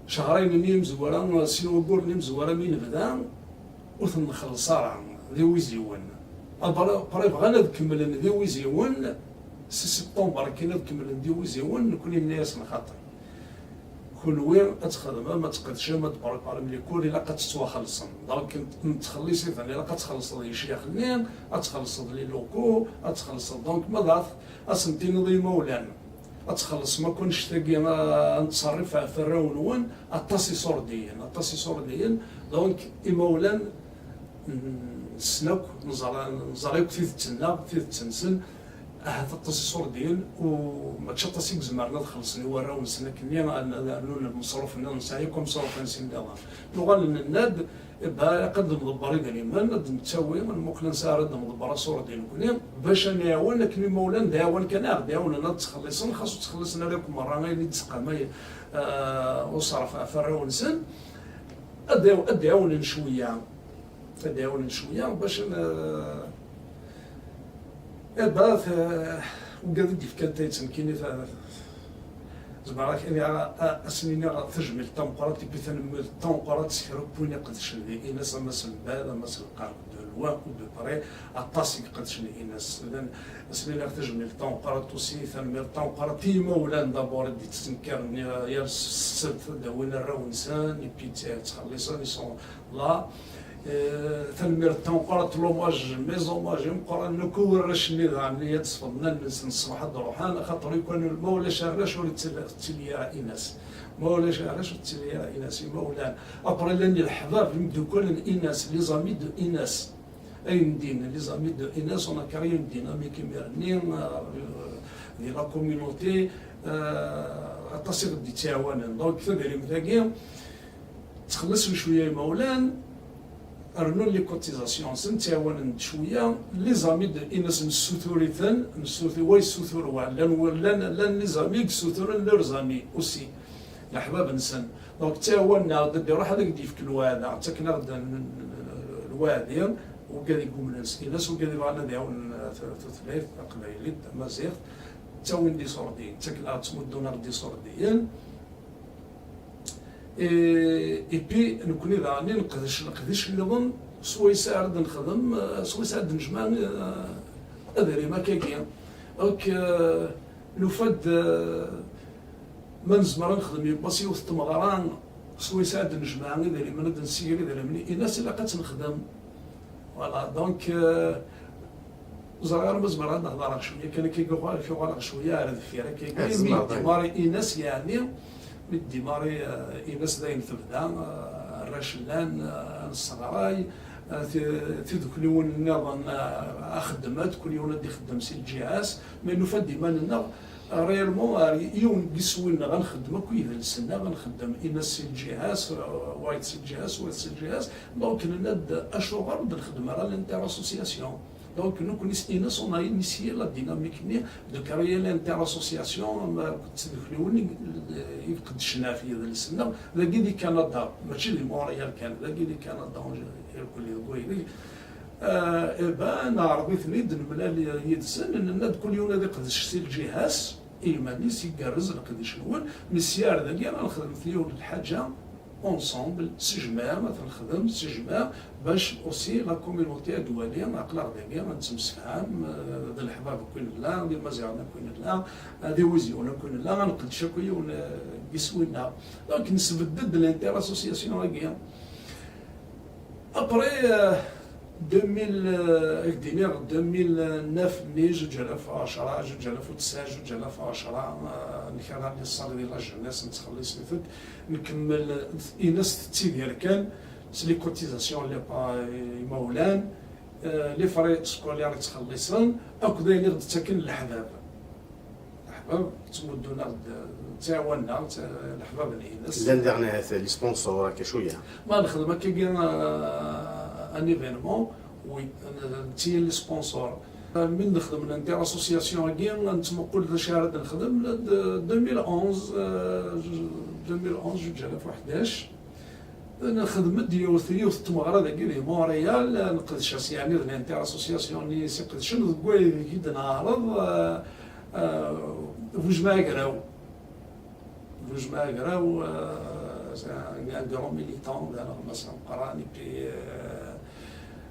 Cehrayen-nni imezwura, sin wagguren imezwura mi nebda, ur ten-nxelleṣ ara, d iwiziwen. Après, après bɣan ad kemmlen d iwiziwen, si septembre akken ad kemmlen d iwiziwen, nekni nenna-yasen xaṭi. Kunwi ad txedmem, ad tqedcem, ad tpreparem les cours, ilaq ad tettwaxellṣem. Donc, n-, nettxelliṣ-iten, ilaq ad txellṣeḍ lecyax-nni, ad txellṣeḍ les locaux, ad txellṣeḍ. Donc, ma dɣa ad sen-tiniḍ i yimawlan, Ad txellṣem akk annect-agi, ah, nettṣerrif ɣef warraw-nwen, aṭas iṣurdiyen, aṭas iṣurdiyen. Donc, imawlan, mm, nessen akk, neẓra, neẓra akk tidet-nneɣ, tidet-nsen. Ahat aṭas iṣurdiyen, u mačči aṭas i izemren ad xellṣen i warraw-nsen akkenni, ad, ad rnun lmeṣruf-nni, nesɛa akk ameṣruf-nsen daɣen. Nuɣal nenna-d, Iba, ilaq ad d-nḍebber idrimen, ad d-nettawi, ad nmuqel ansa ara d-nḍebber aṣurdi nekni, bac ad nɛawen akken imawlan d aɛawen kan, ad ɣ-d-ɛawnen ad ttxelliṣen, xas ur ttxelliṣen ara akk merra ayen i d-tesqamay, eh, uṣref ɣef warraw-nsen, ad d-ɛaw-, ad d-ɛawnen cwiya, ad d-ɛawnen cwiya, bac ad, eh, Iba, t-, ugad i d-yefkan tayet nekkini, ta-, zemreɣ ad k-iniɣ, a-, a-, ad sen-iniɣ tajmilt tameqqrant, et puis tanemmirt tameqqrant s kra n win iqedcen di Inas, ama s lbal, ama s lqerb, de loin ou de près, aṭas i iqedcen di Inas. Llan, ad sen-iniɣ tajmilt tameqqrant aussi, tanemmirt tameqqrant i yimawlan d'abord i d-yettnekkaren yal ssebt, ad d-awin arraw-nsen, et puis tt-, ttxelliṣen, ils sont là. Eh, tanemmirt tameqqrant, l'hommage, mes hommages imeqqranen akk i warrac-nni daɣen i ad sfeḍnen allen-nsen ṣṣbeḥ ad d-ruḥen, axaṭer i kan ma ulac arrac ur yettili, ur tettili ara Inas. Ma ulac arrac ur tettili ara Inas, imawlan. Après, llan leḥbab, imdukal n Inas, les amis de Inas. Ayen din, les amis de Inas, on a créé une dynamique imir-nni, euh, di la communauté, euh, aṭas i ɣ-d-ittɛawanen. Donc, tadrimt-agi, ttxelliṣen cwiya imawlan, rnun les cotisations-nsen, ttɛawanen-d cwiya. Les amis de Inas nessutur-iten, nessutur, wa yessutur wa, llan, llan, llan les amis i yessuturen leurs amis aussi, leḥbab-nsen. Donc, ttɛawanen-aɣ-d, ad d-iruḥ ad ak-d-yefk lweɛda, ttaken-aɣ-d n-, n-, lweɛdi, ugad i yumnen s Inas, ugad ibɣan ad iɛawen, uh, tu-, tutlayt taqbaylit, tamaziɣt, ttawin-d iṣurdiyen, ttaken-aɣ-d, ttmuddun-aɣ-d iṣurdiyen. Et, et puis, nekkni daɣen i neqdec leqdic nniḍen, swayes ara d-nexdem, eh, swayes ara d-nejmeɛ, eh, adrim akkagi. Donc, eh, nufa-d, eh, ma nezmer ad nexdem yiwwas yiwet n tmeɣra, swayes ara d-nejmeɛ idrimen, ad d-nessiger idrimen i Inas, ilaq ad tt-nexdem. Voilà, donc, euh, ẓriɣ ara ma zemreɣ ad d-hedreɣ cwiya kan, akka i uɣaleɣ, uɣaleɣ cwiya ar deffir, akka i mi tzemreḍ, d-yemmari Inas, yeɛni, mi d-yemmari, euh, Inas d ayen tebda, euh, arrac llan, euh, nesseɣray, euh, ti-, tidukliwin nniḍen, euh, ad xeddment, kul yiwen ad ixeddem si lǧiha-s, mi nufa-d iman-nneɣ, Réellement, ar yiwen n yiswi-nneɣ, ad nxeddem akk idles-nneɣ, ad nxeddem Inas si lǧiha-s, euh, wayeḍ si lǧiha-s, wayeḍ si lǧiha-s. Donc, nenna-d, acuɣer ur d-nxeddem ara l'inter-association? Donc, nekkni s Inas, on a initié la dynamique-nni de créer l'inter-association, am, akked tdukliwin i, i iqeddcen ɣef yidles-nneɣ, dagi di Kanada, mačči di Montréal kan, dagi di Kanada, irkelli deg waydi. Euh, eh ben, neɛreḍ-iten-id, nemlal yid-sen, nenna-d kul yiwen ad iqdec si lǧiha-s, i yiman-is, igerrez leqdic-nwen, mi sya ar dagi ad nexdem yiwen n lḥaǧa ensemble, s jmaɛ, ad t-nexdem s jmaɛ, bac aussi la communauté ad d-twali, aql-aɣ dagi, ad nettemsefham, eh, d leḥbab akk i nella, d imaziɣen akk i nella, eh, d iwiziwen akk i nella, ad nqeddec akk yiwen, eh, n yiswi-nneɣ. Donc, nesbedd-d l'inter-association-agi. Après, euh, deux mille, euh, ad k-d-iniɣ, deux mille neuf nni, zuǧ alaf u ɛecṛa, zuǧ alaf u tesɛa, zuǧ alaf u ɛecṛa, euh, nekk ara liṣṣal di la jeunesse, nettxelliṣ-itent, nkemmel, Inas tettidir kan s les cotisations n les pa-, imawlan, euh, les frais scolaires i ttxelliṣen, akked ayen i ɣ-d-ttaken leḥbab. Leḥbab ttmuddun-aɣ-d, ttɛawanen-aɣ, tt-, leḥbab n Inas. Llan daɣen ahat les sponsors, akka cwiya. Ma nexdem akkagi, euh, un événement, oui, netta les sponsors. Mi nexdem l'inter-association-agi, nettmuqul d acu ara d-nexdem, de deux mille onze, euh, deux mille onze, zuǧ alaf u ḥdac. Nexdem-d yiwet, yiwet n tmeɣra dagi di Montréal, nqedc-as, yeɛni d l'inter-association-nni i s-iqedcen, deg wayeg i d-neɛreḍ, euh, euh, Bujmaɛ Agraw. Bujmaɛ Agraw, euh, c'est un, un grand militant, d aneɣmas ameqqran, et puis, euh,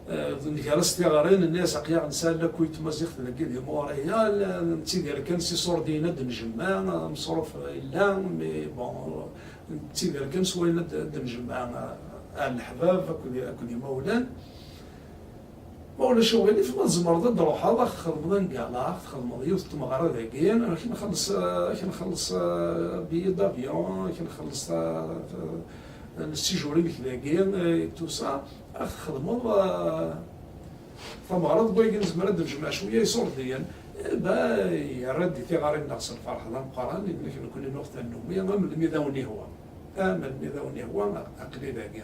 euh, nger-as tiɣri, nenna-as aql-aɣ nesɛa lakul n tmaziɣt dagi di Montréal, euh, nettidir kan s iṣurdiyen ad d-njemmeɛ, ameṣruf yella, mais bon, Nettidir kan s wayen ad d-, ad d-nejmeɛ, ah, leḥbab akked, akked imawlan. Ma ulac uɣilif, ma tzemreḍ ad d-truḥeḍ, ad txedmeḍ un gala, ad txedmeḍ yiwet n tmeɣra dagi, ad k-nxelleṣ, ad k-nxelleṣ, euh, billet d'avion, ad k-nxelleṣ, euh, euh, le séjour-inek dagi, euh, tout ça, ad txedmeḍ, euh, tameɣra deg wayagi nezmer ad d-nejmeɛ cwiya iṣurdiyen. Eh ben, yerra-d i tiɣri-nneɣ s lferḥ d ameqqran, yenna-k nekkni nuɣ tannumi, am lmi d awen-ihwa. Am lmi d awen-ihwa, aql-i dagi.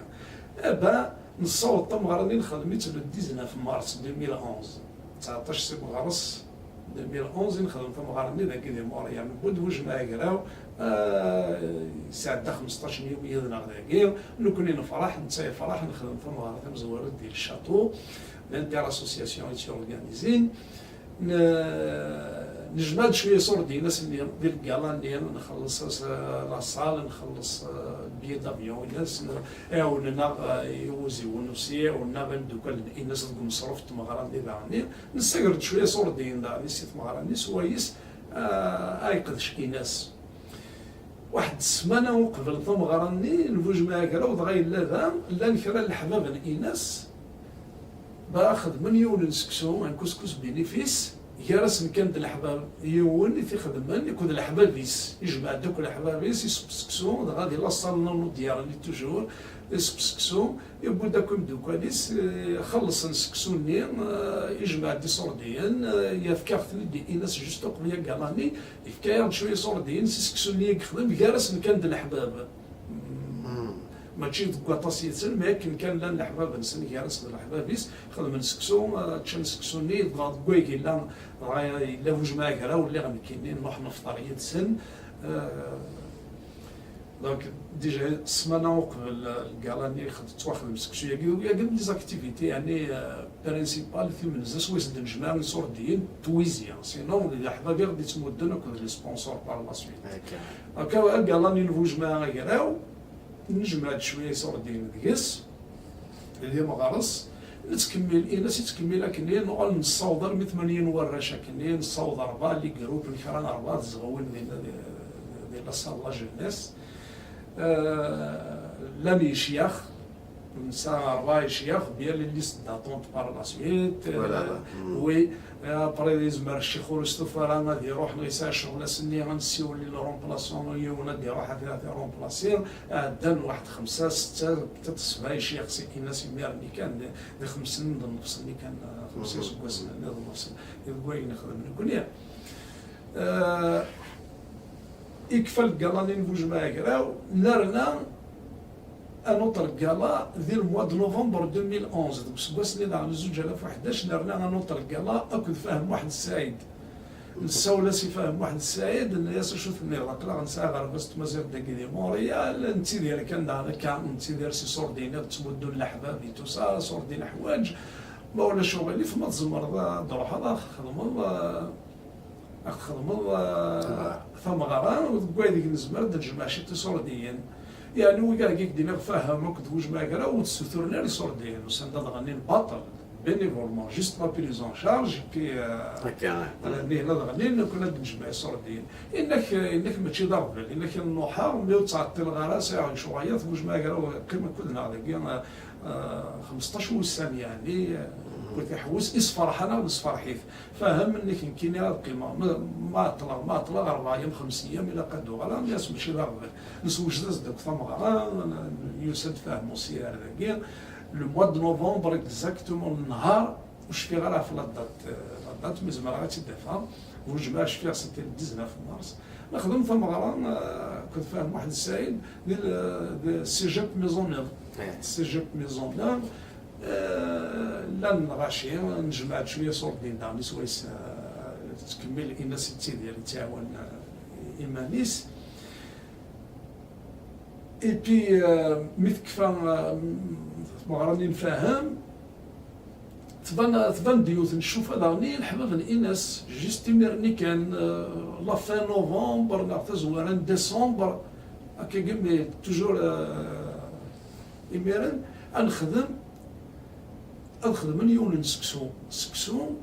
Eh ben, nessaweḍ tameɣra-nni nexdem-itt le dix-neuf mars deux mille onze. Tseɛṭac si meɣres deux mille onze i nexdem tameɣra-nni dagi di Montréal. Newwi-d Wejmaɛagraw, ah, yesɛedda xmesṭac n yum yid-neɣ dagi. Nekkni nefṛeḥ, netta yefṛeḥ, nexdem tameɣra tamezwarut di le château. L'Inter Association i tt-yurganizin. N-, nejmeɛ-d cwiya iṣurdiyen ass-nni, di lgala-nni, nxelleṣ as-, la salle, nxelleṣ, eh, billet d'avion-ines, n-, ɛiwnen-aɣ, eh, iwiziwen aussi, ɛiwnen-aɣ imeddukal-ines deg umeṣruf n tmeɣra-nni daɣen. Nessager-d cwiya iṣurdiyen daɣen si tmeɣra-nni, swayes, eh, ay qedc-ines. Waḥed ssmana uqbel tameɣra-nni n Bujmaɛgraw, dɣa yella da, llan kra n leḥbab n Ines, ba xedmen yiwen n seksu, un couscous bénéfice, gar-asen kan d leḥbab, yiwen i t-ixedmen, akked leḥbab-is, ijmeɛ-d akk leḥbab-is, isew seksu, dɣa di la salle n Laudière-nni toujours, isew seksu, yewwi-d akk imeddukal-is, eh, xellṣen seksu-nni, eh, ijmeɛ-d iṣurdiyen, eh, yefka-aɣ-ten-id i Ines juste uqbel ya gala-nni, yefka-yaɣ-d cwiya iṣurdiyen si seksu-nni i yexdem, gar-asen kan d leḥbab. Mm. Mačči deg waṭas yid-sen, mais akken kan llan leḥbab-nsen, gar-asen d leḥbab-is, xedmen seksu, eh, ččan seksu-nni, dɣa deg wayagi yella, dɣa yella Bujmaɛgraw, lliɣ nekkini, nruḥ nefṭer yid-sen. Eh, Donc, déjà, ssmana uqbel, euh, lgala-nni, xed-, ttwaxdem seksu-yagi, yagi d les activités, yani, euh, principales, timenza swayes d-nejmeɛ iṣurdiyen n twizi, sinon, d leḥbab i ɣ-d-ittmudden akked les sponsors par la suite. Akka. Akka, lgala-nni n Bujmaɛagraw, nejmeɛ-d cwiya iṣurdiyen deg-s, d imeɣres, nettkemmil, Ines yettkemmil akkenni, nuɣal nessaweḍ armi tmanya n warrac akkenni, nessaweḍ rebɛa les groupes n kra n rebɛa tzedɣewin dinna di, di la salle la jeunesse. Euh, llan yecyax, nesɛa rebɛa yecyax, bien les listes d'attente par la suite. Voilà, euh, oui. Après, yezmer ccix ur yestufa ara ad iruḥ, neɣ yesɛa ccɣel ass-nni, ad nessiwel i le remplaçant, yiwen ad iruḥ ad, ad irumplasir. Ɛeddan waḥed xemsa, setta, ṭṭiṭ sebɛa icyax si Ines imir-nni kan, di, di xemsin d nnefs-nni kan, xemsa iseggasen-nni d nnefs, deg wayen nexdem nekkni. Euh, ikfa lgala-nni n Bujmaɛagraw, nerna un autre gala di le mois de novembre deux mille onze, deg useggas-nni daɣen zuǧ alaf u ḥdac, nerna un autre gala akked Fahem Muḥend Saɛid. Nessawel-as i Fahem Muḥend Saɛid, nenna-yas acu tenniḍ, aql-aɣ nesɛa aɣerbaz n tmaziɣt dagi di Montréal, nettidir kan daɣen akka, nettidir s iṣurdiyen i ɣ-ttmuddun leḥbab i tout ça, iṣurdiyen ḥwaǧ, ma ulac uɣilif, ma tzemreḍ ad d-truḥeḍ, ad ɣ-txedmeḍ, eh, ad ɣ-txedmeḍ, eh, tameɣra, deg waydeg nezmer ad d-nejmeɛ ciṭ iṣurdiyen. Yeɛni, wigad i k-d-iniɣ, Fahem akked Bujmaɛagraw, ur d-ssuturen ara iṣurdiyen, usan-d ad ɣennin baṭel, bénévolement, juste la prise en charge, et puis, euh, nihna ad ɣennin, nekkni ad d-nejmeɛ iṣurdiyen. Inna-k, inna-k mačči d aɣbel, inna-k nruḥeɣ, mi ur ttɛeṭṭileɣ ara, sɛiɣ lecɣal, Bujmaɛagraw yeqqim akked-neɣ dagi, euh, euh, xmesṭac wussan, yeɛni, euh, kul tiḥewwes, isferḥ-aneɣ, nesferḥ-it. Fahem, nnek nekkini ad qqimeɣ, ma, ma ɛeṭṭleɣ, ma ɛeṭṭleɣ rebɛa yam, xemsa yam, ilaq ad d-uɣaleɣ, nniɣ-as mačči d aɣbel. Neswejed-as-d akk tameɣra, n-, n-, yusa-d Fahem aussi ar dagi. Le mois de novembre, exactement, nnhar ur cfiɣ ara ɣef la date, euh, la date, mais zemreɣ ad tt-id-afeɣ. Ur jemɛeɣ, cfiɣ c'était le dix-neuf mars. Nexdem tameɣra, euh, akked Fahem Muḥend Saɛid, di le, di Cégep Maisonneuve. Cégep Maisonneuve. Eh, llan lɣaci, nejmeɛ-d cwiya iṣurdiyen daɣen, swayes, eh, tettkemmil Ines yettidir, yettɛawan, eh, iman-is. Et puis, eh, mi tekfa, eh, tmeɣra-nni n Fahem, tban, tban-d yiwet n ccufa daɣen i leḥbab n Ines, juste imir-nni kan, eh, la fin novembre neɣ tazwara n décembre, akkagi, mais toujours, eh, imiren, ad nexdem ad xedmen yiwen n seksu, seksu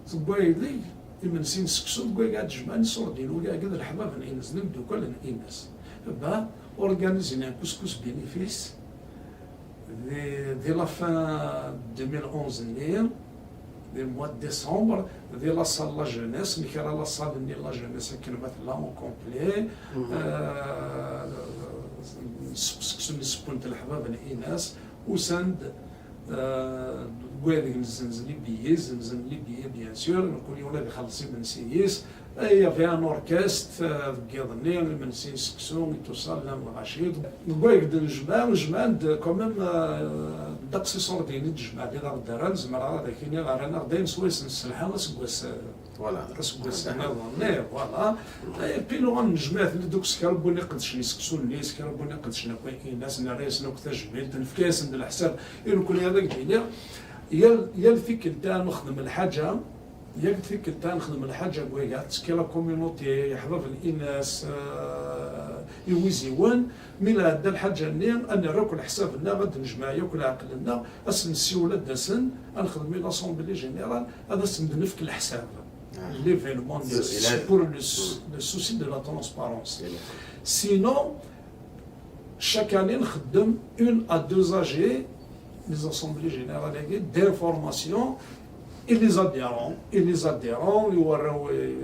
deg waydeg, imensi n seksu deg waydeg ad jemɛen iṣurdiyen, wigi d leḥbab n Ines, d imeddukal n Ines. Ba, organizin un couscous bénéfice di, di la fin deux mille onze-nni, Di mois de décembre, di la salle la jeunesse, nekra la salle-nni la jeunesse akken ma tella en complet. Euh, seksu-nni sewwen-t leḥbab n Inas, usan-d, euh, deg wadeg nzenzen les billets, zenzen les billets, bien sûr, nekkni ula d ixelleṣ imensi-is. Il y avait un orchestre, euh, deg yiḍ-nni, imensi, seksu, et tout ça, llan lɣaci. Deg wayeg d-nejmeɛ, jemɛen-d quand même, euh, ddeqs iṣurdiyen i d-jemɛen di la Dara, zemreɣ ad ak-iniɣ, rran-aɣ-d ayen swayes nesselḥa aseggas, euh, aseggas nniḍen, eh, voilà. Et puis nuɣal nejmeɛ-ten-id akk s kra n win iqedcen i seksu-nni, s kra n win iqedcen akk i Inas, nerra-yasen akk tajmilt, nefka-yasen-d leḥsab i nekkni ad ak-d-iniɣ. Yal, yal tikkelt ara nexdem lḥaǧa, Yak tikkelt-a nexdem lḥaǧa n wayeg, tettekki la communauté, iḥbab n Inas, euh, iwiziwen, mi lɛedda lḥaǧa-nni, ad nerr akk leḥsab-nneɣ, ad d-nejmeɛ yakk leɛqel-nneɣ, ad sen-nessiwel ad d-asen, ad nexdem une assemblée générale, ad asen-d-nefk leḥsab. L'événement, c'est pour le, le souci de la transparence. Sinon, chaque année, nxeddem une à deux A G, les assemblées générales, d'information, et les adhérents, et les adhérents, i warraw, eh,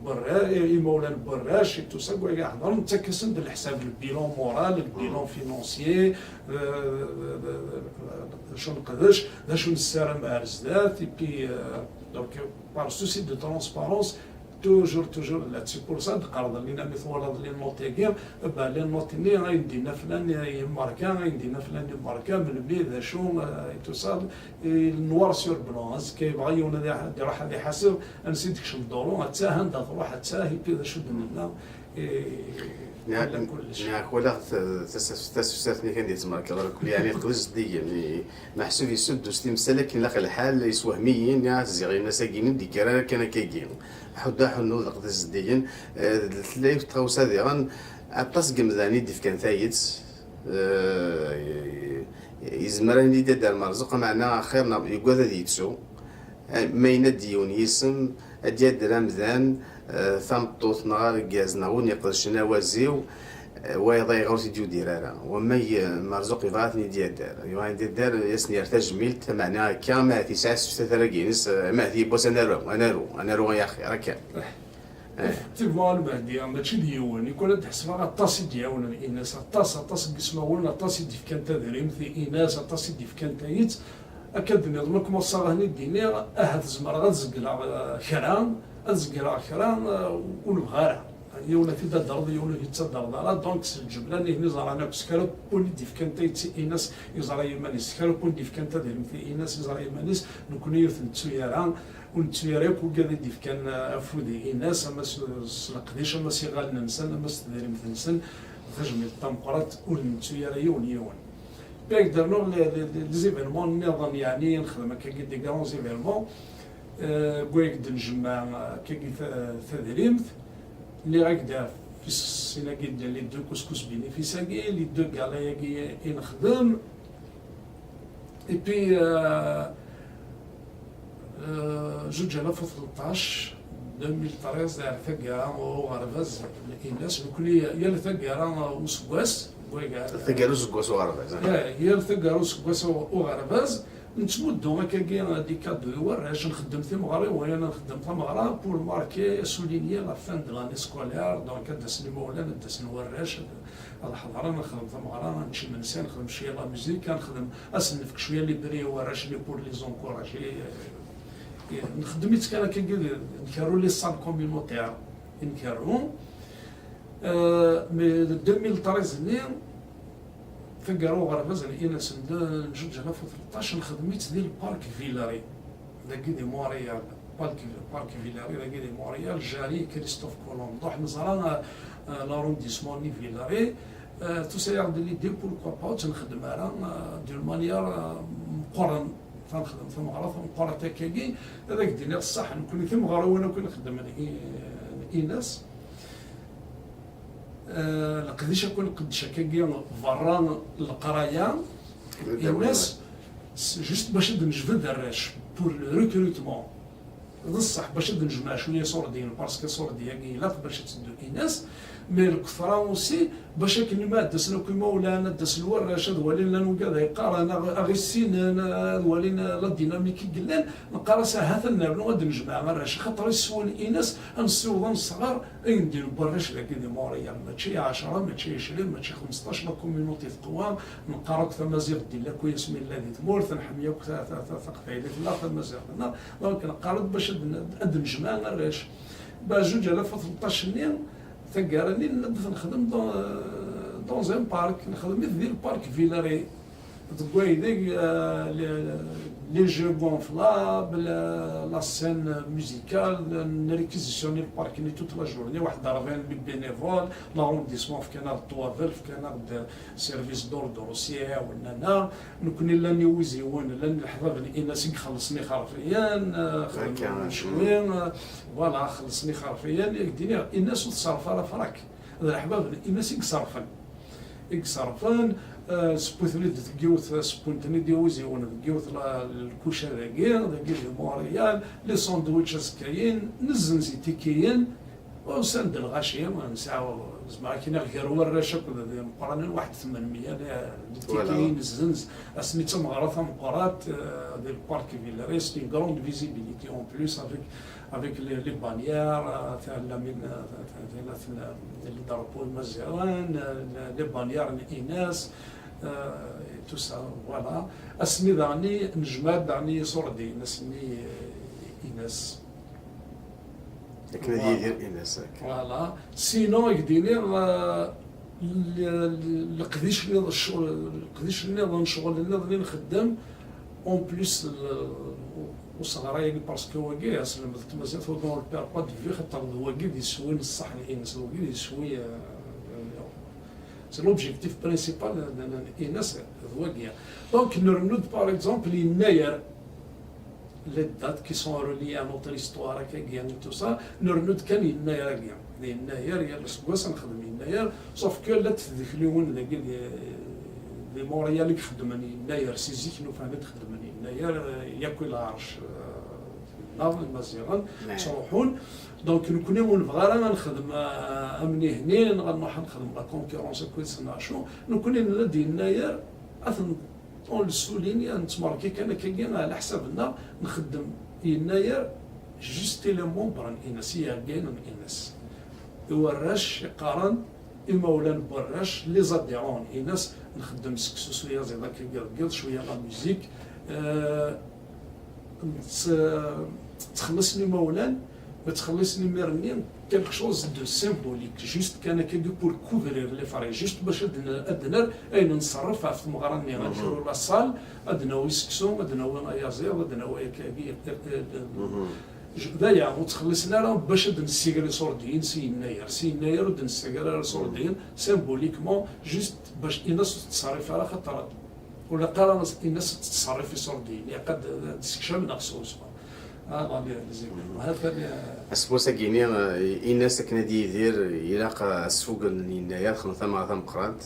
berra-, eh, imawlan n warrac, et tout ça, quoi, ḥeḍren, nettak-asen-d leḥsab, le bilan moral, le bilan financier, euh, d acu neqdec, d acu nessaram ar zdat, et puis, euh, donc, par souci de transparence, Toujours, toujours, la, c'est pour ça d-qqareɣ, lina mi twalaḍ les notes-agi, bah, les notes-nni, ayen d-yenna flan yemmerka, ayen d-yenna flan yemmerka, melmi, d acu, euh, et tout ça, et noir sur blanc. Azekka yebɣa yiwen ad iḥ-, ad iruḥ ad iḥaseb, ansi d-tekcem dduru, atta, anda truḥ, atta, et puis d acu d-nenna, et Neɣ, ala kullec. Neɣ walaɣ t-, tasaf-, tasafsat-nni kan di tmerkeḍ, yeɛni, teqdec zeddigen, i, meḥsub yessuddu s timsal akken ilaq lḥal, yeswehmiyin, ya, ziɣ Inas-agi-nni d-yekker ara kan akkagi. Ḥuddu aḥunnu d leqdic zeddigen. Eh, tella yiwet tɣawsa diɣen, aṭas n yemdanen i d-ifkan tayet. Eh, yezmer ad nini d Dda Merzuq, meɛna axir neɣ yugad ad yettu. Eh, ma yenna-d yiwen yisem, ad d-yadder amdan, eh, tameṭṭut neɣ argaz neɣ win iqedcen awaziw, eh, wayeḍ ayɣer ur t-id-yudir ara. Wamma y-, Merzuq yebɣa ad ten-id-yadder. Yebɣa ad ten-id-yadder, ad asen-yerr tajmilt, meɛna akka, ma yesɛa aseftat ara ines, eh, ma yiwwas ad naru, ad naru, ad naru ay axir, akka. Eh. Effectivement, Lmehdi, mačči d yiwen. Nekk ad ḥesbeɣ aṭas i d-iɛawnen Inas, aṭas, aṭas n yismawen, aṭas i d-ifkan tadrimt i Inas, aṭas i d-ifkan tayet. Akka d-nniḍen, ma kmaṣṣaɣ ad ten-id-iniɣ, ahat zemreɣ ad zegleɣ, eh, kra, ad zegleɣ kra, eh, ur nebɣi ara. Yiwen ad t-id-adreḍ, yiwen ur t-id-tadreḍ ara. Donc, s lǧebla-nni, ihi ẓran akk s kra n win i d-ifkan tayet i Inas, yeẓra iman-is, s kra n win d-ifkan tadrimt i Inas, yeẓra iman-is, nekkni ur t-nettu ara. Ur nettu ara akk wigad i d-ifkan, eh, afud i Inas, ama s, s leqdic, ama s iɣallen-nsen, ama s tedrimt-nsen, d tajmilt tameqqrant, ur nettu ara yiwen yiwen. Puis ad k-d-rnuɣ les, les, les, les événements nniḍen, yeɛni nexdem akkagi des grands événements, eh, deg wayeg d-njemmeɛ, eh, akkagi ta-, tadrimt, nniɣ-ak-d ɣef sin-agi, les deux couscous bénéfice-agi, les deux galas-agi i nexdem, Et puis, euh, euh, zuǧ alaf u tleṭṭac, deux mille treize, ar taggara uɣerbaz n Inas, nekkni yal taggara useggas, wayga, Taggara useggas uɣerbaz, ah. Ya, yal taggara useggas u-, uɣerbaz, nettmuddu akkagi des cadeaux i warrac, nxeddem timeɣriwin, nxeddem tameɣra pour marquer, souligner la fin de l'année scolaire, donc ad d-asen imawlan, ad d-asen warrac, ad, ad ḥeḍren, ad nexdem tameɣra, ad nečč imensi, ad nexdem cwiya la musique, ad nexdem, ad sen-nefk cwiya les prix i warrac-nni pour les encourager. Eh, nxeddem-itt kan akkagi, nkerru les salles communautaires i nkerru. Euh, mais deux mille treize-nni, taggara uɣerbaz n Inas n zuǧ alaf u tleṭṭac, nxeddem-itt di le parc Villeray. Dagi di Montréal, parc, parc Villeray, dagi di Montréal, jari Christophe Colomb. Donc, neẓra, euh, euh, l'arrondissement-nni Villeray, euh, tusa-yaɣ-d l'idée, pourquoi pas, ur tt-nxeddem ara, euh, d'une manière, euh, meqqren, ad nexdem tameɣra tameqqrant akkagi, ad ak-d-iniɣ ṣṣeḥ, nekkni timeɣriwin akk i nxeddem n I-, n Inas, euh, leqdic akk i nqeddec akkagi berra n leqraya, Inas, s-, juste bac ad d-nejbed arrac, pour le recrutement. D ṣṣeḥ bac ad nejmeɛ cwiya iṣurdiyen, parce que iṣurdi-agi ilaq bac ad teddu Ines, mais lketra aussi bac akken ma ad d-asen akk imawlan, ad d-asen warrac, ad walin llan wigad ay qqaren, aɣ-, aɣ-issinen, ad walin la dynamique i yellan, neqqar-as ahat ad nernu ad d-nejmeɛ arrac, axaṭer iswan Ines ad nessiweḍ ad nesɣer ayen d-in warrac dagi di Montréal, mačči ɛecṛa, mačči ɛecrin, mačči xemseṭṭac, la communauté teqwa, neqqar akk tamaziɣt d illa akk asmi nella di tmurt, nḥemmel akk ta-, ta-, ta-, taqbaylit-nneɣ, tamaziɣt-nneɣ. Donc neqqar-d bac ad n-, ad d-nejmeɛ arrac. Ba zuǧ alaf u tleṭṭac-nni, taggara-nni, nella-d ad t-nexdem dans, dans un parc, nexdem-it di le parc Villeray. Deg waydeg, euh, les, les jeux gonflables, euh, la scène musicale, n réquisitionner le parc-nni toute la journée, waḥed rebɛin n les bénévoles, l'arrondissement fkan-aɣ-d ṭwabel, fkan-aɣ-d service d'ordre aussi, ɛawnen-aneɣ. Nekni llan iwiziwen, llan leḥbab n Ines i ixellṣen ixerfiyen, euh, xedmen cwi, euh, voilà, xellṣen ixerfiyen, i k-d-iniɣ, Ines ur teṣṣerref ara frak. D leḥbab n Ines i iṣerrfen. I iṣerrfen, eh, sewwiten-id deg yiwet, sewwin-ten-id iwiziwen deg yiwet la, lkuca dagi, dagi di Montréal, les sandwichs azekka-yin, nezzenz itikiyen, usan-d lɣaci, nesɛa, zemreɣ ad k-iniɣ gar warrac akked d imeqqranen, waḥed tmenmya n, n itikiyen nezzenz, ass-nni d tameɣra tameqqrant, eh, di le parc Villeray, c'est une grande visibilité en plus avec avec les, les bannières, euh, tella min, euh, tella, tella, le drapeau imaziɣen, euh, les bannières n Ines, euh, et tout ça, voilà. Ass-nni daɣen nejmeɛ-d daɣen iṣurdiyen, ass-nni, euh, Ines. Akken ad yidir Ines, akken. Voilà. Sinon, i k-d-iniɣ, euh, l-, l-, leqdic nniḍen, ccɣel, leqdic nniḍen, ccɣel nniḍen i nxeddem, en plus, l-, useɣray-agi, parce que wagi, aselmed n tmaziɣt, on ne le perd pas de vue, xaṭer d wagi d iswi n ṣṣeḥ n Ines, d wagi d iswi, euh, c'est l'objectif principal n, n, n Ines, d wagi. Donc, nrennu-d, par exemple, yennayer, les dates qui sont reliées à notre histoire, akkagi, et tout ça, nrennu-d kan yennayer-agi. Yennayer, yal aseggas ad nexdem yennayer, sauf que llant tdukliwin dagi di, di Montréal i ixeddmen yennayer, si zik n ufan i d-xeddmen yennayer, eh, yakk i lɛerc, eh, nneɣ, Imaziɣen, ttruḥun. Donc, nekni ur nebɣi ara ad nexdem, eh, amnihni, neɣ ad nruḥ ad nexdem la concurrence akked-sen, acu. Nekni nella-d yennayer, ad ten- On le souligne, nettmerki kan akkagi, ɛla ḥsab-nneɣ, nxeddem yennayer juste i les membres n Ines, i yiɛeggalen n Ines. I warrac iqqaren, imawlan n warrac, les adhérents n Ines, nxeddem seksu s uyaziḍ akkagi deg yiḍ, cwiya la musique. Euh, tt-, ttxelliṣen imawlan, ma ttxelliṣen imir-nni, quelque chose de symbolique, juste kan akkagi pour couvrir les frais, juste bac ad n-, ad nerr ayen nṣerref ɣef tmeɣra-nni, ad nefru la salle, ad nawi seksu, ad nawi ayaziḍ, ad nawi akkagi, d aya, ur ttxelliṣen ara bac ad nessiger iṣurdiyen si yennayer, si yennayer ur d-nessager ara iṣurdiyen, symboliquement, juste bac Ines ur tettṣerrif ara, xaṭer ur ilaq ara Ines ad tettṣerrif iṣurdiyen, ilaq ad d-ssekcam neɣ swesma. Ah, ɣali, ɣali, ɣali. Asmus-agi-ni, eh, Ines akken ad yidir, ilaq, eh, asfugel n yennayer, xdem tameɣra tameqqrant,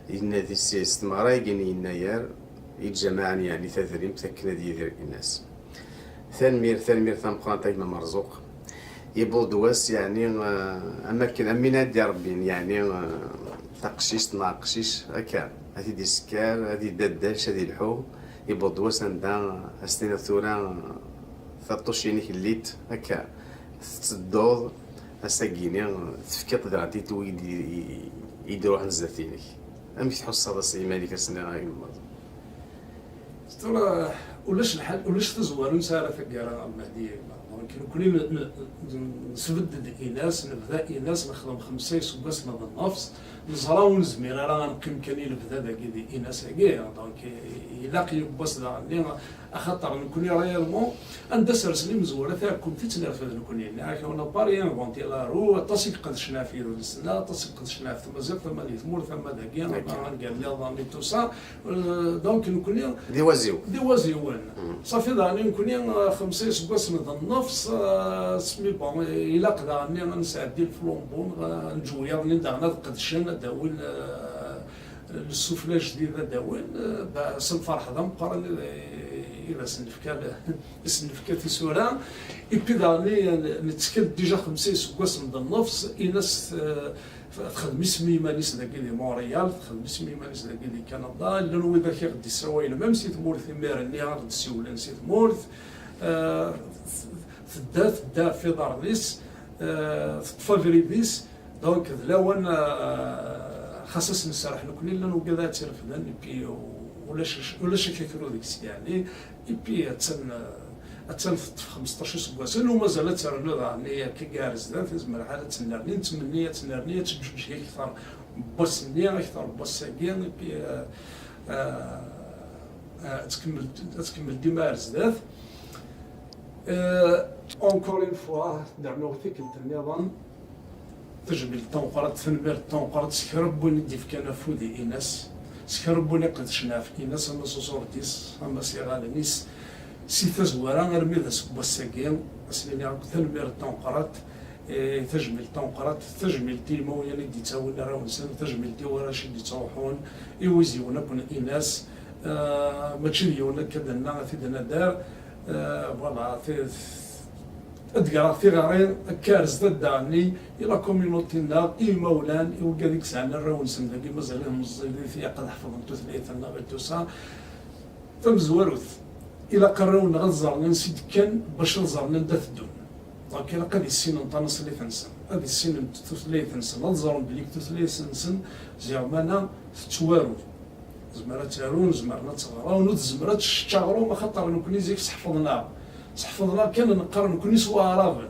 yenna di s, s tmeɣra-agi n yennayer, i d-jamaɛen, yeɛni, tadrimt akken ad yidir Ines. Tanemmirt, tanemmirt tameqqrant a gma Merzuq. Yewweḍ-d wass, yeɛni, eh, am akken, am win ad d-irebbin, yeɛni, eh, taqcict neɣ aqcic, akka, ad t-id-isekker, ad idaddac, ad ilḥu. Yewweḍ-d wass anda, eh, ad s-tiniḍ tura, eh, taṭṭucin-ik llit, akka, tettedduḍ, ass-agi-ni, eh, tefkiḍ daɣen i wid i, i, i d-iruḥen zdat-inek. Amek tḥusseḍ ass iman-ik ass-nni, a gma Merzuq? Tura, ulac lḥal, ulac tazwara ur nesɛi ara taggara, a Mehdi. Donc, nekkni n-, n-, n-, nesbedd-d Ines, nebda Ines, nexdem xemsa iseggasen d nnefs, neẓra ur nezmir ara ad neqqim kan i lebda dagi di Ines-agi. Donc, i-, ilaq yiwwas daɣen-nni, axaṭer nekkni réellement, anda sersen imezwura taɛkumt i tt-nerfed nekkni. Nniɣ-ak, on n'a pas rien inventé la roue, aṭas i iqedcen ɣef yidles-nneɣ, aṭas i iqedcen ɣef tmaziɣt, ama di tmurt, ama dagi, ama anga nniḍen et tout ça. Euh, donc, nekkni d iwaziwen. D iwaziwen. Safi daɣen nekkni, euh, xemsa iseggasen d nnefs, euh, asmi, bon, ilaq daɣen ad nesɛeddi le flambeau, euh, neǧǧ wiyaḍ-nni daɣen ad qedcen, ad d-awin, euh, le souffle ajdid ad d-awin, euh, ba-, s lferḥ d ameqqran, euh, I d as-nefka, as-nefka tisura. Et puis daɣen nettkel déjà xemsa iseggasen d nnefs, Ines, eh, txeddem isem i yiman-is dagi di Montréal, txeddem isem i yiman-is dagi di Canada. Llan widak i ɣ-d-issawalen, même si tmurt imir-nni, ɣ-d-ssiwlen si tmurt. Eh, tedda, tedda ɣef iḍarren-is, eh, teṭṭef abrid-is. Donc, d lawan, eh, xas ad s-nserreḥ nekkni, llan wigad ad tt-irefden, et puis, ulac, ulac akakru deg-s, yeɛni. Et puis, attan, eh, attan teṭṭef xemseṭṭac iseggasen, u mazal ad ternu daɣen akka ar zdat, tezmer lḥal ad tennerni, nettmenni ad tennerni, ad teǧǧuǧeg akter n wass-nni, akter n wass-agi, et puis, eh, eh, eh, ad tkemmel, ad tkemmel dima ar zdat. Eh, encore une fois, nernu tikkelt nniḍen. Tajmilt tameqqrant, tanemmirt tameqqrant s kra n win i d-yefkan afud i Ines, s kra n win iqedcen ɣef Ines, ama s uṣurdi-s, ama s yiɣallen-is, si tazwara armi d ass n wass-agi, ad sen-iniɣ akk tanemmirt tameqqrant, eh, tajmilt tameqqrant, tajmilt i yimawlan i d-yettawin arraw-nsen, tajmilt i warrac i d-yettruḥun, i wiziwen akk n Ines, eh, mačči d yiwen akka d-nenna, ad t-id-nader, eh, voilà, ti-, ad d-greɣ tiɣri akka ar zdat daɣen-nni i la communauté-nneɣ, i yimawlan, i wigad i yesɛan arraw-nsen dagi, mazal-iten meẓẓiyit, ilaq ad ḥefḍen tutlayt-nneɣ et tout ça. Tamezwarut, ilaq arraw-nneɣ ad ẓren ansi d-kkan bac ad ẓren anda teddun. Donc ilaq ad issinen tanaṣlit-nsen, ad issinen tutlayt-nsen, ad ẓren belli tutlayt-nsen ziɣ mana tettwaru. Tezmer ad taru, zemren ad teɣren, ur tezmer ad tečč aɣrum, axaṭer nekkni zik sḥefḍen-aɣ. Sḥefḍen-aɣ kan neqqar nekkni s waɛraben.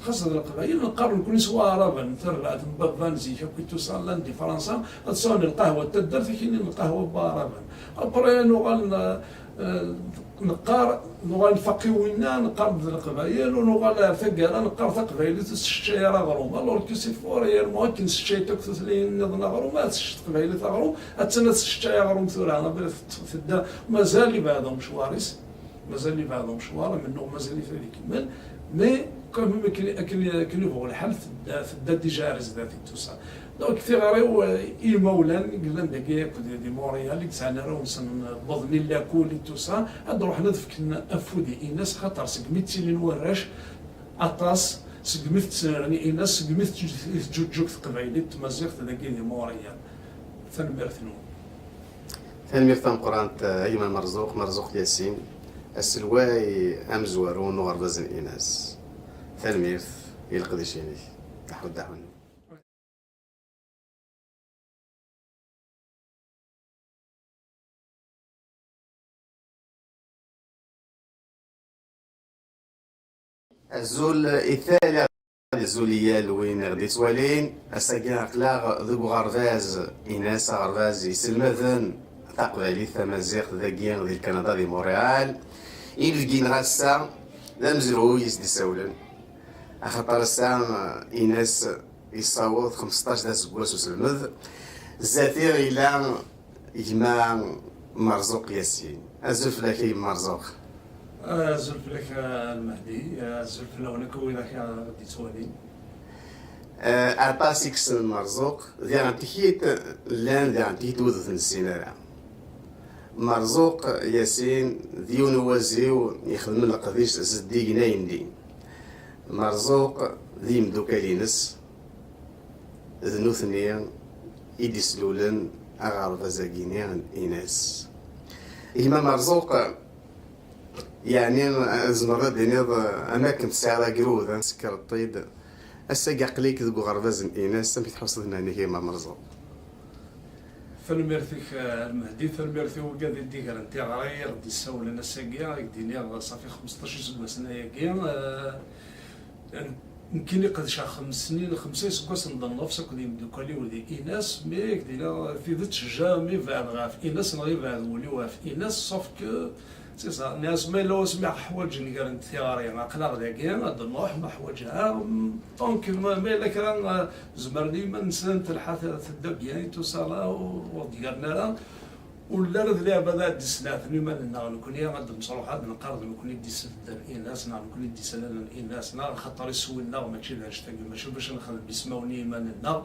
Xas d leqbayel neqqar nekkni s waɛraben, tarbaɛt n baba n zik akk i tusa llan di Fransa, ad sɛun lqahwa n taddart, akini lqahwa n waɛraben. Après nuɣal, eh, neqqar, nuɣal nfaq i winna, neqqar d leqbayel, u nuɣal ar taggara neqqar taqbaylit ur tesseččay ara aɣrum. Alors que c'est faux, réellement, akken seččayent akk tutlayin nniḍen aɣrum, ad tečč teqbaylit aɣrum, attan ad tesseččay aɣrum tura, abrid tedda, mazal yebɛed umecwar-is. Mazal yebɛed umecwar, amennuɣ mazal-it ad ikemmel, mais quand même akken, akken, akken yebɣu lḥal, tedda, tedda déjà ar zdat et tout ça. Donc tiɣri-w, eh, i yimawlan i yellan dagi akked di Montréal, i yesɛan arraw-nsen wwḍen i lakul et tout ça, ad ruḥen ad fken afud i Ines, xaṭer segmi ttilin warrac aṭas, segmi tettnerni Ines, segmi teǧǧuǧǧug teqbaylit d tmaziɣt dagi di Montréal. Tanemmirt-nwen. Tanemmirt tameqqrant, eh, a gma Merzuq, Merzuq Yasin, aselway amezwaru n uɣerbaz n Inas. Tanemmirt i leqdic-inek. Aḥuddu aḥunnu. Azul i tala, azul i yal win i ɣ-d-ittwalin. Ass-agi aql-aɣ deg uɣerbaz Inas, aɣerbaz iselmaden taqbaylit tamaziɣt dagi di Lkanada di Montréal. Inebgi-nneɣ ass-a d amezruy i s-d-issawlen, axaṭer ass-a Inas yessaweḍ xmesṭac d aseggas uselmed. Zdat-i yella gma Merzuq Yasin. Azul fell-ak a gma Merzuq. Azul fell-ak a Lmehdi, azul fell-awen akk widak i ɣ-d-ittwalin. Eh, aṭas i yessnen Merzuq, diɣen tikit llan, diɣen tikit wid ur t-nessin ara. Merzuq Yasin d yiwen n waziw ixedmen leqdic zeddigen ayendin. Merzuq d yimdukal-ines, d nutni i d-islulen aɣerbaz-agi-ni n Inas. Gma Merzuq, yeɛni, tzemreḍ ad d-tiniḍ, am akken tesɛiḍ agrud, ad tsekreḍ-t-id. Ass-agi aql-ik deg uɣerbaz n Inas, amek tḥusseḍ iman-ik, a gma Merzuq? Tanemmirt-ik, a Lmehdi, tanemmirt i wigad i d-igren tiɣri, i ɣ-d-issawlen ass-agi, i k-d-iniɣ, ṣafi xmesṭac iseggasen ayagi, eh, nekkini qedceɣ xems snin, xemsa iseggasen d nnefs akked yimdukal-iw di Inas, mi i k-d-iniɣ tidet, jamais bɛed ɣef Inas, neɣ ibɛed wul-iw ɣef Inas, sauf que, c'est ça, nniɣ-as ma yella wasmi ɣ-ḥwaǧen gar n tiɣri, aql-aɣ dagi, ad d-nruḥ, ma ḥwaǧeɣ, donc, ma, ma yella kra, eh, zemren i yiman-nsen, telḥa t-, tedda bien et tout ça, là, ur, ur d-gren ara. Ur nelli ara d leɛbad ad d-isleɛten iman-nneɣ, nekkni ad d-nesruḥ, ad neqqar d nekkni d iselden Inas, neɣ nekkni d islalen Inas, neɣ axaṭer iswi-nneɣ mačči d annect-agi, mačči bac ad nexdem ismawen i yiman-nneɣ.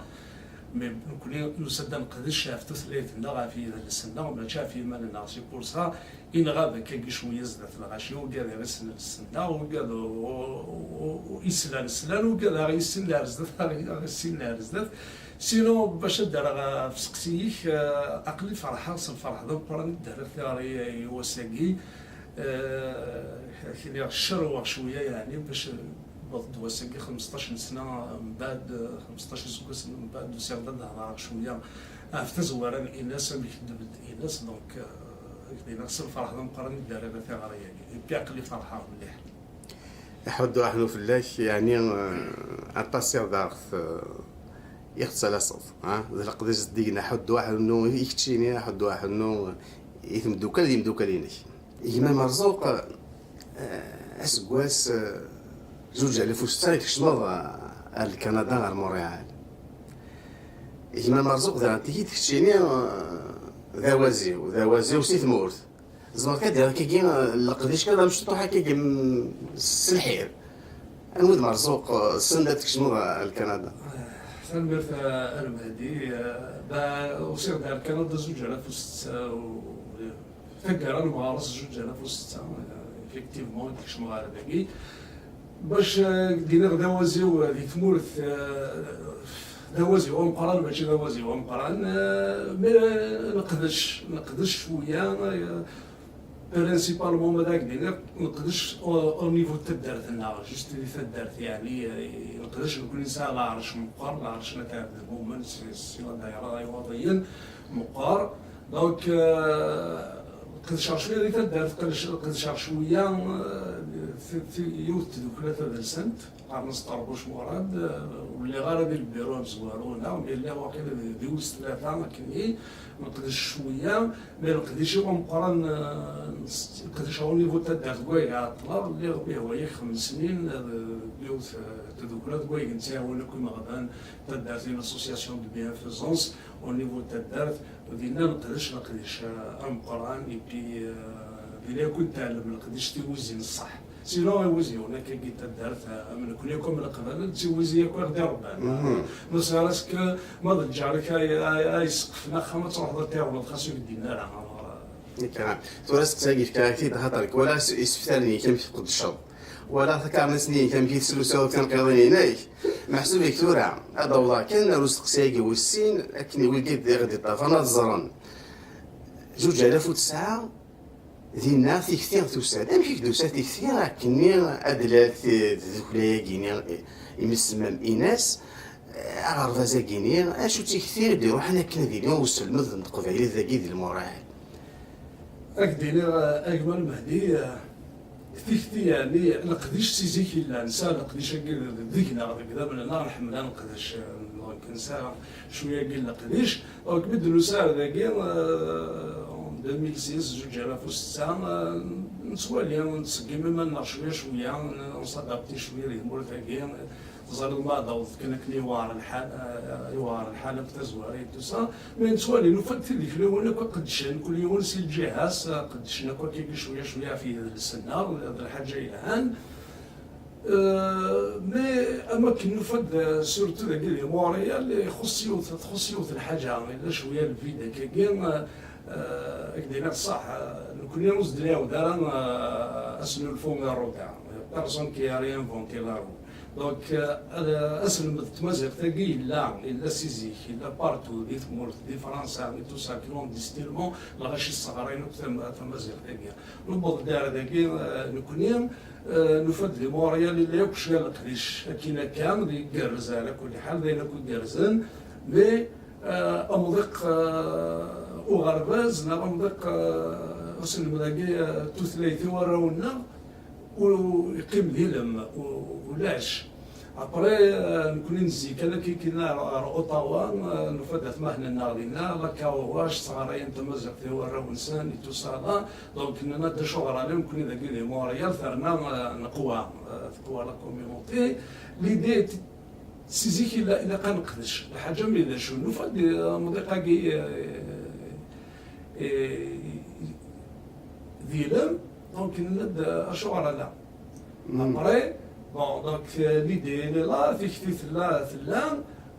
Mais nekkni nusa-d ad neqdec ɣef tutlayt-nneɣ, ɣef yidles-nneɣ, mačči ɣef yiman-nneɣ. C'est pour ça i nɣab akkagi cwiya zdat lɣaci, ugad ara issen lsens-nneɣ, ugad u-, u-, u-, islan slan, ugad ara yissin ar zdat, ara yissin ar zdat. Sinon, bac ad d-rreɣ ɣef useqsi-ik, eh, aql-i ferḥeɣ s lferḥ d ameqqran i d-rriɣ tiɣri i wass-agi. Eh, ad k-iniɣ cerweɣ cwiya, yeɛni, bac wwḍeɣ-d wass-agi xmesṭac n sna mbeɛd, xmesṭac iseggasen mbeɛd, usiɣ-d ad d-hedreɣ cwiya ɣef tazwara n Ines, amek tebded Ines, donc, euh, ak-d-iniɣ s lferḥ d ameqqran i d-rriɣ i tiɣri-agi. Et puis aql-i ferḥeɣ mliḥ. Iḥudd waḥnu fell-ak, yeɛni, euh, aṭas i ɣ-d-, i ɣ-tettalaseḍ, ha? D leqdic zeddigen, aḥudd waḥnu i keččini, aḥudd waḥnu i tmeddukal d yimeddukal-inek. Gma Merzuq, eh, aseggas, eh, zuǧ alaf u setta i tkecmeḍ, eh, ar Lkanada, ɣer Montréal. Gma Merzuq, daɣen tigi d keččini, eh, d awaziw, d awaziw si tmurt. Tzemreḍ kan ad d-tiniḍ akkagi, eh, leqdic kan d amecṭuḥ akkagi, mm, s lḥir. Anwa d Merzuq, eh, send ad tkecmeḍ ar Lkanada? Tanemmirt, eh, a Lmehdi. Eh, ba-, usiɣ-d ar Kanada zuǧ alaf u setta u, taggara n uɣaras zuǧ alaf u setta, eh, effectivement, i d-kecmeɣ ɣer dagi. Bac, eh, d-iniɣ d awaziw, eh, di tmurt, eh, d awaziw ameqqran, mačči d awaziw ameqqran, eh, mais, eh, neqdec, neqdec cwiya, eh, principalement, ma d ak-d-iniɣ, neqdec au, au niveau n taddart-nneɣ, juste di taddart, yeɛni, eh, neqdec nekkni nesɛa leɛrec meqqer, leɛrec n At Ɛebd Lmumen, si, si la daïra Iwaḍiyen, meqqer. Donc, euh, qedceɣ cwiya di taddart, qedc-, qedceɣ cwiya, euh, ti-, ti-, yiwet tdukla tadelsant, qqaren-as Ṭerbuc Murad, euh, ur lliɣ ara di lbiru amezwaru, neɣ mi lliɣ waqila di, di wis tlata, akkenni, nqedc cwiya, mais leqdic-iw ameqqran, euh, nqedceɣ au niveau n taddart deg wayeg ɛeṭṭleɣ, lliɣ di Hwayeɣ xems snin, euh, d yiwet, euh, tdukla deg wayeg nettɛawan akk imeɣban, taddart, une association de bienfaisance, au niveau n taddart, dinna neqdec leqdic, euh, ameqqran, et puis, euh, dinna akk i netɛellem leqdic, tiwizi n ṣṣeḥ. Sinon, iwiziwen akkagi n taddart, euh, am nekkni akk am Leqbayel, d tiwizi akk i ɣ-d-irebban. Mhm. Ne serait-ce que ma d lǧar-ik ay, ay, ay yesqfen axxam, ad truḥeḍ ad t-iɣleḍ, xas ur k-d-yenni ara. Alors, euh, Nekk, tura asteqsi-agi fkiɣ-ak-t-id, axaṭer nekk walaɣ is-, iseftaren-ik amek tqeddceḍ. Walaɣ takarnit-nni-inek amek i teslusuyeḍ tinqiḍin-inek. Meḥsub-ik tura, ad d-awḍeɣ kan ar usteqsi-agi wis sin, akken i wigi d-, i ɣ-d-iṭṭafen ad ẓren. Zuǧ alaf u tesɛa, dinna tikti tusa-d. Amek i k-d-tusa tikti akkenni ad d-lal t-, tdukla-agi-ni, imi tsemmam Ines, aɣerbaz-agi-ni, acu d tikti i d-iruḥen akken ad iliɣ uselmed n teqbaylit dagi di Lmuṛaḥ? Ad k-d-iniɣ, a gma Lmehdi, tikti, yeɛni, leqdic si zik yella, nesɛa leqdic-agi deg-neɣ, deg idammen-nneɣ, nḥemmel ad neqdec, donc, nesɛa cwiya-agi n leqdic. Donc, mi d-nusa ar dagi, euh, en deux mille six, zuǧ alaf u setta, euh, nettwali, nettseggim iman-nneɣ cwiya, cwiya, on s'adapte cwiya di tmurt-agi. Teẓriḍ ma d-awḍet kan akken iwɛer lḥal, eh, iwɛer lḥal akk tazwara et tout ça. Mais nettwali, nufa-d tidikliwin akk qeddcen, kul yiwen si lǧiha-s, eh, qeddcen akk akkagi cwiya, cwiya ɣef yidles-nneɣ, d lḥaǧa yelhan. Eh, mais am akken nufa-d, eh, surtout dagi di Montréal, ixuṣṣ yiwet, txuṣṣ yiwet lḥaǧa, yella cwiya lvid akkagi, eh, eh, ad k-d-iniɣ ṣṣeḥ, eh, nekkni ur s-d-nɛawed ara, eh, asnulfu i rruda. Personne qui a réinventé la roue. Donc, euh, aselmed n tmaziɣt-agi yella, yella si zik, yella partout, di tmurt, di Fransa, et tout ça, clandestinement, lɣaci sseɣrayen akk tam-, tamaziɣt-agi. Newweḍ-d ar dagi, euh, nekkni, euh, nufa-d di Montréal yella yakk cwiya leqdic, akken akka, d igerrez ɛla kulli ḥal, d ayen akk igerrzen, mais, euh, amḍiq, euh, uɣerbaz, neɣ amḍiq, euh, aselmed-agi, euh, tutlayt i warraw-nneɣ, u-, yeqqim d ilem, u-, ulac. Après, euh, nekkni nezzi kan akka, kan ar, ar Ottawa, euh, nufa-d atmaten-nneɣ dinna, la Kawawac, sɣarayen tamaziɣt i warraw-nsen, et tout ça, là. Donc, nenna-d acuɣer ala nekkni dagi di Montréal, terna, euh, neqwa, euh, teqwa la communauté. L'idée, t-, si zik ila-, ilaq ad neqdec. Lḥaǧa mi d acu, nufa-d, euh, amḍiq-agi, euh, euh, d ilem, donc, nenna-d, euh, acuɣer ala. Mm. Après, bon, donc, euh, l'idée, elle est là, tikti tella, tella,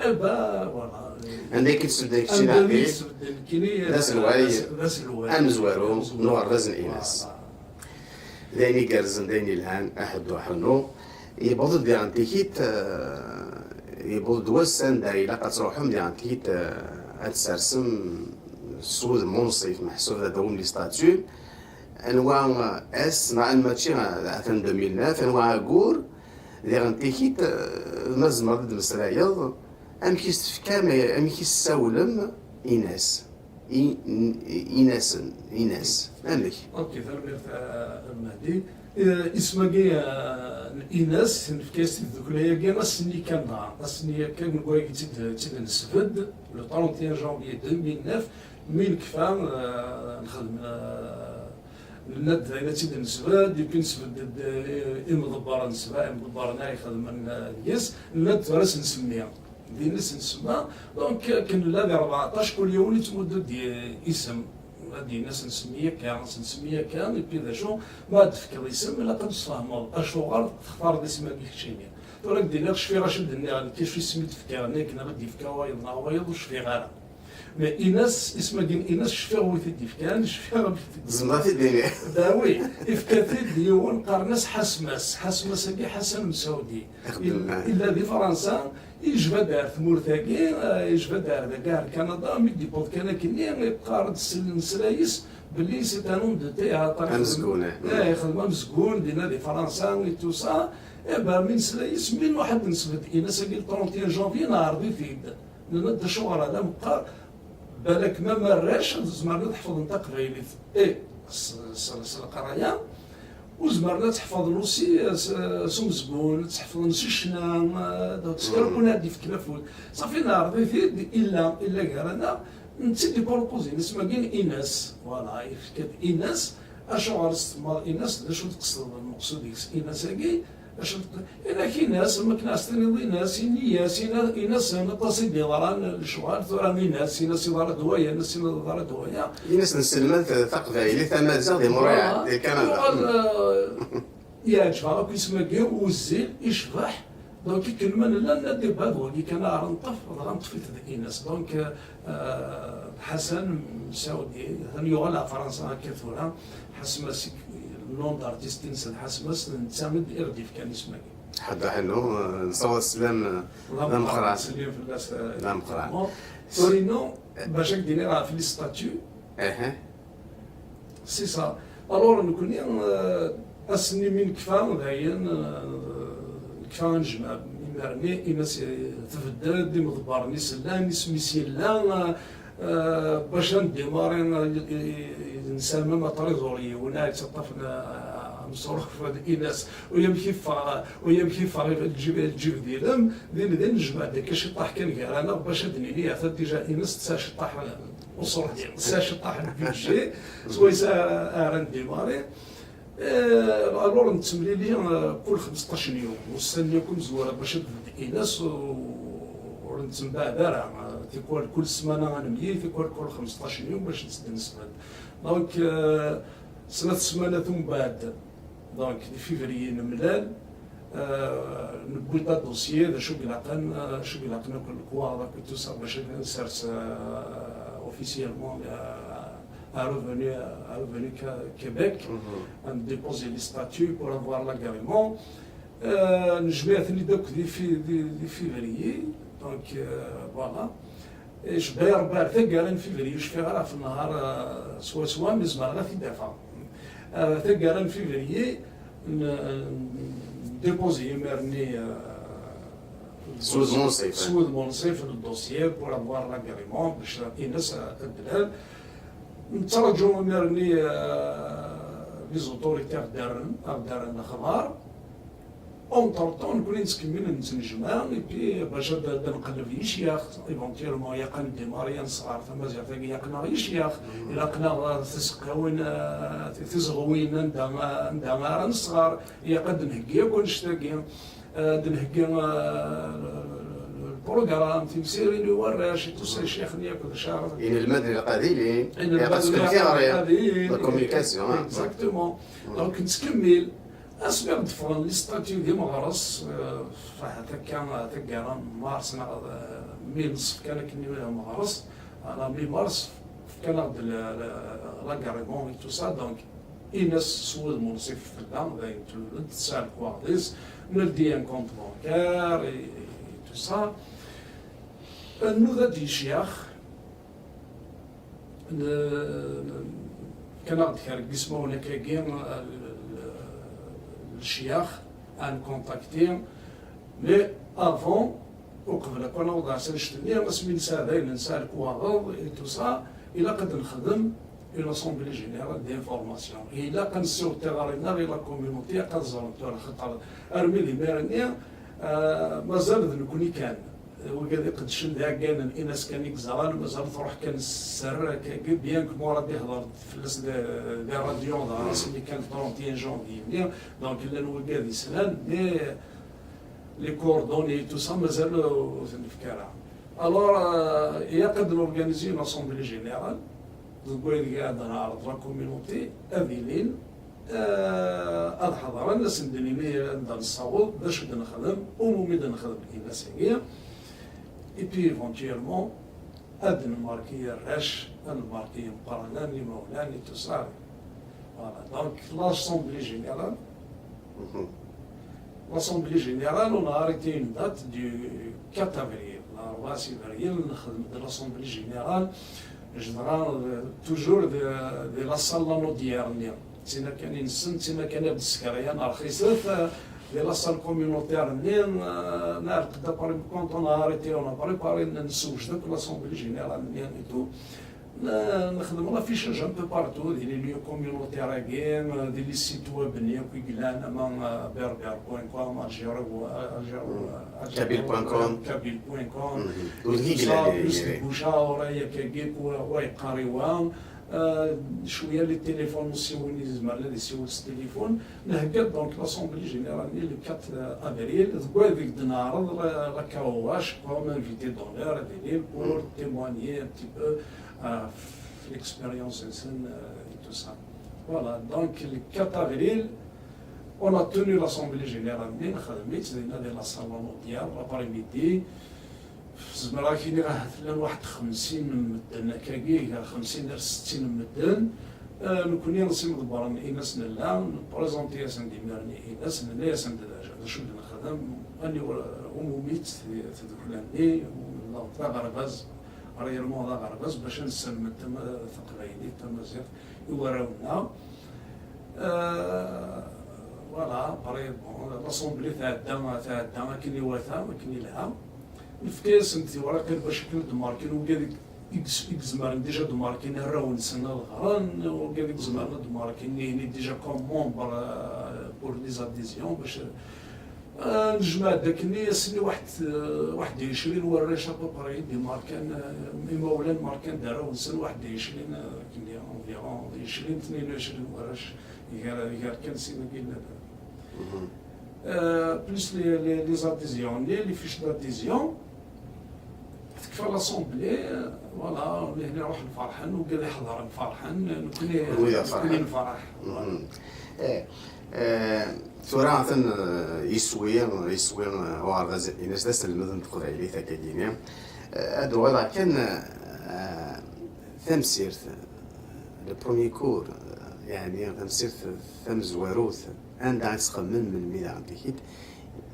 Eh ben, voilà. Anda i k-id-sbedden kečči d aselway amezwaru n uɣerbaz n Inas. D ayen igerrzen, d ayen yelhan, aḥuddu aḥunnu. Yewweḍ-d diɣen tikit, yewweḍ-d wass anda ilaq ad truḥem diɣen tikit, ad tsersem s wudem unṣif, meḥsub ad d-tawim les statuts. Anwa ass, neɣ mačči atan deux mille neuf, anwa aggur, diɣen tikit, ma tzemreḍ ad d-tmeslayeḍ, amek i s-tefkam, amek i s-tessawlem Inas? I, i, Inasen, Inas, amek? Ok, tanemmirt a Mahdi. Eh, isem-agi, eh, n Inas, nefka-as tidukla-agi ass-nni kan dɣa. Ass-nni kan deg wayagi tt-id-nesbedd, le trente et un janvier deux mille neuf, mi nekfa, eh, nexdem, eh, nenna-d d ayen ad tt-id-nesbedd, et puis nesbedd-d, eh, imḍebbren, sebɛa imḍebbren ara ixedmen, eh, deg-s, nenna-d tura ad s-nsemmi. Din i s-nsemma, donc akken nella di rbeɛṭac, kul yiwen yettmuddu-d i-, isem. Ad d-yini ad s-nsemmi akka, ad s-nsemmi akka, et puis d acu, ma ad d-tefkeḍ isem, ilaq ad d-tesfehmeḍ acuɣer textareḍ isem-agi keččini. Tura ad k-d-iniɣ, cfiɣ acu d-nniɣ, nekk acu isem i d-fkiɣ nekk, neɣ i d-yefka wayeḍ neɣ wayeḍ, ur cfiɣ ara. Mais Inas, isem-agi n Inas, cfiɣ wi t-id-yefkan, cfiɣ amek t-id-yefkan. Tzemreḍ ad t-id-tiniḍ. Dawi, ifka-t-id yiwen qqaren-as Ḥasmas. Ḥasmas-agi Ḥasan Msawdi. Ixeddem. Illa di Fransa, yejba-d ar tmurt-agi, eh, yejba-d ar dagi ar Kanada, mi d-yewweḍ kan akkenni, yeqqar-d s lesra-is belli c'est un homme de théâtre. Amezgun, eh. Eh, ixeddem amezgun, dinna di Fransa, et tout ça. Eh ben, mi nesla yis-, mi nruḥ ad d-nesbedd Inas-agi le trente et un janvier, neɛreḍ-it-id. Nenna-d acuɣer ala meqqar, balak ma arrac zemren ad ḥefḍen taqbaylit, eh, s, s, s leqraya, u zemren ad tt-ḥefḍen aussi s, s umezgun, ad tt-ḥefḍen s ccna, eh, donc s kra n win ad d-yefken afud. Safi neɛreḍ-it-id, illa, illa gar-aneɣ, netta i d-ipurupuzi isem-agi n Inas, voilà, yefka-d Inas, acuɣer i s-tsemmaḍ Inas, d acu tqesdeḍ lmeqsud deg-s Inas-agi, acu tq-, inak Inas, am akken as-tiniḍ Inas, ini-as, ina-, Inasen, aṭas i d-yeḍran lecɣal, tura Inas, Inas yeḍra-d waya, Inas yeḍra-d waya. Inas nesselmad taqbaylit, tamaziɣt di Montréal, di Kanada. Yuɣal, eh, yeɛǧeb-aɣ akk isem-agi, wezzil, icbeḥ. Donc, akken ma nella, nna-d ibad wagi kan ara neṭṭef, dɣa neṭṭef-it d Inas. Donc, eh, Ḥasan Msawdi, atan yuɣal ɣer Fransa akka tura. Ḥasmas, nom d'artiste-ines d Ḥasmas, d netta i d-, i ɣ-d-yefkan isem-agi. Ḥedd aḥellu, eh, nessaweḍ sslam, eh, d ameqqran. Ttsellim fell-as, eh, d ameqqran. Torino, bac ad k-d-iniɣ ɣef les statuts. C'est ça. Alors, nekkni, euh, ass-nni mi nekfa, dayen, euh, nekfa anejmaɛ, imir-nni, Inas, eh, tbeddel-d, imḍebbren-is llan, isem-is yella, euh, bac ad ndimari, euh, nessaram aṭrizur yiwen, ad yettaṭṭafen, euh, ameṣruf d Inas, u yamek yeffeɣ, u yamek yeffeɣ lǧib, lǧib d ilem, din, din nejmeɛ-d akka ciṭṭaḥ kan gar-aneɣ, bac ad d-nini, ata déjà Inas tesɛa ciṭṭaḥ, euh, Uṣurdi, tesɛa ciṭṭaḥ n budget, swayes ara, ara ndimari. Eh, alors nettemlili, eh, kul xemseṭṭac n yum. Ussan-nni akk imezwura bac ad d-, Inas, u-, ur nettembaɛad ara. Eh, tikwal kul ssmana ad nemlil, tikwal kul xemseṭṭac n yum bac ad d-nesbedd. Donc, eh, snat ssmanat umbeɛd, donc, di février nemlal, eh, newwi-d adossier, d acu i ilaqen, eh, acu i ilaqen akk lekwaɣeḍ akk et tout ça, bac ad nsers, eh, officiellement, eh, à Revenu, à Revenu Québec, à déposer les statuts pour avoir l'agrément. Eh, nejmeɛ-ten-id akk di fi-, di, di février, donc, eh, voilà. Icebba-yi Rebbi ar taggara n février, ur cfiɣ ara ɣef nnehar, eh, swaswa, mi zemreɣ ad t-id-afeɣ. Eh, taggara n février, n-, n-, déposer imir-nni, eh, s wudem unṣif. S wudem unṣif, le dossier pour avoir l'agrément, bac Inas ad d-lal. Nettraǧu imir-nni, eh, les autorités ad ɣ-d-rren, ad ɣ-d-rren lexbar. Entre-temps, nekkni nettkemmil nettnejmaɛ, et puis bac ad, ad nqelleb yicyax, éventuellement, ilaq ad ndimari ad nesɣer tamaziɣt-agi, ilaq-aneɣ yicyax, ilaq-aneɣ tiseqqawin, eh, tizeɣwin, anda, anda ara nesɣer, ilaq ad d-nheggi akk annect-agi, eh, ad d-nheggi, eh, le programme, timsirin i warrac, et tout ça, icyax-nni akk d acu ara. Inelmaden ilaq ad ilin, ilaq ad tefkem tiɣri, la communication, hein. Exactement. Donc, nettkemmil. Asmi i ɣ-d-ffɣen les statuts di Meɣres, eh, ahat akka taggara n mars neɣ, eh, mi neṣṣef kan akken i Meɣres, ala mi mars, fkan-aɣ-d le, le, l'agrément et tout ça, donc Ines s wudem unṣif tella, d ayen tlul-d, tesɛa lekwaɣeḍ-is, neldi un compte bancaire et, et tout ça. Nnuda-d yecyax, n-, n-, fkan-aɣ-d kra n yismawen akkagi, l-, l-, lecyax, à ncontacter, mais avant, uqbel akk ad naweḍ ɣer tannect-nni, asmi nesɛa dayen, nesɛa lekwaɣeḍ et tout ça, ilaq ad nexdem une assemblée générale d'information. Ilaq ad nessiweḍ tiɣri-nneɣ i la communauté, ad ẓren tura, xaṭer armi d imir-nni, ah, mazal d nekkni kan. Wigad iqeddcen d iɛeggalen, Ines kan i yeẓran, mazal truḥ kan sser, akkagi, bien que Murad ihḍer fell-as di, di radio, d asmi kan trente et un janvier-nni, donc llan wigad yeslan, mais les coordonnées et tout ça, mazal ur t-nefki ara. Alors, euh, ilaq ad norganiser une assemblée générale, deg wayen i ad neɛreḍ la communauté, ad ilin, euh, ad ḥeḍren, ad sen-d-nini anda nessaweḍ, d acu d-nexdem, umi d-nexdem Ines-agi. Et puis, éventuellement, ad nmarki arrac, ad nmarki imeqqranen, imawlan, et tout ça. Voilà, donc l'assemblée générale. Mhm. L'assemblée générale, on a arrêté une date du quatre avril. L'arbɛa février, on a fait l'assemblée générale. Je dirais, euh, toujours de, de la salle Lanaudière. Tina kan i nessen, tina kan i d-ssekra, ya nerxis, euh, de la salle communautaire-nni, euh, on a arrêté d'après, quand on a arrêté, on a préparé, on a l'assemblée générale et tout. N-, nexdem l'affichage un peu partout, di les lieux communautaires-agi, di les sites web-nni akk i yellan, ama, euh, berbère point com, algéro, algéro, kabyle point com. Kabyle point com. Mhm. Ur d-, tout ça, yella, plus yella. Bouche à oreille, akkagi, wa, wa yeqqar i wa. Euh, cwiya les téléphones aussi, win yezmer ad isiwel s téléphone. Nhegga-d donc l'assemblée générale-nni le quatre avril, deg wadeg d-neɛreḍ la, la K O H comme invité d'honneur, ad ilin pour témoigner un petit peu euh, l'expérience-nsen, euh, et tout ça. Voilà, donc le quatre avril, on a tenu l'assemblée générale, nexdem-itt dinna di la salle Lanaudière, l'après-midi. Zemreɣ ad k-iniɣ ahat llan waḥed xemsin n medden, akkagi, gar xemsin ar settin n medden. Euh, nekkni s imḍebbren-ines nella, nprézenti-yasen-d imir-nni Ines, nenna-yasen-d d acu, d acu d-nexdem, aniwer, umumi-tt tdukla-nni, d aɣerbaz, réellement d aɣerbaz, bac ad nesselmed tama-, taqbaylit, tamaziɣt i warraw-nneɣ. Euh, voilà, après, bon, l'assemblée tɛedda, tɛedda akken iwata, akken ilha. Nefka-yasen-d tiwraqin bac akken ad d-markin wigad i, i, i izemren déjà ad d-markin arraw-nsen ad ɣren, wigad i izemren ad d-markin nihni déjà comme membre, euh, pour les adhésions, bac, euh, nejmeɛ-d akkenni ass-nni waḥed, euh, waḥed u ɛecrin warrac à peu près i d-imarkan, euh, imawlan markan-d arraw-nsen waḥed u ɛecrin, euh, akkenni environ ɛecrin, tnin u ɛecrin warrac gar, gar kan sin-agi n Euh, plus les, les, les adhésions, les, les fiches d'adhésion. Tekfa l'assemblée, euh, voilà, nihni ruḥen ferḥen, wigad iḥeḍren ferḥen, nekkni, nekkni nferḥ. Mhm. Eh, eh, tura atan, eh, yeswi, yeswi, eh, uɣerbaz-ines d aselmed n teqbaylit akkagini. Eh, ad uɣaleɣ kan, eh, tamsirt, le premier cours, eh, yeɛni tamsirt tamezwarut. Anda i txemmem melmi daɣen tikit,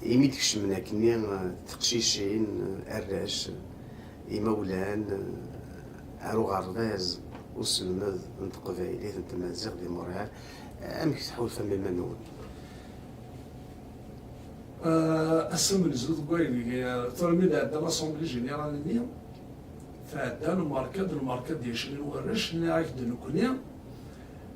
imi d-kecmen akkenni, eh, teqcicin, eh, arrac, eh, imawlan, eh, ar uɣerbaz uselmed n teqbaylit n tmaziɣt di Montréal, eh, amek tḥulfam iman-nwen? Eh, ass amenzu deg wayen, eh, tura mi d-ɛedda l'assemblée générale-nni, tɛedda, nmerka-d, nmerka-d ɛecrin warrac, nniɣ-ak-d nekkni,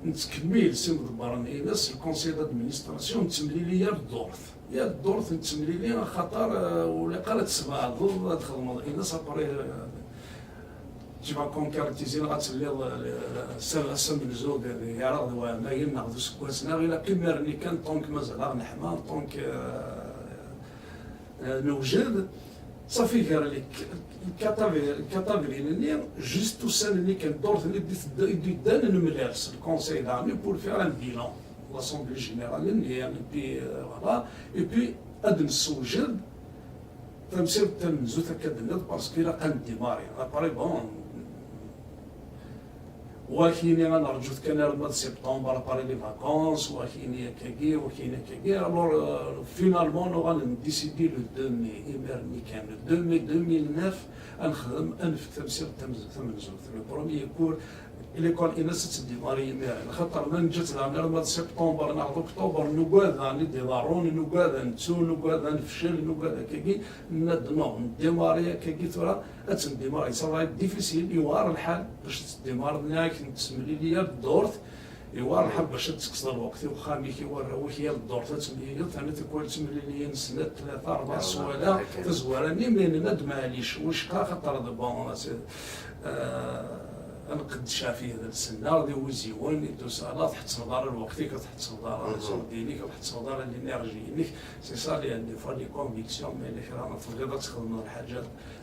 nettkemmil s imḍebbren-ines, le conseil d'administration, nettemlili yal ddurt. Yal ddurt nettemlili, axaṭer, euh, ur ilaq ara ad tesbeɛdeḍ, ad txedmeḍ ines, après, euh, tu vas concrétiser, neɣ ad telliḍ, euh, s, s amenzu d, d, gar-aɣ d waɛmayen, neɣ d useggas, neɣ ilaq imir-nni kan, tant que mazal-aɣ neḥma, tant que, euh, euh, newjed. Safi, gar le quatre avril-nni, juste ussan-nni kan, ddurt-nni i d-, i d-yeddan, nemlal s le conseil d'armée pour faire un bilan. l'assemblée générale-nni, et puis, euh, voilà, et puis ad nessewjed tamsirt tamenzut akka d-tenniḍ, parce que ilaq ad ndémarrer. Après, bon, wakini ad nerǧut kan arma d septembre, après les vacances, wakini akkagi, wakini akkagi. Alors, euh, finalement, nuɣal ndécidi le deux mai, imir-nni kan, le deux mai deux mille neuf, ad nexdem, ad nefk tamsirt tamenzut. Le premier cours, l'école-ines ad tdémarrer imir-a, axaṭer ma neǧǧa-tt daɣen arma d septembre neɣ d octobre, nugad ad d-iḍerrun, nugad ad nettu, nugad ad nefcel, nugad akkagi, nenna-d non, ndémarrer akkagi tura, ad tendémarrer. Ça va être difficile, yewɛer lḥal bac ad tdémarrer, nniɣ-ak, n tessemlili yal ddurt, yewɛer lḥal bac ad tekkseḍ lweqt i uxxam-ik, i warraw-ik, yal ddurt ad temliliḍ, terna tikwal ttemliliyen snat, tlata, rebɛa swayeɛ, tazwara-nni, mais nenna-d maɛlic, wicqa, axaṭer d bon, c'est, euh, ad nqeddec ɣef yidles-nneɣ d iwiziwen i d-tusa, la tḥettbeḍ ara lweqt-ik, ur tḥettbeḍ ara les ordres-inek, ur tḥettbeḍ ara l'énergie-inek. C'est ça, les, des fois, les convictions, mais les kra ma tebɣiḍ ad txedmeḍ lḥaǧa,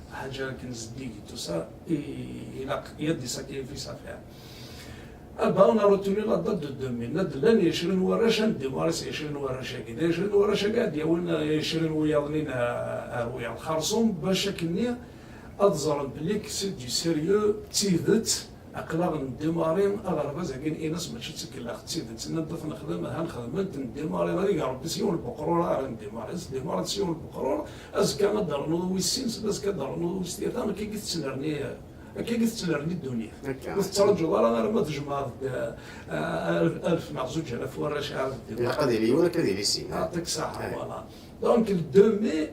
lḥaǧa akken zeddigit, tusa, i, ilaq, il y a des sacrifices à faire. Ah ben, on a retenu la date de deux mille. Nna-d llan ɛecrin warrac, ad ndémarrer s ɛecrin warrac-agi. D ɛecrin warrac-agi ad d-yawin ɛecrin wiyaḍ-nni ar wiyaḍ xerṣum, bac akkenni ad ẓren belli c'est du sérieux, d tidet, aql-aɣ ndémarrer aɣerbaz-agi n ines, mačči d tikellax, d tidet. Nna-d ad t-nexdem, ha nexdem-t, ndémarrer, ad ig Rebbi s yiwen n weqrur ara ndémarrer, s ndémarrer s yiwen n weqrur, azekka ad d-ternuḍ wis sin, azekka ad d-ternuḍ wis tlata, akka i tettnerni, akka i tettnerni ddunit. Ur tettraǧuḍ ara arma tjemɛeḍ-d, eh, alef, alef neɣ zuǧ alaf warrac ara d-ddun. Ilaq ad yili yiwen, akka ad yili sin. Yeɛṭik ṣṣeḥḥa, voilà. Donc, le deux mai,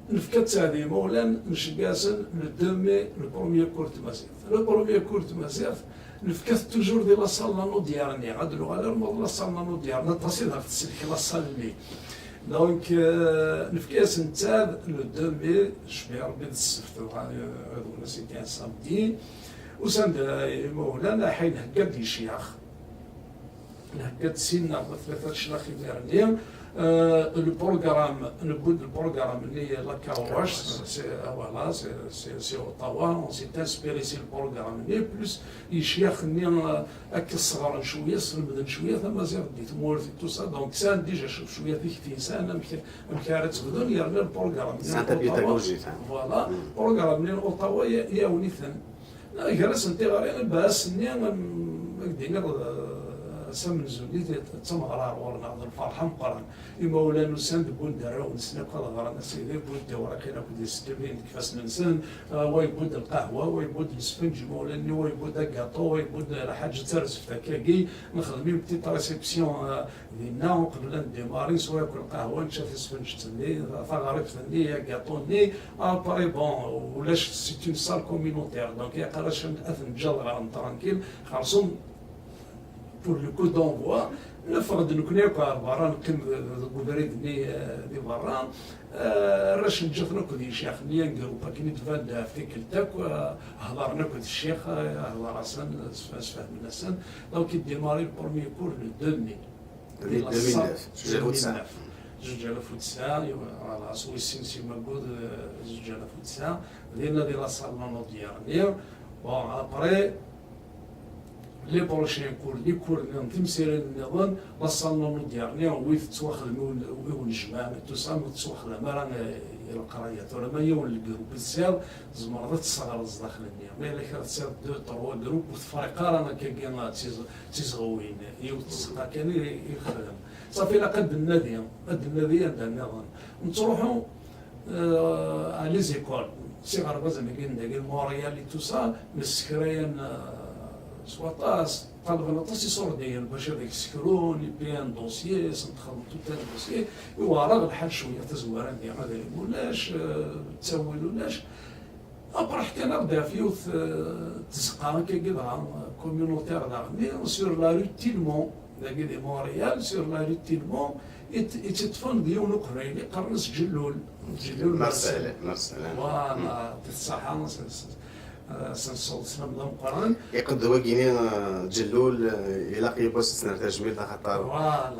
nefka-tt i yimawlan, nceggeɛ-asen le deux mai, le premier cours n tmaziɣt. Le premier cours n tmaziɣt, nefka-t toujours di la salle Nana Diarni. Ad nuɣal arma d la salle Nana Diarni, aṭas i d aɣ-tsellek la salle-nni. Donc, euh, nefka-yasen-tt le deux mai, cbi Rebbi d ssebt, euh, d un samedi, un samedi. Usan-d, euh, imawlan, aḥay nhegga-d icyax. Nhegga-d sin neɣ tlata cclax imir-nni. Euh, le programme, newwi-d le programme-nni, la Kawash, c'est, euh, voilà, c'est, c'est, c'est Ottawa, on s'est inspiré si le programme-nni, plus icyax-nni, euh, akka sseɣren cwiya, slemden cwiya tamaziɣt di tmurt et tout ça, donc sɛan déjà cwiya tikti, sɛan amek, amek ara tt-bdun, yerna le programme-nni n Ottawa, voilà, programme-nni n Ottawa ya-, yawen-iten. Gar-asen tiɣri, lbas-nni, am, ad k-d-iniɣ, eh, s amenzu-nni, d, d tameɣra ar ɣur-neɣ, d lferḥ ameqqran. Imawlan usan-d, wwin-d arraw-nsen akk ad ɣren, a sidi, wwin-d tiwriqin akked isellimen deg ifassen-nsen, eh, wa yewwi-d lqahwa, wa yewwi-d lesfenǧ, imawlan-nni, wa yewwi-d agaṭu, wa yewwi-d lḥaǧa d tarzeft akkagi, nexdem une petite réception, eh, dinna, uqbel ad ndémarrer, neswa akk lqahwa, nečča tisfenǧet-nni, taɣrift-nni, agaṭu-nni. Après, bon, ulac, c'est une salle communautaire, donc ilaq ara ad ten-ǧǧeɣ ɣer-n tranquille. Xerṣum, pour le coup d'envoi, neffeɣ-d nekkni akk ɣer berra, neqqim deg ubrid-nni, euh, di berra. Euh, arrac neǧǧa-ten akk d yicyax-nni, un groupe akken i d-tban-d ɣef tikkelt akk, euh, hedren akk d ccix, euh, hedren-asen, sf-, sfehmen-asen. Donc, il démarre le premier cours le deux mai. Di deux mille neuf, zuǧ alaf u tesɛa. Zuǧ alaf u tesɛa, voilà, s wis sin si Magud, eh, zuǧ alaf u tesɛa. Dinna di la salle Nana Diarni. Bon, après, les prochains cours, les cours nniḍen, timsirin nniḍen, la salle Nana Diarni, wi tettwaxdem, wi wen-, wi wen-jemɛen, tout ça, ma tettwaxdam ara, eh, i leqraya. Tura ma yiwen n lgrup i tesɛiḍ, tzemreḍ ad tesseɣreḍ zdaxel-nni. Ma yella kra tesɛiḍ deux, trois groupes, ur tefriq ara akkagi, eh, d tiẓ-, d tizɣiwin, yiwet tzeqqa kan i, i yexdem. Ṣafi, ilaq ad d-nnadi, ad d-nnadi anda nniḍen. Nettruḥu, euh, à les écoles, s iɣerbazen-agi n dagi, Montréal et tout ça, nessekra-yan, euh, s waṭas, ṭalben aṭas iṣurdiyen bac ad ak-ssekrun, et puis un dossier, s nexdem tout un dossier, iweɛer-aɣ lḥal cwiya tazwara-nni, adrim ulac, euh, ttawil ulac. Après, ḥkan-aɣ-d ɣef yiwet, euh, tzeqqa akkagi dɣa, euh, communautaire daɣen, sur la rue Tilmont, dagi di Montréal, sur la rue Tilmont, i t-, i tt-iṭṭfen d yiwen uqbayli, qqaren-as Ǧellul. Ǧellul Marcel. Marcel, Marcel, ah. Voilà, yeɛṭi-k ṣṣeḥḥa, s, s, euh, s nṣuḍ sslam d ameqqran. Iqeddem wagini, euh, Ǧellul, euh, ilaq yiwwas ad s-nerr tajmilt, axaṭer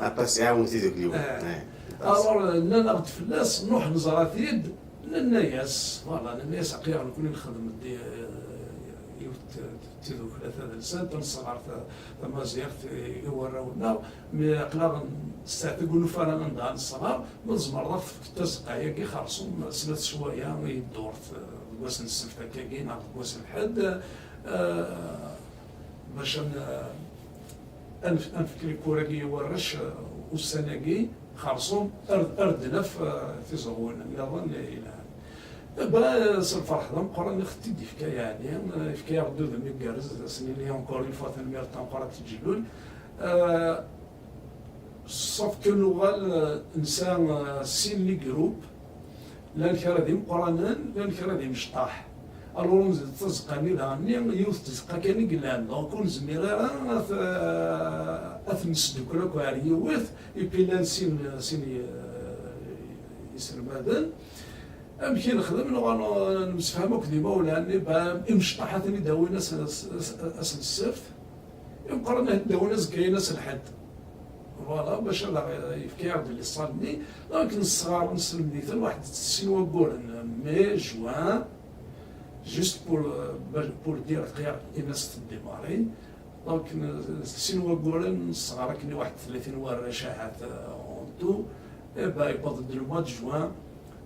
aṭas iɛawen tidukliwin. Eh. Alors, euh, nnan-aɣ-d fell-as, nruḥ neẓra-t-id, Nenna-yas, voilà, nenna-yas, aql-aɣ nekkni nxeddem-d, eh, d tidukla tadelsant, nesɣer ta-, tamaziɣt i, i warraw-nneɣ, mi aql-aɣ nesteɛteg ur nufi ara anda ara nesɣer, ma tzemreḍ ad ɣ-tefkeḍ tazeqqa-agi xerṣum snat sswayeɛ i ddurt, eh, deg wass n ssebt akkagi neɣ deg wass n lḥedd, eh, bac ad n-, ad nef-, ad nefk likur-agi i warrac, eh, ussan-agi xerṣum ar, ar d-naf, eh, tiẓeɣwin nniḍen yelhan. Ba, s lferḥ d ameqqran i ɣ-t-id-ifka, yeɛni, eh, ifka-yaɣ-d udem igerrez, ad s-nini encore une fois tanemmirt tameqqrant i Ǧellul. Eh, sauf que nuɣal, eh, nesɛa, eh, sin les groupes, llan kra d imeqqranen, llan kra d imecṭaḥ. Alors, tazeqqa-nni daɣen-nni, yiwet n tzeqqa kan i yellan, donc ur nezmir ara ad t-, ad t-nesdukkel akk ɣer yiwet, et puis llan sin, sin, eh, iselmaden. Amek i nexdem? Nuɣal nemsefham akk d imawlan-nni, ba, imecṭaḥ ad ten-id-awin ass, ass, ass, ass n ssebt, imeqqranen ad ten-id-awin azekka-yin ass n lḥedd. Voilà, bac ad aɣ-, yefk-aɣ-d les salles-nni, donc nesɣer, nesselmed-iten waḥed sin wagguren, mai, juin, juste pour, pour dire aql-aɣ in-as tdémarrer. Donc, n-, sin wagguren nesɣer akken i waḥed tlatin warrac ahat, euh, en tout. Eh ben, yewweḍ-d le mois de juin,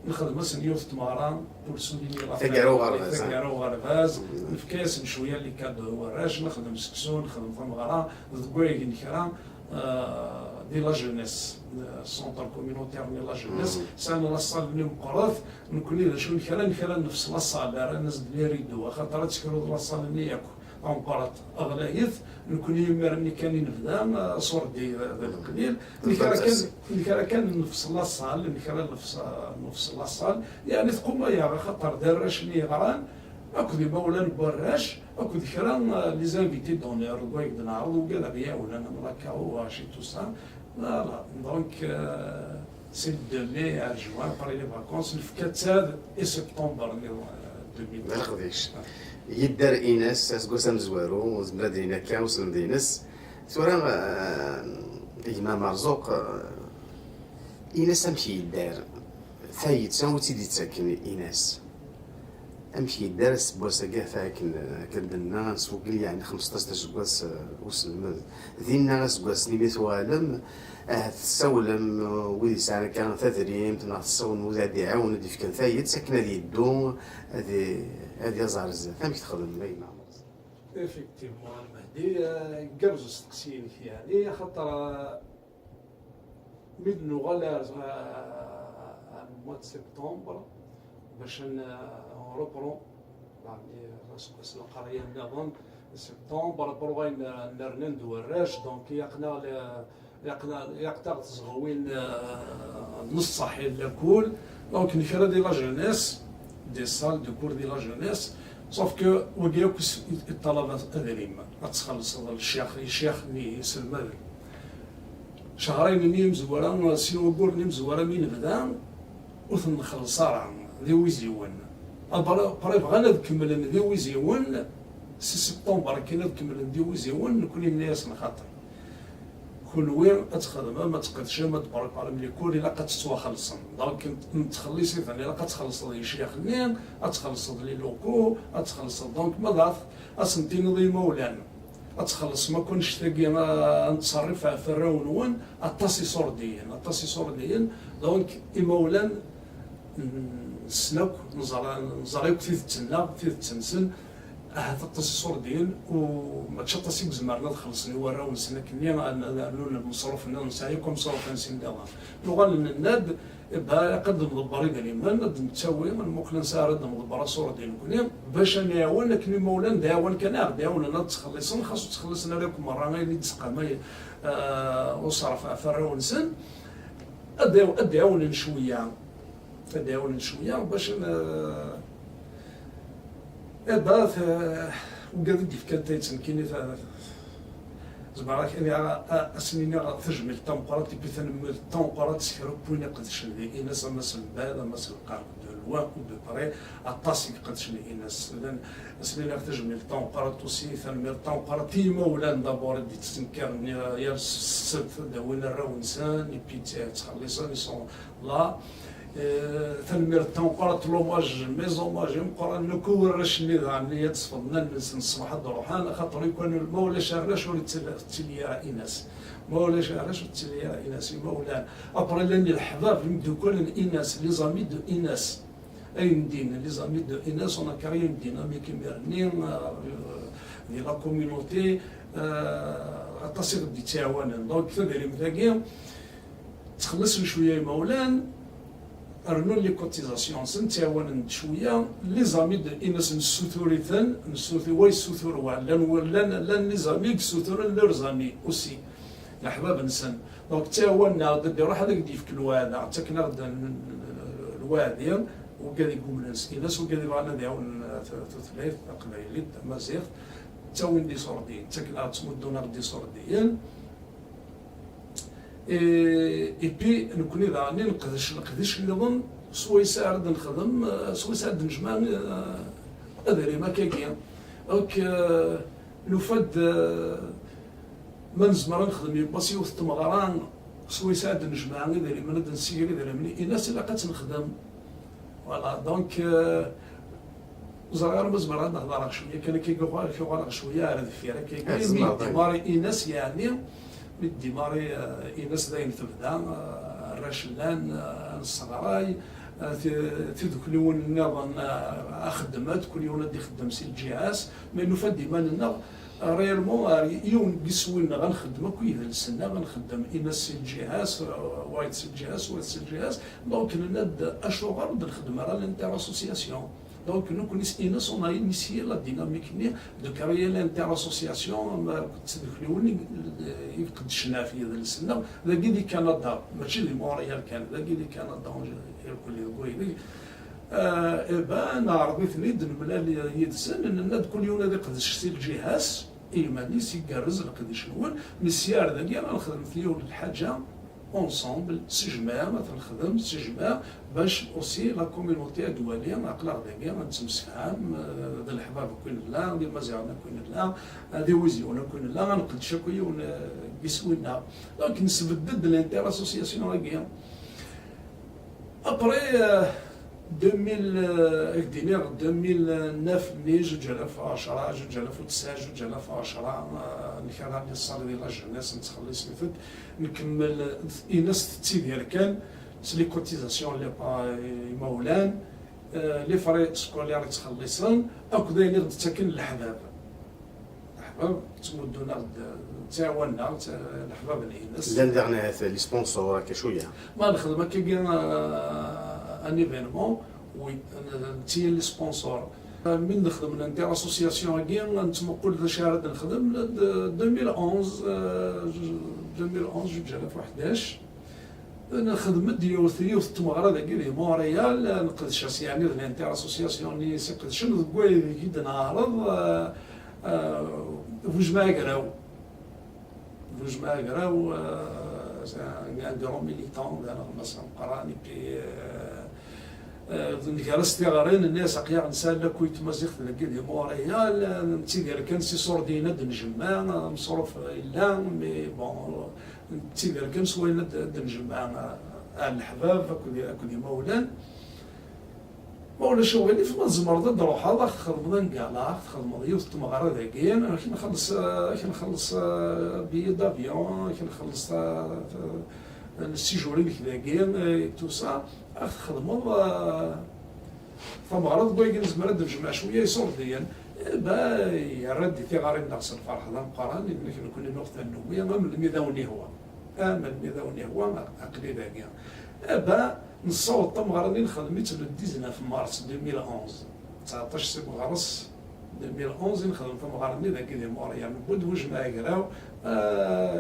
nexdem-asen yiwet tmeɣra pour souligner la fête. Taggara uɣerbaz, hein? Taggara uɣerbaz. Mm. Nefka-asen cwiya les cadeaux i warrac, nexdem seksu, nexdem tameɣra, deg wayeg n kra, euh, di la jeunesse, euh, centre communautaire n la jeunesse. Mm. Sɛan la salle-nni meqqret, nekni d acu n kra n kra nefs la salle, rran-as-d les rideaux, axaṭer ad tekruḍ la salle-nni yakk. Tameqqrant ɣlayet, nekni imir-nni kan i nebda, eh, ṣurdi d, d leqlil. Nekra kan, nekra kan nefs la salle, nekra nefs, nefs la salle. Yeɛni tquma-yaɣ, axaṭer d arrac-nni yeɣran, akked imawlan n warrac, akked kra, eh, les invités d'honneur, deg wayeg d-neɛreḍ, ugad ad ɣ-yawnen, am la K O H et tout ça. Voilà. Donc, euh, c'est le deux mai à juin, après les vacances, nefka-tt-ad i septembre, euh, deux mille. D leqdic. Yedder Inas, aseggas amezwaru, nezmer ad d-nini akka, uselmed-ines. Tura, euh, gma Merzuq, euh, Inas amek yedder? Tayet, anwa i tt-id-yettaken Inas? Amek yedder aseggas-agi, ata akken, akken d-nenna, neswegel yeɛni xemseṭṭac d aseggas, eh, uselmed. Dinna aseggas-nni mi tuɣalem, ahat tessawlem, eh, wid yesɛan akka tadrimt, neɣ tessawlem wid ad d-iɛawnen, ad d-ifken tayet, akken ad yeddu, ad i-, ad yaẓ ar zdat. Amek txedmem, a gma Ɛmer? Effectivement, a Mehdi, eh, igerrez usteqsi-inek, yeɛni, axaṭer, eh, Mi d-nuɣal ar, ar, ar le mois de septembre, bac ad n-, on reprend, yeɛni, aseggas n lqerya nniḍen, septembre, après wayen nernan d warrac, donc ilaq-aɣ le-, ilaq-aɣ, ilaq-aɣ tzeɣwin, euh, n ṣṣeḥ i lakul. Donc nekra di la jeunesse, des salles de cours di la jeunesse, sauf que wagi akk s-, yeṭṭalab adrim, ad txellṣeḍ lecyax, lecyax n yiselmaden. Cehrayen-nni imezwura, sin wagguren imezwura mi nebda, ur ten-nxelleṣ ara d iwiziwen. Après, après bɣan ad kemmlen d iwiziwen, si septembre kan ad kemmlen d iwiziwen, nekni nenna-yasen xaṭi. Kunwi ad txedmem, ad tqedcem, ad tbarkem les cours, ilaq ad tettwaxellṣem. Donc, nettxelliṣ-iten, ilaq ad txellṣeḍ lecyax-nni, ad txellṣeḍ les locaux, ad txellṣeḍ. Donc, ma dɣa ad sen-tiniḍ i yimawlan, ad txellṣem akk annect-agi, a, ad nettṣerrif ɣef warraw-nwen, aṭas iṣurdiyen, aṭas iṣurdiyen. Donc, imawlan, n-, nessen akk, neẓra, neẓra akk tidet-nneɣ, tidet-nsen. Ahat aṭas iṣurdiyen, u mačči aṭas i izemren ad xellṣen i warraw-nsen akkenni, ad, ad rnun lmeṣruf-nni, nesɛa akk ameṣruf-nsen daɣen. Nuɣal nenna-d, Iba, ilaq ad nḍebber idrimen, ad d-nettawi, ad nmuqel ansa ara d-nḍebber aṣurdi nekni, bac ad nɛawen akken imawlan d aɛawen kan, ad aɣ-d-ɛawnen ad ttxelliṣen, xas ur ttxelliṣen ara akk merra ayen i d-tesqamay, eh, uṣref ɣef warraw-nsen, ad d-, ad d-ɛawnen cwiya, ad d-ɛawnen cwiya, bac ad, eh, Iba, t-, ugad i d-yefkan tayet nekkini, ta-, zemreɣ ad k-iniɣ, a-, a-, ad sen-iniɣ tajmilt tameqqrant, et puis tanemmirt tameqqrant s kra n win iqedcen di Inas, ama s lbal, ama s lqern, de loin ou de près, aṭas i iqedcen di Inas. Llan, ad sen-iniɣ tajmilt tameqqrant aussi, tanemmirt tameqqrant i yimawlan d'abord i d-yettnekkaren yal ssebt, ad d-awin arraw-nsen, et puis tt-, ttxelliṣen, ils sont là. Eh, tanemmirt tameqqrant, l'hommage, mes hommages imeqqranen akk i warrac-nni daɣen i ad d-sfeḍnen allen-nsen ṣṣbeḥ ad d-ruḥen, axaṭer i kan ma ulac arrac ur yettili, ur yettili ara Inas. Ma ulac arrac ur yettili ara Inas, imawlan. Après llan leḥbab, imeddukal n Inas, les amis de Inas. Ayendin, les amis de Inas, on a créé une dynamique imir-nni, euh, di la communauté, euh, aṭas i ɣ-d-yettɛawanen. Donc tadrimt-agi, ttxelliṣen cwiya imawlan, rnun les cotisations-nsen, ttɛawanen-d cwiya. Les amis de Inas nessutur-iten, nessutur, wa yessutur wa, llan, llan, llan les amis i yessuturen leurs amis aussi, leḥbab-nsen. Donc ttɛawanen-aɣ-d, ad d-iruḥ ad ak-d-yefk lweɛda, ttaken-aɣ-d lweɛdi, wigad i yumnen s Inas, wigad ibɣan ad iɛawnen, uh, tu-, tutlayt taqbaylit, tamaziɣt, ttawin-d iṣurdiyen, ttaken-aɣ-d, ttmuddun-aɣ-d iṣurdiyen. Et, et puis, nekkni daɣen i neqdec leqdic nniḍen, swayes ara d-nexdem, eh, swayes ara d-nejmeɛ, eh, adrim akkagi. Donc, eh, nufa-d, eh, ma nezmer ad nexdem yiwwas yiwet n tmeɣra, swayes ara d-nejmeɛ idrimen, ad d-nessiger idrimen i Inas, ilaq ad tt-nexdem. Voilà, donc, euh, ur ẓriɣ ara ma zemreɣ ad hḍereɣ cwiya kan, akka uɣaleɣ, uɣaleɣ cwiya ar deffir, akka mi d-démarrer Inas, yeɛni, mi d-démarrer, euh, Inas d ayen tebda, euh, arrac llan, euh, nesseɣray, euh, ti-, tidukliwin nniḍen, euh, ad xeddment, kul yiwen ad ixeddem si lǧiha-s, mais nufa-d iman-nneɣ, euh, réellement, ar yiwen n yiswi-nneɣ ad nxeddem akk idles-nneɣ, ad nxeddem Inas si lǧiha-s, euh, wayeḍ si lǧiha-s, wayeḍ si lǧiha-s, Donc, nenna-d, acuɣer ur d-nxeddem ara l'inter-association? Donc, nekkni s Inas, on a initié la dynamique-nni de créer l'inter-association, am, akked tdukliwin i, i iqeddcen ɣef yidles-nneɣ, dagi di Kanada, mačči di Montréal kan, dagi di Kanada, en gé-, irkelli deg waydi. Euh, eh ben, neɛreḍ-iten-id, nemlal yid-sen, nenna-d kul yiwen ad iqdec si lǧiha-s, i yiman-is, igerrez leqdic-nwen, mi sya ar dagi ad nexdem yiwen n lḥaǧa ensemble, s jmaɛ, ad t-nexdem s jmaɛ, bac aussi la communauté ad d-twali, aql-aɣ dagi, ad nettemsefham, eh, d leḥbab akk i nella, d imaziɣen akk i nella, d iwiziwen akk i nella, ad nqeddec akk yiwen, eh, n yiswi-nneɣ. Donc, nesbedd-d l'inter-association-agi. Après, euh, deux mille, euh, ad k-d-iniɣ, deux mille neuf-nni, zuǧ alaf u ɛecṛa, zuǧ alaf u tesɛa, zuǧ alaf u ɛecṛa, euh, nekk ara nṣali di la jeunesse, nettxelliṣ-it-id, nkemmel, Inas tettidir kan s les cotisations n les pa-, imawlan, euh, les frais scolaires i ttxelliṣen, akked ayen i ɣ-d-ttaken leḥbab. Leḥbab ttmuddun-aɣ-d, ttɛawanen-aɣ, tt-, leḥbab n Inas. Llan daɣen ahat les sponsors, akka cwiya. Ma nexdem akkagi, euh, un événement, oui, n-, n-, netta les sponsors. Euh, mi nexdem l'inter-association-agi, nettmuqul d acu ara d-nexdem, de, deux mille onze, euh, deux mille onze, zuǧ alaf u ḥdac. Nexdem-d yiwet, yiwet n tmeɣra dagi di Montréal, nqedc-as yeɛni d l'inter-association-nni i s-iqedcen, deg wayeg i d-neɛreḍ, euh, euh, Bujmaɛ Agraw. Bujmaɛ Agraw, euh, c'est un, un grand militant, d aneɣmas ameqqran, et puis, euh, euh, nger-as tiɣri, nenna-as aql-aɣ nesɛa lakul tmaziɣt dagi di Montréal, euh, nettidir kan s iṣurdiyen ad d-njemmeɛ, ameṣruf yella, mais bon, nettidir kan s wayen ad d-, ad d-njemmeɛ, ar leḥbab akked, akked imawlan. Ma ulac aɣilif, ma tzemreḍ ad d-truḥeḍ, ad ɣ-txedmeḍ angala, ad ɣ-txedmeḍ yiwet n tmeɣra dagi, ad k-nxelleṣ, ad k-nxelleṣ, euh, billet d'avion, ad k-nxelleṣ, euh, euh, le séjour-inek dagi, euh, tout ça, ad ɣ-txedmeḍ, euh, tameɣra deg wayagi nezmer ad d-nejmeɛ cwiya iṣurdiyen. Eh ben, yerra-d i tiɣri-nneɣ s lferḥ d ameqqran, yenna-k nekkni nuɣ tannumi, am lmi d awen-ihwa. Am lmi d awen-ihwa, aql-i dagi. Eh ben, nessaweḍ tameɣra-nni nexdem-itt le dix-neuf mars deux mille onze. Tseɛṭac seg uɣres deux mille onze i nexdem tameɣra-nni dagi di Montréal. Newwi-d Bujmaɛ Agraw, ah,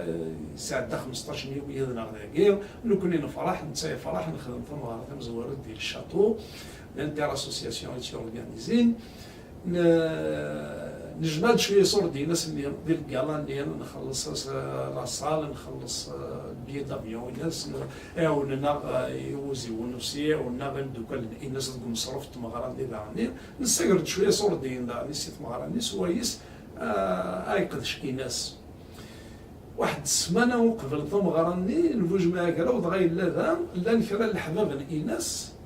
yesɛedda xmesṭac n yiwiyyaḍ-nneɣ dagi. Nekkni nefṛeḥ, netta yefṛeḥ, nexdem tameɣra tamezwarut di le château. L'inter-association i tt-yurganizin. Ne-, nejmeɛ-d cwiya iṣurdiyen ass-nni, di lgala-nni, nxelleṣ as-, la salle, nxelleṣ, eh, billet d'avion-ines, ɛiwnen-aɣ, eh, iwiziwen aussi, ɛiwnen-aɣ imeddukal-ines deg umeṣruf n tmeɣra-nni daɣen. Nessager-d cwiya iṣurdiyen daɣen si tmeɣra-nni, swayes, eh, ad yeqdec Inas. Waḥed ssmana uqbel tameɣra-nni n Bujmaɛgraw, dɣa yella da, llan kra n leḥbab n Inas,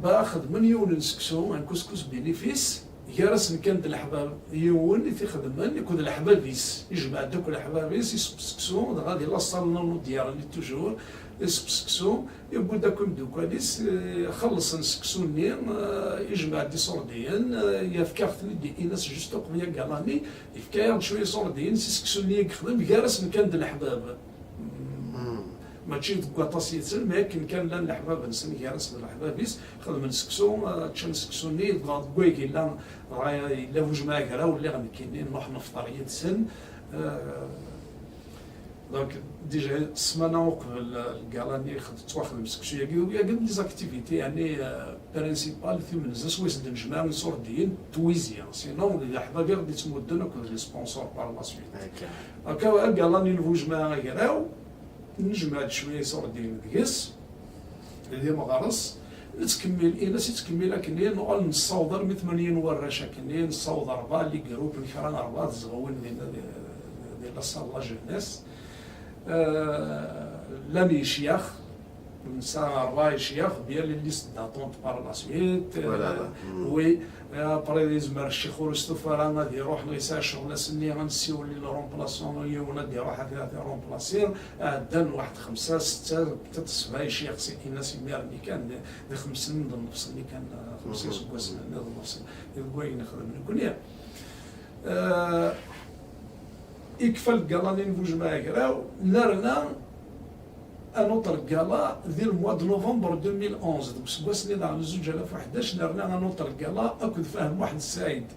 ba xedmen yiwen n seksu, un couscous bénéfice, gar-asen kan d leḥbab, yiwen i t-ixedmen akked leḥbab-is, ijmeɛ-d akk leḥbab-is, iseqq seksu, dɣa di la salle n Laudière-nni toujours, iseqq seksu, yewwi-d akk imeddukal-is, eh, xellṣen seksu-nni, eh, ijmeɛ-d iṣurdiyen, eh, yefka-aɣ-ten-id i Inas juste uqbel agala-nni, yefka-yaɣ-d cwiya iṣurdiyen si seksu-nni i yexdem, gar-asen kan d leḥbab. Mačči deg waṭas yid-sen, mais akken kan llan leḥbab-nsen gar-asen d leḥbab-is, xedmen seksu, eh, ččan seksu-nni, dɣa deg wayeg yella, dɣa yella Bujmaɛgraw, lliɣ nekkini, nruḥ nefṭer yid-sen. Eh, donc, déjà, ssmana uqbel, eh, lgala-nni, xed-, ttwaxdem seksu-yagi, yagi d les activités, yani, eh, principal, timenza swayes d-nejmeɛ iṣurdiyen n twizi, sinon d leḥbab i ɣ-d-ittmudden akked les sponsors par la suite. Akka, agala-nni n Bujmaɛgraw, nejmeɛ-d cwiya iṣurdiyen deg-s, d imeɣres, nettkemmil, Inas ittkemmil akken nuɣal nessaweḍ armi tmanyin warrac akken, nessaweḍ rebɛa les groupes n kra n rebɛa tzedɣen dinna di, di la salle la jeunesse. Euh, llan yecyax, nesɛa rebɛa yecyax, bien les listes d'attente par la suite. Voilà, euh, oui, après yezmer ccix ur yestufa ara ad iruḥ, neɣ yesɛa ccɣel ass-nni, ad nessiwel i le remplaçant, yiwen ad iruḥ ad, ad remplacer. Ɛeddan waḥed xemsa, setta, peut-être sebɛa yecyax si Inas imir-nni kan, di, di xemsin d nnefs-nni kan, xemsin iseggasen-nni d nnefs, deg wayen nexdem nekkni. Euh, ikfa lgala-nni n Bujmaɛgraw, nerna un autre gala di le mois de novembre deux mille onze, deg useggas-nni daɣen zuǧ alaf u ḥdac, nerna un autre gala akked Fahem Muḥend Saɛid.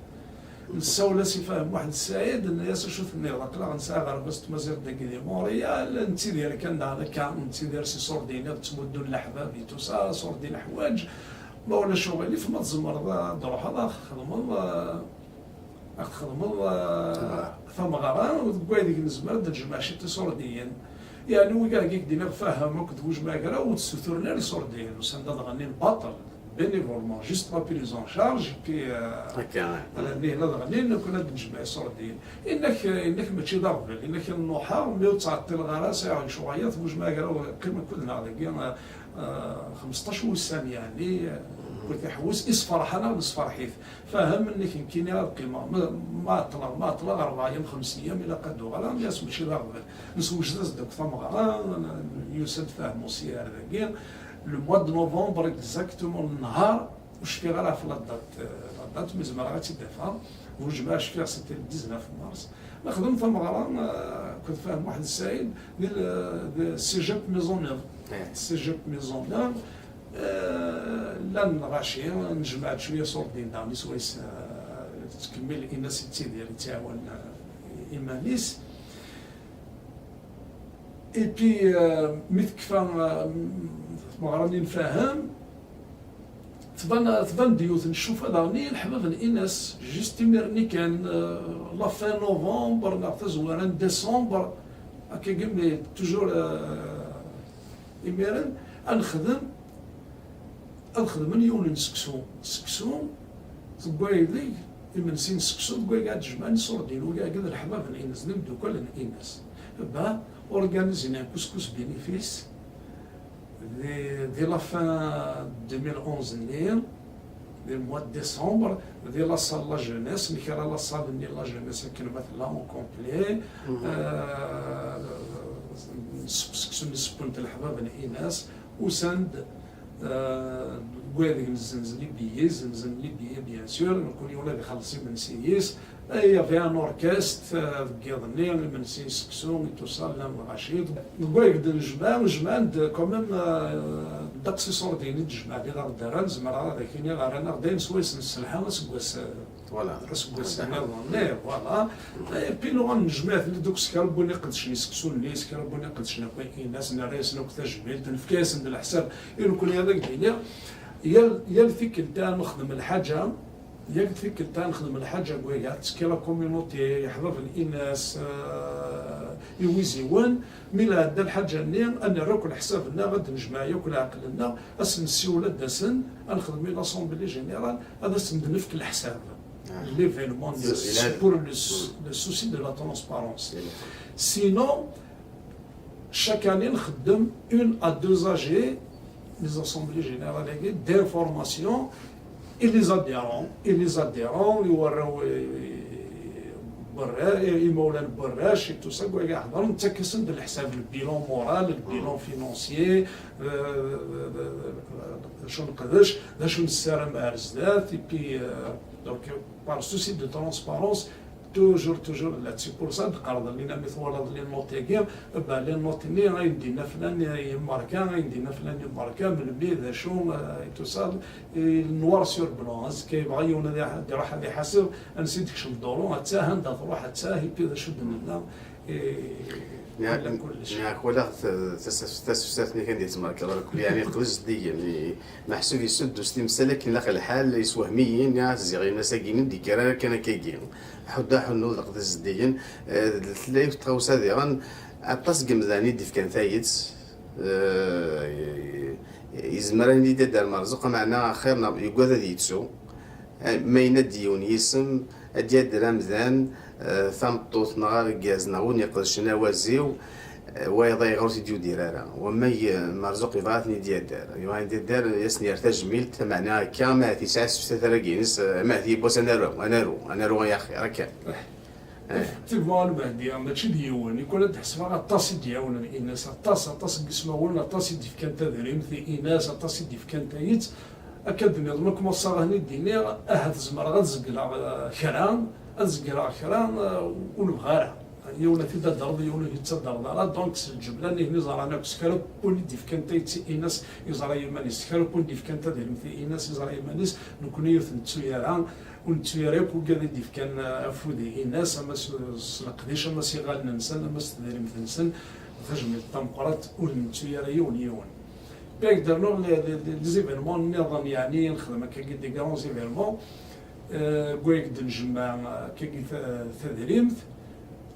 Nessawel-as i Fahem Muḥend Saɛid, nenna-yas acu tenniḍ, aql-aɣ nesɛa aɣerbaz n tmaziɣt dagi di Montréal, nettidir kan daɣen akka, nettidir s iṣurdiyen i ɣ-ttmuddun leḥbab i tout ça, ṣurdi leḥwaǧ, ma ulac uɣilif, ma tzemreḍ ad d-truḥeḍ, ad aɣ-txedmeḍ, eh, ad aɣ-txedmeḍ, eh, tameɣra, deg waydeg nezmer ad d-nejmeɛ ciṭ iṣurdiyen. Yeɛni, wigad i k-d-iniɣ, Fahem akked Bujmaɛgraw, ur d-ssuturen ara iṣurdiyen, usan-d ad ɣennin baṭel, bénévolement, juste la prise en charge, et puis, euh, ad ɣennin, ad ɣennin, nekkni ad d-nejmeɛ iṣurdiyen. Inna-k, inna-k mačči d aɣbel, inna-k nruḥ, mi ur ttɛeṭṭileɣ ara, sɛiɣ lecɣal, Bujmaɛgraw, qqim akked-neɣ dagi, euh, euh, xmesṭac wussan, yeɛni, euh, kul tiḥewwes, isferḥ-aneɣ, nesferḥ-it. Fahem, nnek nekkini ad qqimeɣ, ma, ma ɛeṭṭleɣ, ma ɛeṭṭleɣ rebɛa yam, xems yam, ilaq ad d-uɣaleɣ, nniɣ-as mačči d aɣbel. Neswejed-as-d akk tameɣra, yusa-d Fahem usiher dagi. Le mois de novembre, exactement, nnhar, ur cfiɣ ara ɣef la date, euh, la date, mais zemreɣ ad tt-id-afeɣ. Ur jemɛeɣ, cfiɣ c'était le dix-neuf mars. Nexdem tameɣra, euh, akked Fahem Muḥend Saɛid, di le, di Cégep Maisonneuve. Cégep Maisonneuve, euh, llan lɣaci, nejmeɛ-d cwiya iṣurdiyen daɣen, swayes, euh, tettkemmil Inas, ittidir, ittɛawan, euh, iman-is. Et puis, euh, mi tekfa, euh, tmeɣra-nni n Fahem, tban, tban-d yiwet n ccufa daɣen i leḥbab n Inas, juste imir-nni kan, euh, la fin novembre neɣ tazwara n décembre, akkagi, mais toujours, euh, imiren, ad nexdem, ad xedmen yiwen n seksu. Seksu, deg waydeg, imensi n seksu, deg waydeg ad d-jemɛen iṣurdiyen, wigi d leḥbab n Inas, d imeddukal n Inas. Bah, organiser un couscous bénéfice, di, di la fin deux mille onze-nni, di mois de décembre, di la salle la jeunesse, nekra la salle-nni la jeunesse akken ma tella en complet. Euh, seksu-nni sewwen-t leḥbab n Inas, usan-d, euh, deg wadeg nzenzen les billets, zenzen les billets, bien sûr, nekkni ula d ixelleṣ imensi-is. Il y avait un orchestre, euh, deg yiḍ-nni, imensi, seksu, et tout ça, llan lɣaci. Deg wayeg d-nejmeɛ, jemɛen-d quand même, euh, ddeqs iṣurdiyen i d-jemɛen di la dara, zemreɣ ad ak-iniɣ, rran-aɣ-d ayen swayes nesselḥa aseggas, euh, aseggas nniḍen, eh, voilà. Et puis nuɣal nejmeɛ-ten-id akk s kra n win iqedcen i seksu-nni, s kra n win iqedcen akk ayen-nsen, nerra-yasen akk tajmilt, nefka-yasen-d leḥsab. I nekkni ad ak-d-iniɣ, yal, yal tikkelt ara nexdem lḥaǧa, yak tikkelt ad nexdem lḥaǧa n waya, tettekki la communauté, iḥbab n Inas, euh, iwiziwen, mi la tɛedda lḥaǧa-nni, ad nerr akk leḥsab-nneɣ, ad d-nejmeɛ yakk leɛqel-nneɣ, ad sen-nessiwel ad d-asen, ad nexdem une assemblée générale, ad asen-d-nefk leḥsab. L'événement, c'est pour le, le souci de la transparence. Sinon, chaque année, on fait une à deux A G, les assemblées générales, d'information, et les adhérents, et les adhérents, les warraw, euh, برا-، et imawlan برا-، et tout ça, quoi, يحضروا، نتاكسن de الحساب, le bilan moral, le bilan financier, euh, شنو نقدرش، شنو نسرم أرزدات, et puis, euh, donc, par souci de transparence, toujours, toujours, là, c'est pour ça, نقرض لنا مثل ولا les notes, bah, les notes, ni, غادي ندينا فلان يماركا، غادي ندينا فلان يماركا، من الميد، شو، euh, et tout ça, et noir sur blanc, كيبغى يونا يروح يحاسب، نسيت ديك شنو الدورو، حتى هندا تروح، حتى هي بي شو دمنا. Neɣ wala tesefsat-nni kan di tmerka, ḍerk, yani, qbez deg-, yani, meḥsub yessuddu s timsal akken ilaq lḥal, yeswehmiyin, ya, ziɣ inas-agi i d-yekker ara kan akkagi. Ḥuddu aḥunnu d leqdic zeddigen. Eh, tella yiwet tɣawsa diɣen, aṭas n yemdanen i d-ifkan tayet, eh, yezmer ad nini d adder merzuq, meɛna axir neɣ yugad ad yettu. Eh, ma yenna-d yiwen yisem, ad d-yadder amdan, eh, tameṭṭut neɣ argaz neɣ win iqedcen awaziw, eh, wayeḍ ayɣer ur t-id-yudir ara. Wamma y-, merzuq yebɣa ad ten-id-yadder. Yebɣa ad ten-id-yadder, ad asen-yerr tajmilt, meɛna akka, ma ahat yesɛa sefsat ara ines, eh, ma ahat yiwwas ad naru, ad naru, ad naru ay axir, akka. Eh. Effectivement, a Lmehdi, mačči d yiwen. Nekk ad ḥesbeɣ aṭas i d-iɛawnen Inas, aṭas, aṭas n yismawen, aṭas i d-ifkan tadrimt i Inas, aṭas i d-ifkan tayet. Akka d-nniḍen, ma kumaṣaɣ ad ten-id-iniɣ, ahat zemreɣ ad zegleɣ, eh, kra, ad zegreɣ kra, eh, ur nebɣi ara. Yiwen ad t-id-adreḍ, yiwen ur t-id-tadreḍ ara. Donc, s lǧebla, nihni ẓran akk s kra n win i d-ifkan tayet i Inas, yeẓra iman-is, s kra n win d-ifkan tadrimt i Inas, yeẓra iman-is, nekkni ur t-nettu ara. Ur nettu ara akk wigad i d-ifkan, eh, afud i Inas, ama s, s leqdic, ama s iɣallen-nsen, ama s tedrimt-nsen, d tajmilt tameqqrant, ur nettu ara yiwen yiwen. Puis ad k-d-rnuɣ les, les, les événements nniḍen, yeɛni nexdem akkagi des grands événements, eh, deg wayeg d-njemmeɛ, eh, akkagi ta-, tadrimt,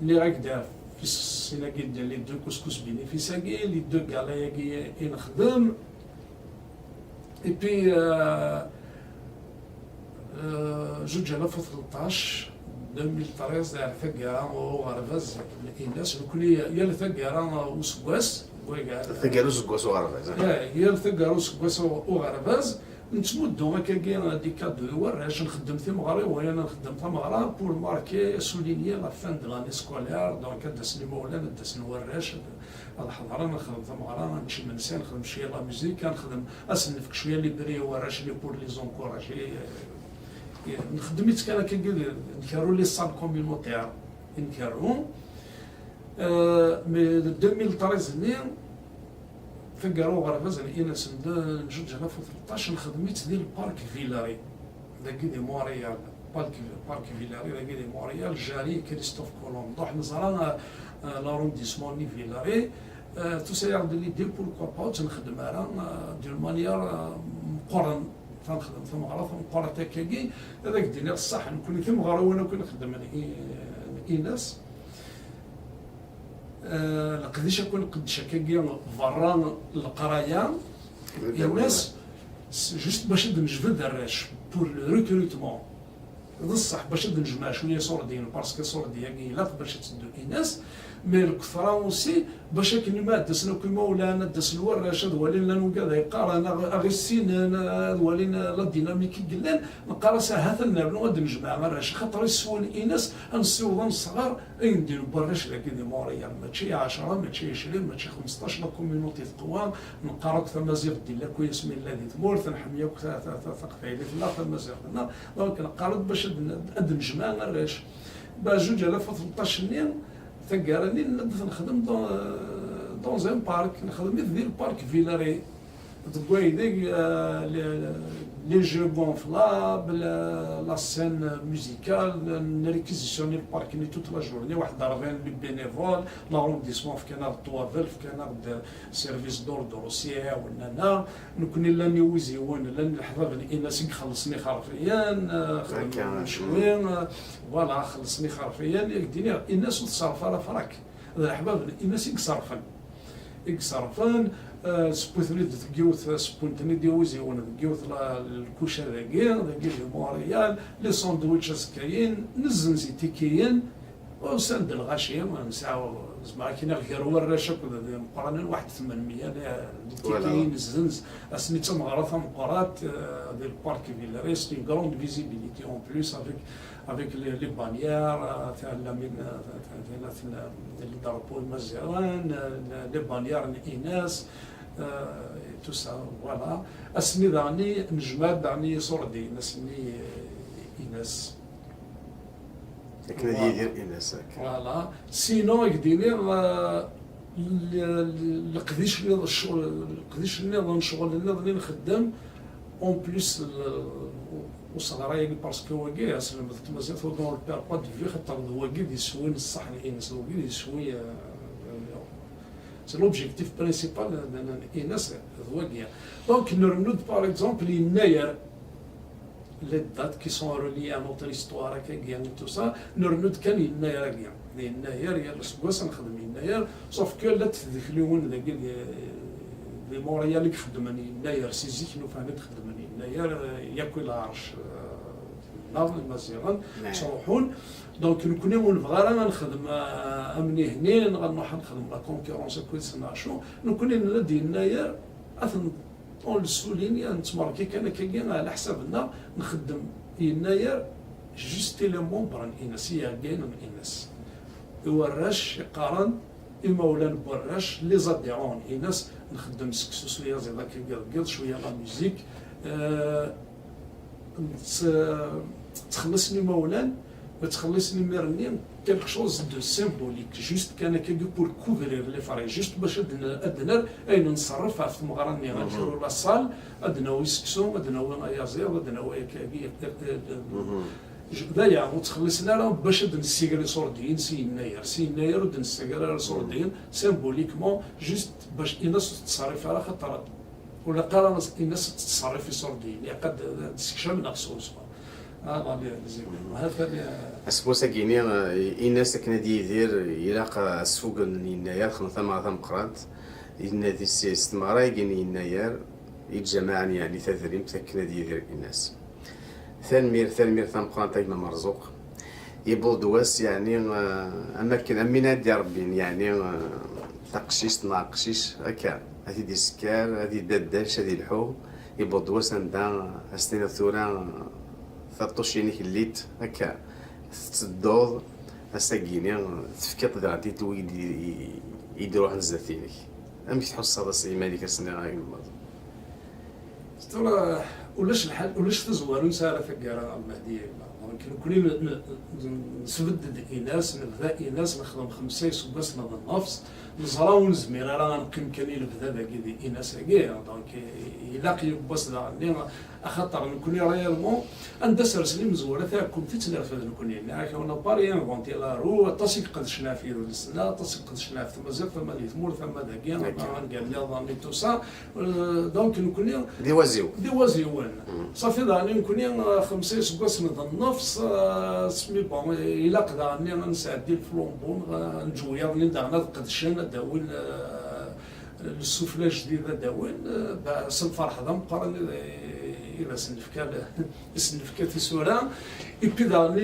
nniɣ-ak-d ɣef sin-agi, les deux couscous bénéfice-agi, les deux galas-agi i nexdem, Et puis, euh, euh, zuǧ alaf u tleṭṭac, deux mille treize, ar taggara uɣerbaz n Inas, nekkni yal taggara useggas, wayga, taggara useggas uɣerbaz, eh? Ya, yal taggara useggas u-, uɣerbaz, nettmuddu akkagi des cadeaux i warrac, nxeddem timeɣriwin, nxeddem tameɣra pour marquer, souligner la fin de l'année scolaire, donc ad d-asen imawlan, ad d-asen warrac, ad ḥeḍren, ad nexdem tameɣra, ad nečč imensi, ad nexdem cwiya la musique, ad nexdem, ad sen-nefk cwiya les prix i warrac-nni pour les encourager. Eh, eh, nxeddem-itt kan akkagi, nkerru les salles communautaires i nkerru. Eh, mais deux mille treize-nni, taggara uɣerbaz n Inas n d-, n zuǧ alaf u tleṭṭac, nxeddem-itt di le parc Villeray. Dagi di Montréal, parc, parc Villeray, dagi di Montréal, jari Christophe Colomb. Donc, neẓra, euh, euh, l'arrondissement n Villeray, euh, tusa-yaɣ-d l'idée, pourquoi pas, ur tt-nxeddem ara, euh, d'une manière, euh, meqqren, ad nexdem tameɣra tameqqrant akkagi, ad ak-d-iniɣ ṣṣeḥ, nekkni timeɣriwin akk i nxeddem n I-, n Inas, euh, leqdic akk i nqeddec akkagi berra n leqraya, Inas, s-, juste bac ad nejbed arrac, pour le recrutement. D ṣṣeḥ, bac ad nejmeɛ cwiya iṣurdiyen, parce que iṣurdi-agi ilaq bac ad teddu Inas, mais lketṛa aussi, bac akken ma ad d-asen akk imawlan, ad d-asen warrac, ad walin llan wigad ay qqaren, a ɣ-, a ɣ-issinen, ad walin la dynamique i yellan, neqqar-as ahat ad nernu ad nejmeɛ arrac, xaṭer iswen Inas, ad nessiweḍ ad nesɣer, ayen d-yewwi arrac dagi di Montréal, mačči ɛecṛa, mačči ɛecrin, mačči xemseṭṭac, la communauté teqwa, neqqar akk tamaziɣt d illa akk asmi nella di tmurt, nḥemmel akk ta-, ta-, ta-, taqbaylit-nneɣ, tamaziɣt-nneɣ, donc neqqar-d bac ad n-, ad nejmeɛ arrac. Ba zuǧ alaf u tleṭṭac-nni, taggara-nni, nella-d nexdem dans, dans un parc, nexdem-it di le parc Villeray. Deg waydeg, euh, les, les jeux gonflables, euh, la scène musicale, n réquisitionner le parc-nni toute la journée, waḥed rebɛin les bénévoles, l'arrondissement fkan-aɣ-d ṭṭwabel, fkan-aɣ-d service d'ordre aussi, ɛawnen-aneɣ. Nekkni llan iwiziwen, llan leḥbab n Inas i ixellṣen ixerfiyen, euh, xedmen cwi, euh, voilà, xellṣen ixerfiyen, i ak-d-iniɣ, Inas ur teṣṣerref ara frak. D leḥbab n Inas i iṣerrfen. I iṣerrfen, Sewwi-ten-id deg yiwet, sewwin-ten-id iwiziwen deg yiwet la-, lkuca dagi, dagi di Montréal, les sandwichs azekka-yin, nezzenz itikiyen, usan-d lɣaci, nesɛa, zemreɣ ad k-iniɣ gar warrac akked d imeqqranen, waḥed tmenmya n, n itikiyen nezzenz, ass-nni d tameɣra tameqqrant, eh, di lpark Villeray, c'est une grande visibilité en plus avec avec les, les bannières, euh, tala min, euh, tala, tala, le drapeau imaziɣen, euh, les bannières n Inas, euh, et tout ça, voilà. Ass-nni daɣen nejmeɛ-d daɣen iṣurdiyen, ass-nni, euh, Inas. Akken ad yidir Inas akka. Voilà. Sinon, ad k-d-iniɣ, euh, l-, l-, leqdic nniḍen, ccɣel, leqdic nniḍen, ccɣel nniḍen i nxeddem, en plus, useɣray-agi, parce que wagi, aselmed n tmaziɣt, ur d-on le perd pas de vue, xaṭer d wagi d iswi n ṣṣeḥ n Inas, d wagi d iswi, euh, c'est l'objectif principal n, n, n Inas, d wagi. Donc, nrennu-d, par exemple, yennayer, les dates qui sont reliées à notre histoire, akkagi, et tout ça, nrennu-d kan yennayer-agi. Yennayer, yal aseggas ad nexdem yennayer, sauf que llant tdukliwin dagi di, di Montréal i ixeddmen yennayer, si zik nufa-d xeddmen yennayer, eh, yakk i lɛerc, eh, nneɣ imaziɣen ttruḥun. Donc, nekkni ur nebɣi ara ad nexdem, eh, amnihni, neɣ ad nruḥ ad nexdem la concurrence akked-sen neɣ acu. Nekkni nenna-d yennayer, ad ten- On le souligne, nettmerki kan akkagi, ɛla ḥsab-nneɣ, nxeddem yennayer juste i les membres n Inas, i yiɛeggalen n Inas. I warrac iqqaren, imawlan n warrac, les adhérents n Inas, nxeddem seksu s uyaziḍ akkagi deg yiḍ, cwiya la musique, euh, tt-, ttxelliṣen imawlan, ma ttxelliṣen imir-nni, quelque chose de symbolique, juste kan akkagi pour couvrir les frais, juste bac ad n-, ad nerr ayen nṣerref ɣef tmeɣra-nni, ad nkru la salle, ad nawi seksu, ad nawi ayaziḍ, ad nawi akkagi, d aya, ur ttxelliṣen ara bac ad nessiger iṣurdiyen si yennayer, si yennayer ur d-nessager ara iṣurdiyen, symboliquement, juste bac Inas ur tettṣerrif ara, xaṭer ur ilaq ara Inas ad tettṣerrif iṣurdiyen, ilaq ad d-ssekcam neɣ sweswa. Ah, la, la, la, la, la. Aseggas-agi-ni, eh, Inas akken ad yidir, ilaq, eh, asfugen n yennayer, xedmen tameɣra tameqqrant, yenna di s, s tmeɣra-agi n yennayer, yeǧǧa maɛan, yeɛni, tadrimt akken ad yidir Inas. Tanemmirt, tanemmirt tameqqrant a gma Merzuq. Yewweḍ-d wass, yeɛni, eh, am akken, am win ad d-irebbin, yeɛni, eh, taqcict neɣ aqcic, akka, ad t-id-isekker, ad yeddaddec, ad yelḥu. Yewweḍ-d wass anda, eh, ad s-tiniḍ tura, eh, taṭṭucin-ik llit, akka, tettedduḍ, ass-agi-ni, eh, tefkiḍ daɣen-t i wid i, i, i d-iruḥen zdat-inek. Amek tḥusseḍ ass iman-ik ass-nni, a gma Merzuq? Tura, ulac lḥal, ulac tazwara ur nesɛi ara taggara, a Lmehdi, a yemma. Donc, nekkni n-, n-, n-, nesbedd-d Inas, nebda Inas, nexdem xemsa iseggasen d nnefs, neẓra ur nezmir ara ad neqqim kan i lebda dagi di Inas-agi. Donc, i-, ilaq yiwwas daɣen-nni, axaṭer nekkni réellement, anda sersen imezwura taɛkumt i tt-nerfed nekkni. Nniɣ-ak, on n'a pas rien inventé la roue, aṭas i iqedcen ɣef yidles-nneɣ, aṭas i iqedcen ɣef tmaziɣt, ama di tmurt, ama dagi, ama anga nniḍen et tout ça. Euh, donc, nekkni d iwaziwen. D iwaziwen. Safi daɣen nekkni, euh, xemsa iseggasen d nnefs, euh, asmi, bon, ilaq daɣen ad nesɛeddi le flambeau, euh, ad neǧǧ wiyaḍ-nni daɣen ad qedcen, ad d-awin, euh, le souffle ajdid ad d-awin, euh, ba-, s lferḥ d ameqqran i, i d asen-nefka, i sen-nefka tisura. Et puis daɣen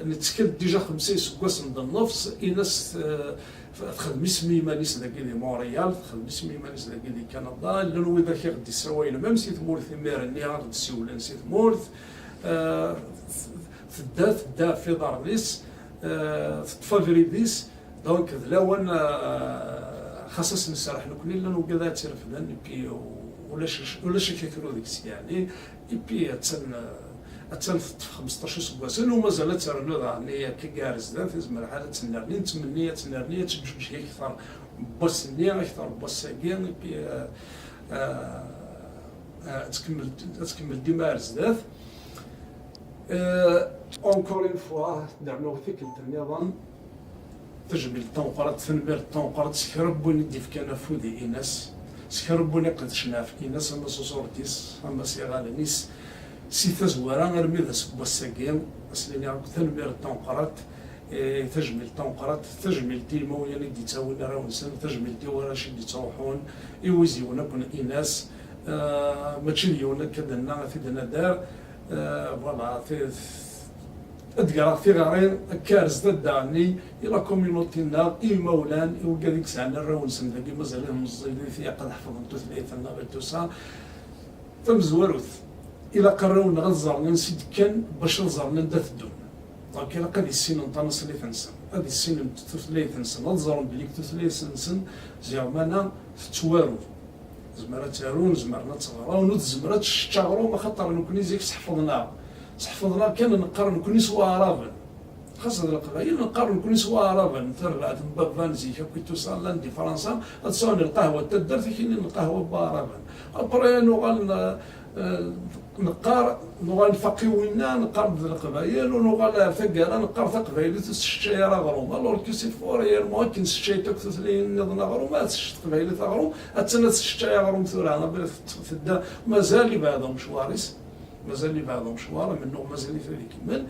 nettkel déjà xemsa iseggasen d nnefs, Inas, euh, Txeddem isem i yiman-is dagi di Montréal, txeddem isem i yiman-is dagi di Canada. Llan widak i ɣ-d-issawalen, même si tmurt imir-nni, ɣ-d-ssiwlen si tmurt. Euh, tedda, tedda ɣef iḍarren-is, euh, teṭṭef abrid-is. Donc, d lawan, euh, xas ad s-nserreḥ nekkni, llan wigad ad tt-irefden, et puis, ulac, ulac akakru deg-s, yeɛni. Et puis, attan, euh, attan teṭṭef xmesṭac iseggasen, u mazal ad ternu daɣen akka ar zdat, izmer lḥal ad tennerni, nettmenni ad tennerni, ad teǧǧuǧeg akter n wass-nni, akter n wass-agi, et puis, euh, euh, euh, ad tkemmel, ad tkemmel dima ar zdat. Euh, encore une fois, ad nernu tikkelt nniḍen. Tajmilt tameqqrant, tanemmirt tameqqrant s kra n win i d-ifkan afud i Inas, s kra n win iqedcen ɣef Inas, ama s uṣurdi-s, ama s iɣallen-is, si tazwara armi d aseggas-agi, ad s-nini akk tanemmirt tameqqrant. Eh, tajmilt tameqqrant, tajmilt i yimawlan i d-yettawin arraw-nsen, tajmilt i warrac i d-yettruḥun, i wiziwen akk n Inas. Eh, mačči d yiwen akka d-nenna, a t-id-nadar. Eh, voilà, ti-, ad d-greɣ tiɣri akka ar zdat daɣenni i la communauté-nneɣ, i yimawlan, i wigad i yesɛan arraw-nsen dagi mazal-iten meẓẓiyit, ilaq ad ḥefḍen tutlayt-nneɣ et tout ça. Tamezwarut, ilaq arraw-nneɣ ad ẓren ansi d-kkan bac ad ẓren anda teddun. Donc ilaq ad issinen tanaṣlit-nsen, ad issinen tutlayt-nsen, ad ẓren belli tutlayt-nsen ziɣ mana tettwaru. Tezmer ad taru, zemren ad tt-ɣren, ur tezmer ad tessečč aɣrum, axaṭer nekni zik sḥefḍen-aɣ. Sḥefḍen-aɣ kan neqqar nekni s waɛraben. Xas d Leqbayel neqqar nekni s waɛraben, tarbaɛt n baba n zik akk i tusa llan di Fransa, ad sɛun lqahwa n taddart, akini lqahwa n waɛraben. Après nuɣal n-, eh, neqqar, nuɣal nfaq i winna, neqqar d Leqbayel, u nuɣal ar taggara neqqar taqbaylit ur tesseččay ara aɣrum. Alors que c'est faux, réellement, akken seččayet akk tutlayin nniḍen aɣrum, ad tessečč teqbaylit aɣrum, attan ad tesseččay aɣrum tura, tedda, mazal ibɛed umecwar-is. Mazal ibɛed umecwar, amennuɣ mazal-it ad ikemmel,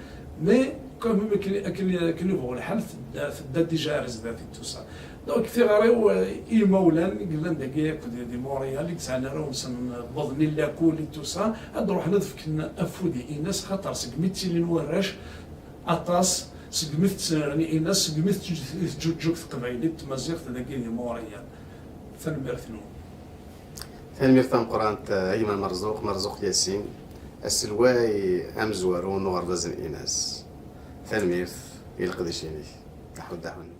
mais quand même akken, akken, akken yebɣu lḥal, tedda, tedda déjà ar zdat i tusa. Donc tiɣri-w, eh, i imawlan i yellan dagi akked di Montréal, i yesɛan arraw-nsen wwḍen i lakul i tusa, ad ruḥen ad fken afud i Inas, xaṭer segmi ttilin warrac aṭas, segmi tettnerni Inas, segmi teǧǧ-, teǧǧuǧǧug teqbaylit d tmaziɣt dagi di Montréal. Tanemmirt-nwen. Tanemmirt tameqqrant, eh, a gma Merzuq, Merzuq Yasin, aselway amezwaru n uɣerbaz n Inas. Tanemmirt i leqdic-inek. Daḥu, daḥu.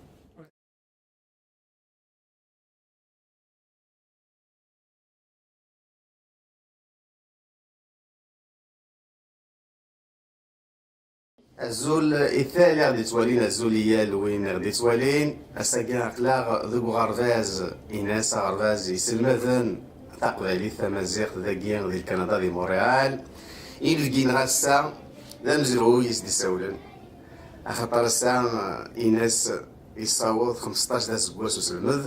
Azul i tal i ɣ-d-ittwalin, azul i yal win i ɣ-d-ittwalin. Ass-agi aql-aɣ deg uɣerbaz Inas, aɣerbaz iselmaden taqbaylit tamaziɣt dagi di Lkanada, di Montréal. Inebgi-nneɣ ass-a d amezruy i s-d-issawlen, axaṭer ass-a Inas yessaweḍ xmesṭac d aseggas uselmed.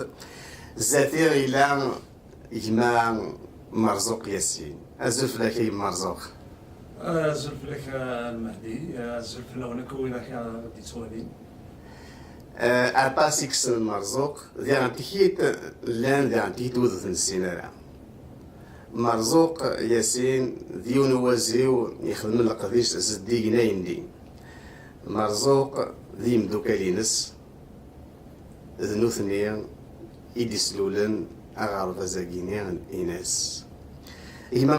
Zdat-i yella gma Merzuq Yasin. Azul fell-ak a gma Merzuq. Azul fell-ak a Lmehdi, azul fell-awen akk widak i ɣ-d-ittwalin. Eh, aṭas i yessen Merzuq, diɣen tikit llan, diɣen tikit wid ur t-nessin ara. Merzuq Yasin d yiwen uwaziw ixedmen leqdic zeddigen ayendin. Merzuq d yimdukal-ines, d nutni i d-islulen aɣerbaz-agi-ni n Inas. Gma